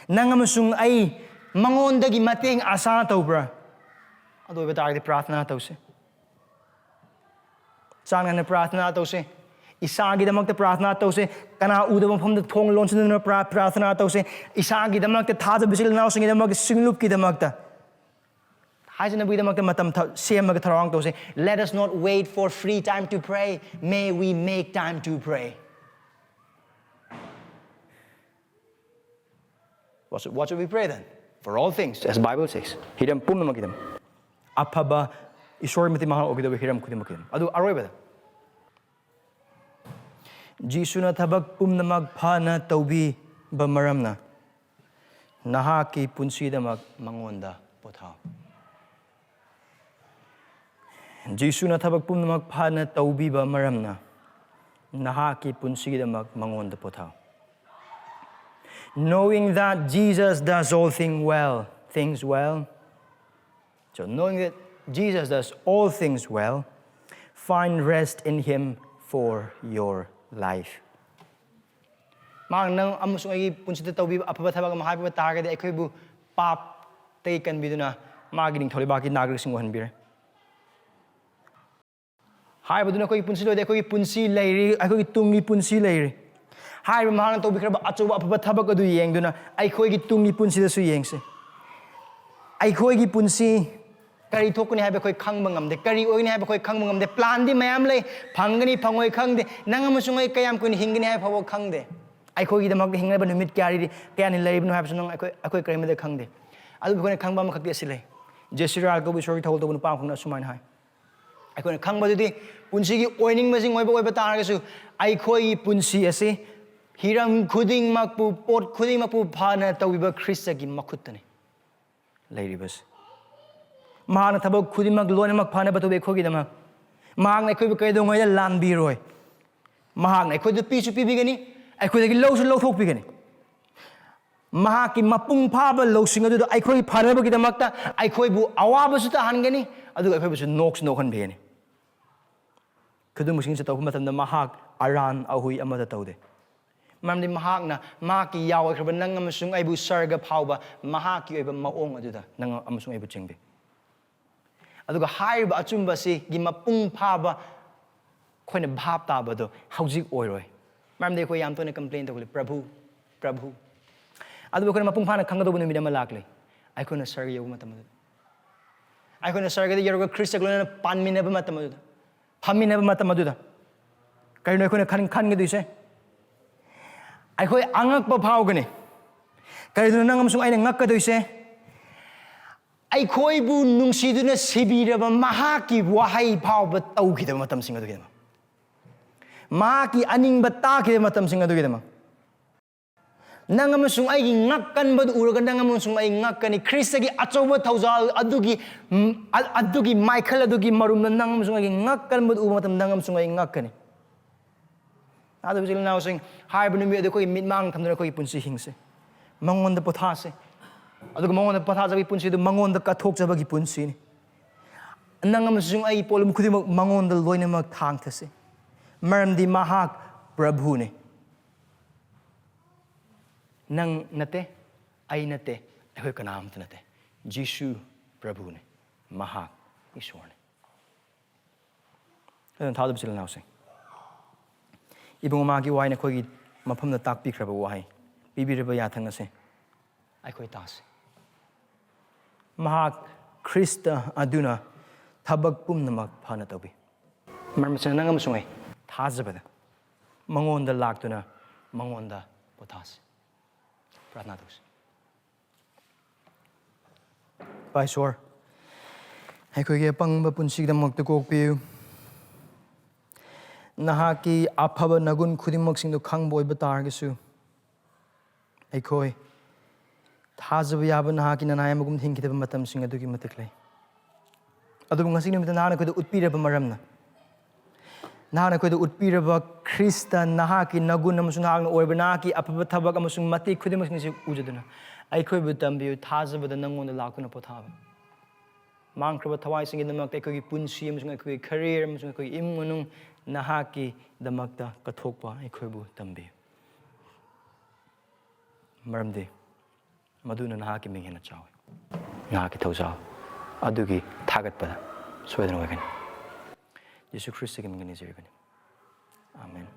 ꯅꯪ ꯑꯃꯁꯨꯡ ꯑꯩ ꯃꯉꯣꯟꯗꯒꯤ ꯃꯇꯦꯡ ꯑꯁꯥ ꯇꯧꯕ꯭ꯔꯥ? ꯑꯗꯨ ꯑꯣꯏꯕ ꯇꯥꯔꯒꯗꯤ ꯄ꯭ꯔꯥꯊꯅꯥ ꯇꯧꯁꯤ꯫ ꯆꯥꯡ ꯅꯥꯏꯅ ꯄ꯭ꯔꯥꯊꯅꯥ ꯇꯧꯁꯤ꯫ ꯏꯁꯥꯒꯤꯗꯃꯛꯇ ꯄ꯭ꯔꯥꯊꯅꯥ ꯇꯧꯁꯤ꯫ ꯀꯅꯥ ꯎꯗꯕ ꯃꯐꯝꯗ ꯊꯣꯡ ꯂꯣꯟꯁꯤꯟꯗꯨꯅ ꯄ꯭ꯔꯥ-, ꯄ꯭ꯔꯥꯊꯅꯥ ꯇꯧꯁꯤ꯫ ꯏꯁꯥꯒꯤꯗꯃꯛꯇ, ꯊꯥꯖꯕ ꯏꯆꯤꯜ ꯏꯅꯥꯎꯁꯤꯡꯒꯤꯗꯃꯛꯇ, ꯁꯤꯡꯂꯨꯞꯀꯤꯗꯃꯛꯇ, ꯍꯥꯏꯖꯅꯕꯒꯤꯗꯃꯛꯇ ꯃꯇꯝ ꯊ-, ꯁꯦꯝꯃꯒ ꯊꯧꯔꯥꯡ ꯇꯧꯁꯤ꯫ Let us not wait for free time to pray. May we make time to pray. What should, what should we pray then? For all things, as Bible says. ꯍꯤꯔꯝ ꯄꯨꯝꯅꯃꯛꯀꯤꯗꯃꯛ꯫ ꯑꯐꯕ, ꯏꯁꯣꯔ ꯃꯇꯤꯛ ꯃꯍꯥꯛ ꯑꯣꯏꯒꯗꯕ ꯍꯤꯔꯝ ꯈꯨꯗꯤꯡꯃꯛꯀꯤꯗꯃꯛ꯫ ꯑꯗꯨ ꯑꯔꯣꯏꯕꯗ, ꯖꯤꯁꯨꯅ ꯊꯕꯛ ꯄꯨꯝꯅꯃꯛ ꯐꯅ ꯇꯧꯕꯤꯕ ꯃꯔꯝꯅ ꯅꯍꯥꯛꯀꯤ ꯄꯨꯟꯁꯤꯗꯃꯛ ꯃꯉꯣꯟꯗ ꯄꯣꯊꯥꯎ꯫ ꯖꯤꯁꯨꯅ ꯊꯕꯛ ꯄꯨꯝꯅꯃꯛ ꯐꯅ ꯇꯧꯕꯤꯕ ꯃꯔꯝꯅ ꯅꯍꯥꯛꯀꯤ ꯄꯨꯟꯁꯤꯒꯤꯗꯃꯛ ꯃꯉꯣꯟꯗ ꯄꯣꯊꯥꯎ꯫ Knowing that Jesus does all thing well, things well. So knowing that Jesus does all things well, find rest in him for your life. ꯃꯍꯥꯛꯅ ꯅꯪ ꯑꯃꯁꯨꯡ ꯑꯩꯒꯤ ꯄꯨꯟꯁꯤꯗ ꯇꯧꯕꯤꯕ ꯑꯐꯕ ꯊꯕꯛ ꯑꯃ ꯍꯥꯏꯕ ꯇꯥꯔꯒꯗꯤ ꯑꯩꯈꯣꯏꯕꯨ ꯄꯥꯞꯇꯒꯤ ꯀꯟꯕꯤꯗꯨꯅ ꯃꯥꯒꯤ ꯅꯤꯡꯊꯧ ꯂꯩꯕꯥꯛꯀꯤ ꯅꯥꯒꯔꯤꯛꯁꯤꯡ ꯑꯣꯏꯍꯟꯕꯤꯔꯦ꯫ ꯍꯥꯏꯕꯗꯨꯅ ꯑꯩꯈꯣꯏꯒꯤ ꯄꯨꯟꯁꯤ ꯂꯣꯏꯗꯦ, ꯑꯩꯈꯣꯏꯒꯤ ꯄꯨꯟꯁꯤ ꯂꯩꯔꯤ, ꯑꯩꯈꯣꯏꯒꯤ ꯇꯨꯡꯒꯤ ꯄꯨꯟꯁꯤ ꯂꯩꯔꯤ꯫ ꯍꯥꯏꯔꯤꯕ ꯃꯍꯥꯛꯅ ꯇꯧꯕꯤꯈ꯭ꯔꯕ ꯑꯆꯧꯕ ꯑꯐꯕ ꯊꯕꯛ ꯑꯗꯨ ꯌꯦꯡꯗꯨꯅ ꯑꯩꯈꯣꯏꯒꯤ ꯇꯨꯡꯒꯤ ꯄꯨꯟꯁꯤꯗꯁꯨ ꯌꯦꯡꯁꯤ꯫ ꯑꯩꯈꯣꯏꯒꯤ ꯄꯨꯟꯁꯤ ꯀꯔꯤ ꯊꯣꯛꯀꯅꯤ ꯍꯥꯏꯕ ꯑꯩꯈꯣꯏ ꯈꯪꯕ ꯉꯝꯗꯦ, ꯀꯔꯤ ꯑꯣꯏꯒꯅꯤ ꯍꯥꯏꯕ ꯑꯩꯈꯣꯏ ꯈꯪꯕ ꯉꯝꯗꯦ꯫ ꯄ꯭ꯂꯥꯟꯗꯤ ꯃꯌꯥꯝ ꯂꯩ, ꯐꯪꯒꯅꯤ ꯐꯪꯉꯣꯏ ꯈꯪꯗꯦ, ꯅꯪ ꯑꯃꯁꯨꯡ ꯑꯩ ꯀꯌꯥꯝ ꯀꯨꯏꯅ ꯍꯤꯡꯒꯅꯤ ꯍꯥꯏꯕ ꯐꯥꯎꯕ ꯈꯪꯗꯦ꯫ ꯑꯩꯈꯣꯏꯒꯤꯗꯃꯛꯇ ꯍꯤꯡꯅꯕ ꯅꯨꯃꯤꯠ ꯀꯌꯥꯅꯤ, ꯀꯌꯥꯅꯤ ꯂꯩꯔꯤꯕꯅꯣ ꯍꯥꯏꯕꯁꯨ ꯅꯪ, ꯑꯩꯈꯣꯏ, ꯑꯩꯈꯣꯏ ꯀꯔꯤꯃꯗ ꯈꯪꯗꯦ꯫ ꯑꯗꯨꯕꯨ ꯑꯩꯈꯣꯏꯅ ꯈꯪꯕ ꯑꯃꯈꯛꯇꯤ ꯑꯁꯤ ꯂꯩ, ꯖꯦꯁꯤꯔꯥ ꯀꯧꯕ ꯏꯁꯣꯔꯒꯤ ꯊꯧꯒꯜ ꯇꯧꯕ ꯅꯨꯄꯥ ꯑꯃꯈꯛꯅ ꯑꯁꯨꯃꯥꯏꯅ ꯍꯥꯏ꯫ ꯑꯩꯈꯣꯏꯅ ꯈꯪꯕꯗꯨꯗꯤ ꯄꯨꯟꯁꯤꯒꯤ ꯑꯣꯏꯅꯤꯡꯕꯁꯤꯡ ꯑꯣꯏꯕ ꯑꯣꯏꯕ ꯇꯥꯔꯒꯁꯨ ꯑꯩꯈꯣꯏꯒꯤ ꯄꯨꯟꯁꯤ ꯑꯁꯤ ꯍꯤꯔꯝ ꯈꯨꯗꯤꯡꯃꯛꯄꯨ, ꯄꯣꯠ ꯈꯨꯗꯤꯡꯃꯛꯄꯨ ꯐꯅ ꯇꯧꯕꯤꯕ ꯈ꯭ꯔꯤꯁꯇꯒꯤ ꯃꯈꯨꯠꯇꯅꯤ ꯂꯩꯔꯤꯕꯁꯤ꯫ ꯃꯍꯥꯛꯅ ꯊꯕꯛ ꯈꯨꯗꯤꯡꯃꯛ ꯂꯣꯏꯅꯃꯛ ꯐꯅꯕ ꯇꯧꯕꯤ ꯑꯩꯈꯣꯏꯒꯤꯗꯃꯛ꯫ ꯃꯍꯥꯛꯅ ꯑꯩꯈꯣꯏꯕꯨ ꯀꯩꯗꯧꯉꯩꯗ ꯂꯥꯟꯕꯤꯔꯣꯏ꯫ ꯃꯍꯥꯛꯅ ꯑꯩꯈꯣꯏꯗ ꯄꯤꯁꯨ ꯄꯤꯕꯤꯒꯅꯤ, ꯑꯩꯈꯣꯏꯗꯒꯤ ꯂꯧꯁꯨ ꯂꯧꯊꯣꯛꯄꯤꯒꯅꯤ꯫ ꯃꯍꯥꯛꯀꯤ ꯃꯄꯨꯡ ꯐꯥꯕ ꯂꯧꯁꯤꯡ ꯑꯗꯨꯗ ꯑꯩꯈꯣꯏ ꯐꯅꯕꯒꯤꯗꯃꯛꯇ ꯑꯩꯈꯣꯏꯕꯨ ꯑꯋꯥꯕꯁꯨ ꯇꯥꯍꯟꯒꯅꯤ, ꯑꯗꯨꯒ ꯑꯩꯈꯣꯏꯕꯨꯁꯨ ꯅꯣꯛꯁꯨ ꯅꯣꯛꯍꯟꯕꯤꯒꯅꯤ꯫ ꯈꯨꯗꯤꯡꯃꯛꯁꯤꯡꯁꯦ ꯇꯧꯕ ꯃꯇꯝꯗ ꯃꯍꯥꯛ ꯑꯔꯥꯟ ꯑꯍꯣꯏ ꯑꯃꯗ ꯇꯧꯗꯦ꯫ ꯃꯔꯝꯗꯤ ꯃꯍꯥꯛꯅ ꯃꯍꯥꯛꯀꯤ ꯌꯥꯎꯈ꯭ꯔꯕ ꯅꯪ ꯑꯃꯁꯨꯡ ꯑꯩꯕꯨ ꯁꯔꯒ ꯐꯥꯎꯕ ꯃꯍꯥꯛꯀꯤ ꯑꯣꯏꯕ ꯃꯑꯣꯡ ꯑꯗꯨꯗ ꯅꯪ ꯑꯃꯁꯨꯡ ꯑꯩꯕꯨ ꯆꯤꯡꯕꯤ꯫ ꯑꯗꯨꯒ ꯍꯥꯏꯔꯤꯕ ꯑꯆꯨꯝꯕ ꯑꯁꯤꯒꯤ ꯃꯄꯨꯡ ꯐꯥꯕ ꯑꯩꯈꯣꯏꯅ ꯚꯥꯞ ꯇꯥꯕꯗꯣ ꯍꯧꯖꯤꯛ ꯑꯣꯏꯔꯣꯏ꯫ ꯃꯔꯝꯗꯤ ꯑꯩꯈꯣꯏ ꯌꯥꯝ ꯇꯣꯏꯅ ꯀꯝꯄ꯭ꯂꯦꯟ ꯇꯧꯒꯜꯂꯤ, "ꯄ꯭ꯔꯚꯨ, ꯄ꯭ꯔꯚꯨ"꯫ ꯑꯗꯨꯕꯨ ꯑꯩꯈꯣꯏꯅ ꯃꯄꯨꯡ ꯐꯥꯅ ꯈꯪꯒꯗꯧꯕ ꯅꯨꯃꯤꯠ ꯑꯃ ꯂꯥꯛꯂꯤ, ꯑꯩꯈꯣꯏꯅ ꯁꯔꯒ ꯌꯧꯕ ꯃꯇꯝ ꯑꯗꯨꯗ꯫ ꯑꯩꯈꯣꯏꯅ ꯁꯔꯒꯗ ꯌꯧꯔꯒ ꯈ꯭ꯔꯤꯁꯇꯒ ꯂꯣꯏꯅꯅ ꯄꯥꯟꯃꯤꯟꯅꯕ ꯃꯇꯝ ꯑꯗꯨꯗ, ꯐꯝꯃꯤꯟꯅꯕ ꯃꯇꯝ ꯑꯗꯨꯗ ꯀꯔꯤꯅꯣ ꯑꯩꯈꯣꯏꯅ ꯈꯟ-, ꯈꯟꯒꯗꯣꯏꯁꯦ? ꯑꯩꯈꯣꯏ ꯑꯉꯛꯄ ꯐꯥꯎꯒꯅꯤ꯫ ꯀꯔꯤꯅꯣ ꯅꯪ ꯑꯃꯁꯨꯡ ꯑꯩꯅ ꯉꯛꯀꯗꯣꯏꯁꯦ? ꯑꯩꯈꯣꯏꯕꯨ ꯅꯨꯡꯁꯤꯗꯨꯅ ꯁꯤꯕꯤꯔꯕ ꯃꯍꯥꯛꯀꯤ ꯋꯥꯍꯩ ꯐꯥꯎꯕ ꯇꯧꯈꯤꯗꯕ ꯃꯇꯝꯁꯤꯡ ꯑꯗꯨꯒꯤꯗꯃꯛ, ꯃꯍꯥꯛꯀꯤ ꯑꯅꯤꯡꯕ ꯇꯥꯈꯤꯗꯕ ꯃꯇꯝꯁꯤꯡ ꯑꯗꯨꯒꯤꯗꯃꯛ꯫ ꯅꯪ ꯑꯃꯁꯨꯡ ꯑꯩꯒꯤ ꯉꯛꯀꯟꯕꯗꯨ ꯎꯔꯒ ꯅꯪ ꯑꯃꯁꯨꯡ ꯑꯩ ꯉꯛꯀꯅꯤ꯫ ꯈ꯭ꯔꯤꯁꯇꯒꯤ ꯑꯆꯧꯕ ꯊꯧꯖꯥꯜ ꯑꯗꯨꯒꯤ, ꯎꯝ, ꯑ-, ꯑꯗꯨꯒꯤ ꯃꯥꯏꯈꯜ ꯑꯗꯨꯒꯤ ꯃꯔꯨꯝꯗ ꯅꯪ ꯑꯃꯁꯨꯡ ꯑꯩꯒꯤ ꯉꯛꯀꯟꯕꯗꯨ ꯎꯕ ꯃꯇꯝꯗ ꯅꯪ ꯑꯃꯁꯨꯡ ꯑꯩ ꯉꯛꯀꯅꯤ꯫ ꯑꯗꯨꯕꯨ ꯏꯆꯤꯜ ꯏꯅꯥꯎꯁꯤꯡ, ꯍꯥꯏꯔꯤꯕ ꯅꯨꯃꯤꯠ ꯑꯗꯨ ꯑꯩꯈꯣꯏꯒꯤ ꯃꯤꯠꯃꯥꯡ ꯊꯝꯗꯨꯅ ꯑꯩꯈꯣꯏꯒꯤ ꯄꯨꯟꯁꯤ ꯍꯤꯡꯁꯤ꯫ ꯃꯉꯣꯟꯗ ꯄꯣꯊꯥꯁꯤ꯫ ꯑꯗꯨꯒ ꯃꯉꯣꯟꯗ ꯄꯣꯊꯥꯖꯕꯒꯤ ꯄꯨꯟꯁꯤꯗꯨ ꯃꯉꯣꯟꯗ ꯀꯠꯊꯣꯛꯆꯕꯒꯤ ꯄꯨꯟꯁꯤꯅꯤ꯫ ꯅꯪ ꯑꯃꯁꯨꯡ ꯑꯩ ꯄꯣꯠꯂꯨꯝ ꯈꯨꯗꯤꯡꯃꯛ ꯃꯉꯣꯟꯗ ꯂꯣꯏꯅꯃꯛ ꯊꯥꯡꯊꯁꯤ, ꯃꯔꯝꯗꯤ ꯃꯍꯥꯛ ꯄ꯭ꯔꯚꯨꯅꯤ꯫ ꯅꯪ ꯅꯠꯇꯦ, ꯑꯩ ꯅꯠꯇꯦ, ꯑꯩꯈꯣꯏ ꯀꯅꯥꯝꯇ ꯅꯠꯇꯦ꯫ ꯖꯤꯁꯨ ꯄ꯭ꯔꯚꯨꯅꯤ, ꯃꯍꯥꯛ ꯏꯁꯣꯔꯅꯤ꯫ ꯑꯗꯨꯅ ꯊꯥꯖꯕ ꯏꯆꯤꯜ ꯏꯅꯥꯎꯁꯤꯡ, ꯏꯕꯨꯡ ꯃꯍꯥꯛꯀꯤ ꯋꯥꯍꯩꯅ ꯑꯩꯈꯣꯏꯒꯤ ꯃꯐꯝꯗ ꯇꯥꯛꯄꯤꯈ꯭ꯔꯕ ꯋꯥꯍꯩ, ꯄꯤꯕꯤꯔꯕ ꯌꯥꯊꯪ ꯑꯁꯦ ꯑꯩꯈꯣꯏ ꯇꯥꯁꯤ꯫ ꯃꯍꯥꯛ ꯈ꯭ꯔꯤꯁꯇ ꯑꯗꯨꯅ ꯊꯕꯛ ꯄꯨꯝꯅꯃꯛ ꯐꯅ ꯇꯧꯕꯤ꯫ ꯃꯔꯝ ꯑꯁꯤꯅ ꯅꯪ ꯑꯃꯁꯨꯡ ꯑꯩ ꯊꯥꯖꯕꯗ ꯃꯉꯣꯟꯗ ꯂꯥꯛꯇꯨꯅ ꯃꯉꯣꯟꯗ ꯄꯣꯊꯥꯁꯤ꯫ ꯄ꯭ꯔꯥꯊꯅꯥ ꯇꯧꯁꯤ꯫ ꯏꯄꯥ ꯏꯁꯣꯔ, ꯑꯩꯈꯣꯏꯒꯤ ꯑꯄꯪꯕ ꯄꯨꯟꯁꯤꯒꯤꯗꯃꯛꯇ ꯀꯣꯛꯄꯤꯌꯨ꯫ ꯅꯍꯥꯛꯀꯤ ꯑꯐꯕ ꯅꯒꯨꯟ ꯈꯨꯗꯤꯡꯃꯛꯁꯤꯡꯗꯣ ꯈꯪꯕ ꯑꯣꯏꯕ ꯇꯥꯔꯒꯁꯨ, ꯑꯩꯈꯣꯏ ꯊꯥꯖꯕ ꯌꯥꯕ ꯅꯍꯥꯛꯀꯤ ꯅꯅꯥꯏ ꯑꯃꯒꯨꯝ ꯍꯤꯡꯈꯤꯗꯕ ꯃꯇꯝꯁꯤꯡ ꯑꯗꯨꯛꯀꯤ ꯃꯇꯤꯛ ꯂꯩ꯫ ꯑꯗꯨꯕꯨ ꯉꯁꯤ ꯅꯨꯃꯤꯠꯇ ꯅꯍꯥꯛꯅ ꯑꯩꯈꯣꯏꯗ ꯎꯠꯄꯤꯔꯕ ꯃꯔꯝꯅ, ꯅꯍꯥꯛꯅ ꯑꯩꯈꯣꯏꯗ ꯎꯠꯄꯤꯔꯕ ꯈ꯭ꯔꯤꯁꯇ ꯅꯍꯥꯛꯀꯤ ꯅꯒꯨꯟ ꯑꯃꯁꯨꯡ ꯅꯍꯥꯛꯅ ꯑꯣꯏꯔꯤꯕ ꯅꯍꯥꯛꯀꯤ ꯑꯐꯕ ꯊꯕꯛ ꯑꯃꯁꯨꯡ ꯃꯇꯦꯛ ꯈꯨꯗꯤꯡꯃꯛꯁꯤꯡ ꯑꯁꯤ ꯎꯖꯗꯨꯅ ꯑꯩꯈꯣꯏꯕꯨ ꯇꯝꯕꯤꯌꯨ, ꯊꯥꯖꯕꯗ ꯅꯪꯉꯣꯟꯗ ꯂꯥꯛꯇꯨꯅ ꯄꯣꯊꯥꯕ꯫ ꯃꯥꯡꯈ꯭ꯔꯕ ꯊꯋꯥꯏꯁꯤꯡꯒꯤꯗꯃꯛꯇ ꯑꯩꯈꯣꯏꯒꯤ ꯄꯨꯟꯁꯤ ꯑꯃꯁꯨꯡ ꯑꯩꯈꯣꯏꯒꯤ career ꯑꯃꯁꯨꯡ ꯑꯩꯈꯣꯏꯒꯤ ꯏꯃꯨꯡ ꯃꯅꯨꯡ ꯅꯍꯥꯛꯀꯤꯗꯃꯛꯇ ꯀꯠꯊꯣꯛꯄ ꯑꯩꯈꯣꯏꯕꯨ ꯇꯝꯕꯤꯌꯨ꯫ ꯃꯔꯝꯗꯤ ꯃꯗꯨꯅ ꯅꯍꯥꯛꯀꯤ ꯃꯤꯡ ꯍꯦꯟꯅ ꯆꯥꯎꯏ꯫ ꯅꯍꯥꯛꯀꯤ ꯊꯧꯖꯥꯜ ꯑꯗꯨꯒꯤ ꯊꯥꯒꯠꯄꯗ ꯁꯣꯏꯗꯅ ꯑꯣꯏꯒꯅꯤ꯫ ꯌꯦꯁꯨ ꯈ꯭ꯔꯤꯁꯇꯒꯤ ꯃꯤꯡꯗ ꯅꯤꯖꯔꯤꯕꯅꯤ꯫ ꯑꯥꯃꯦꯟ꯫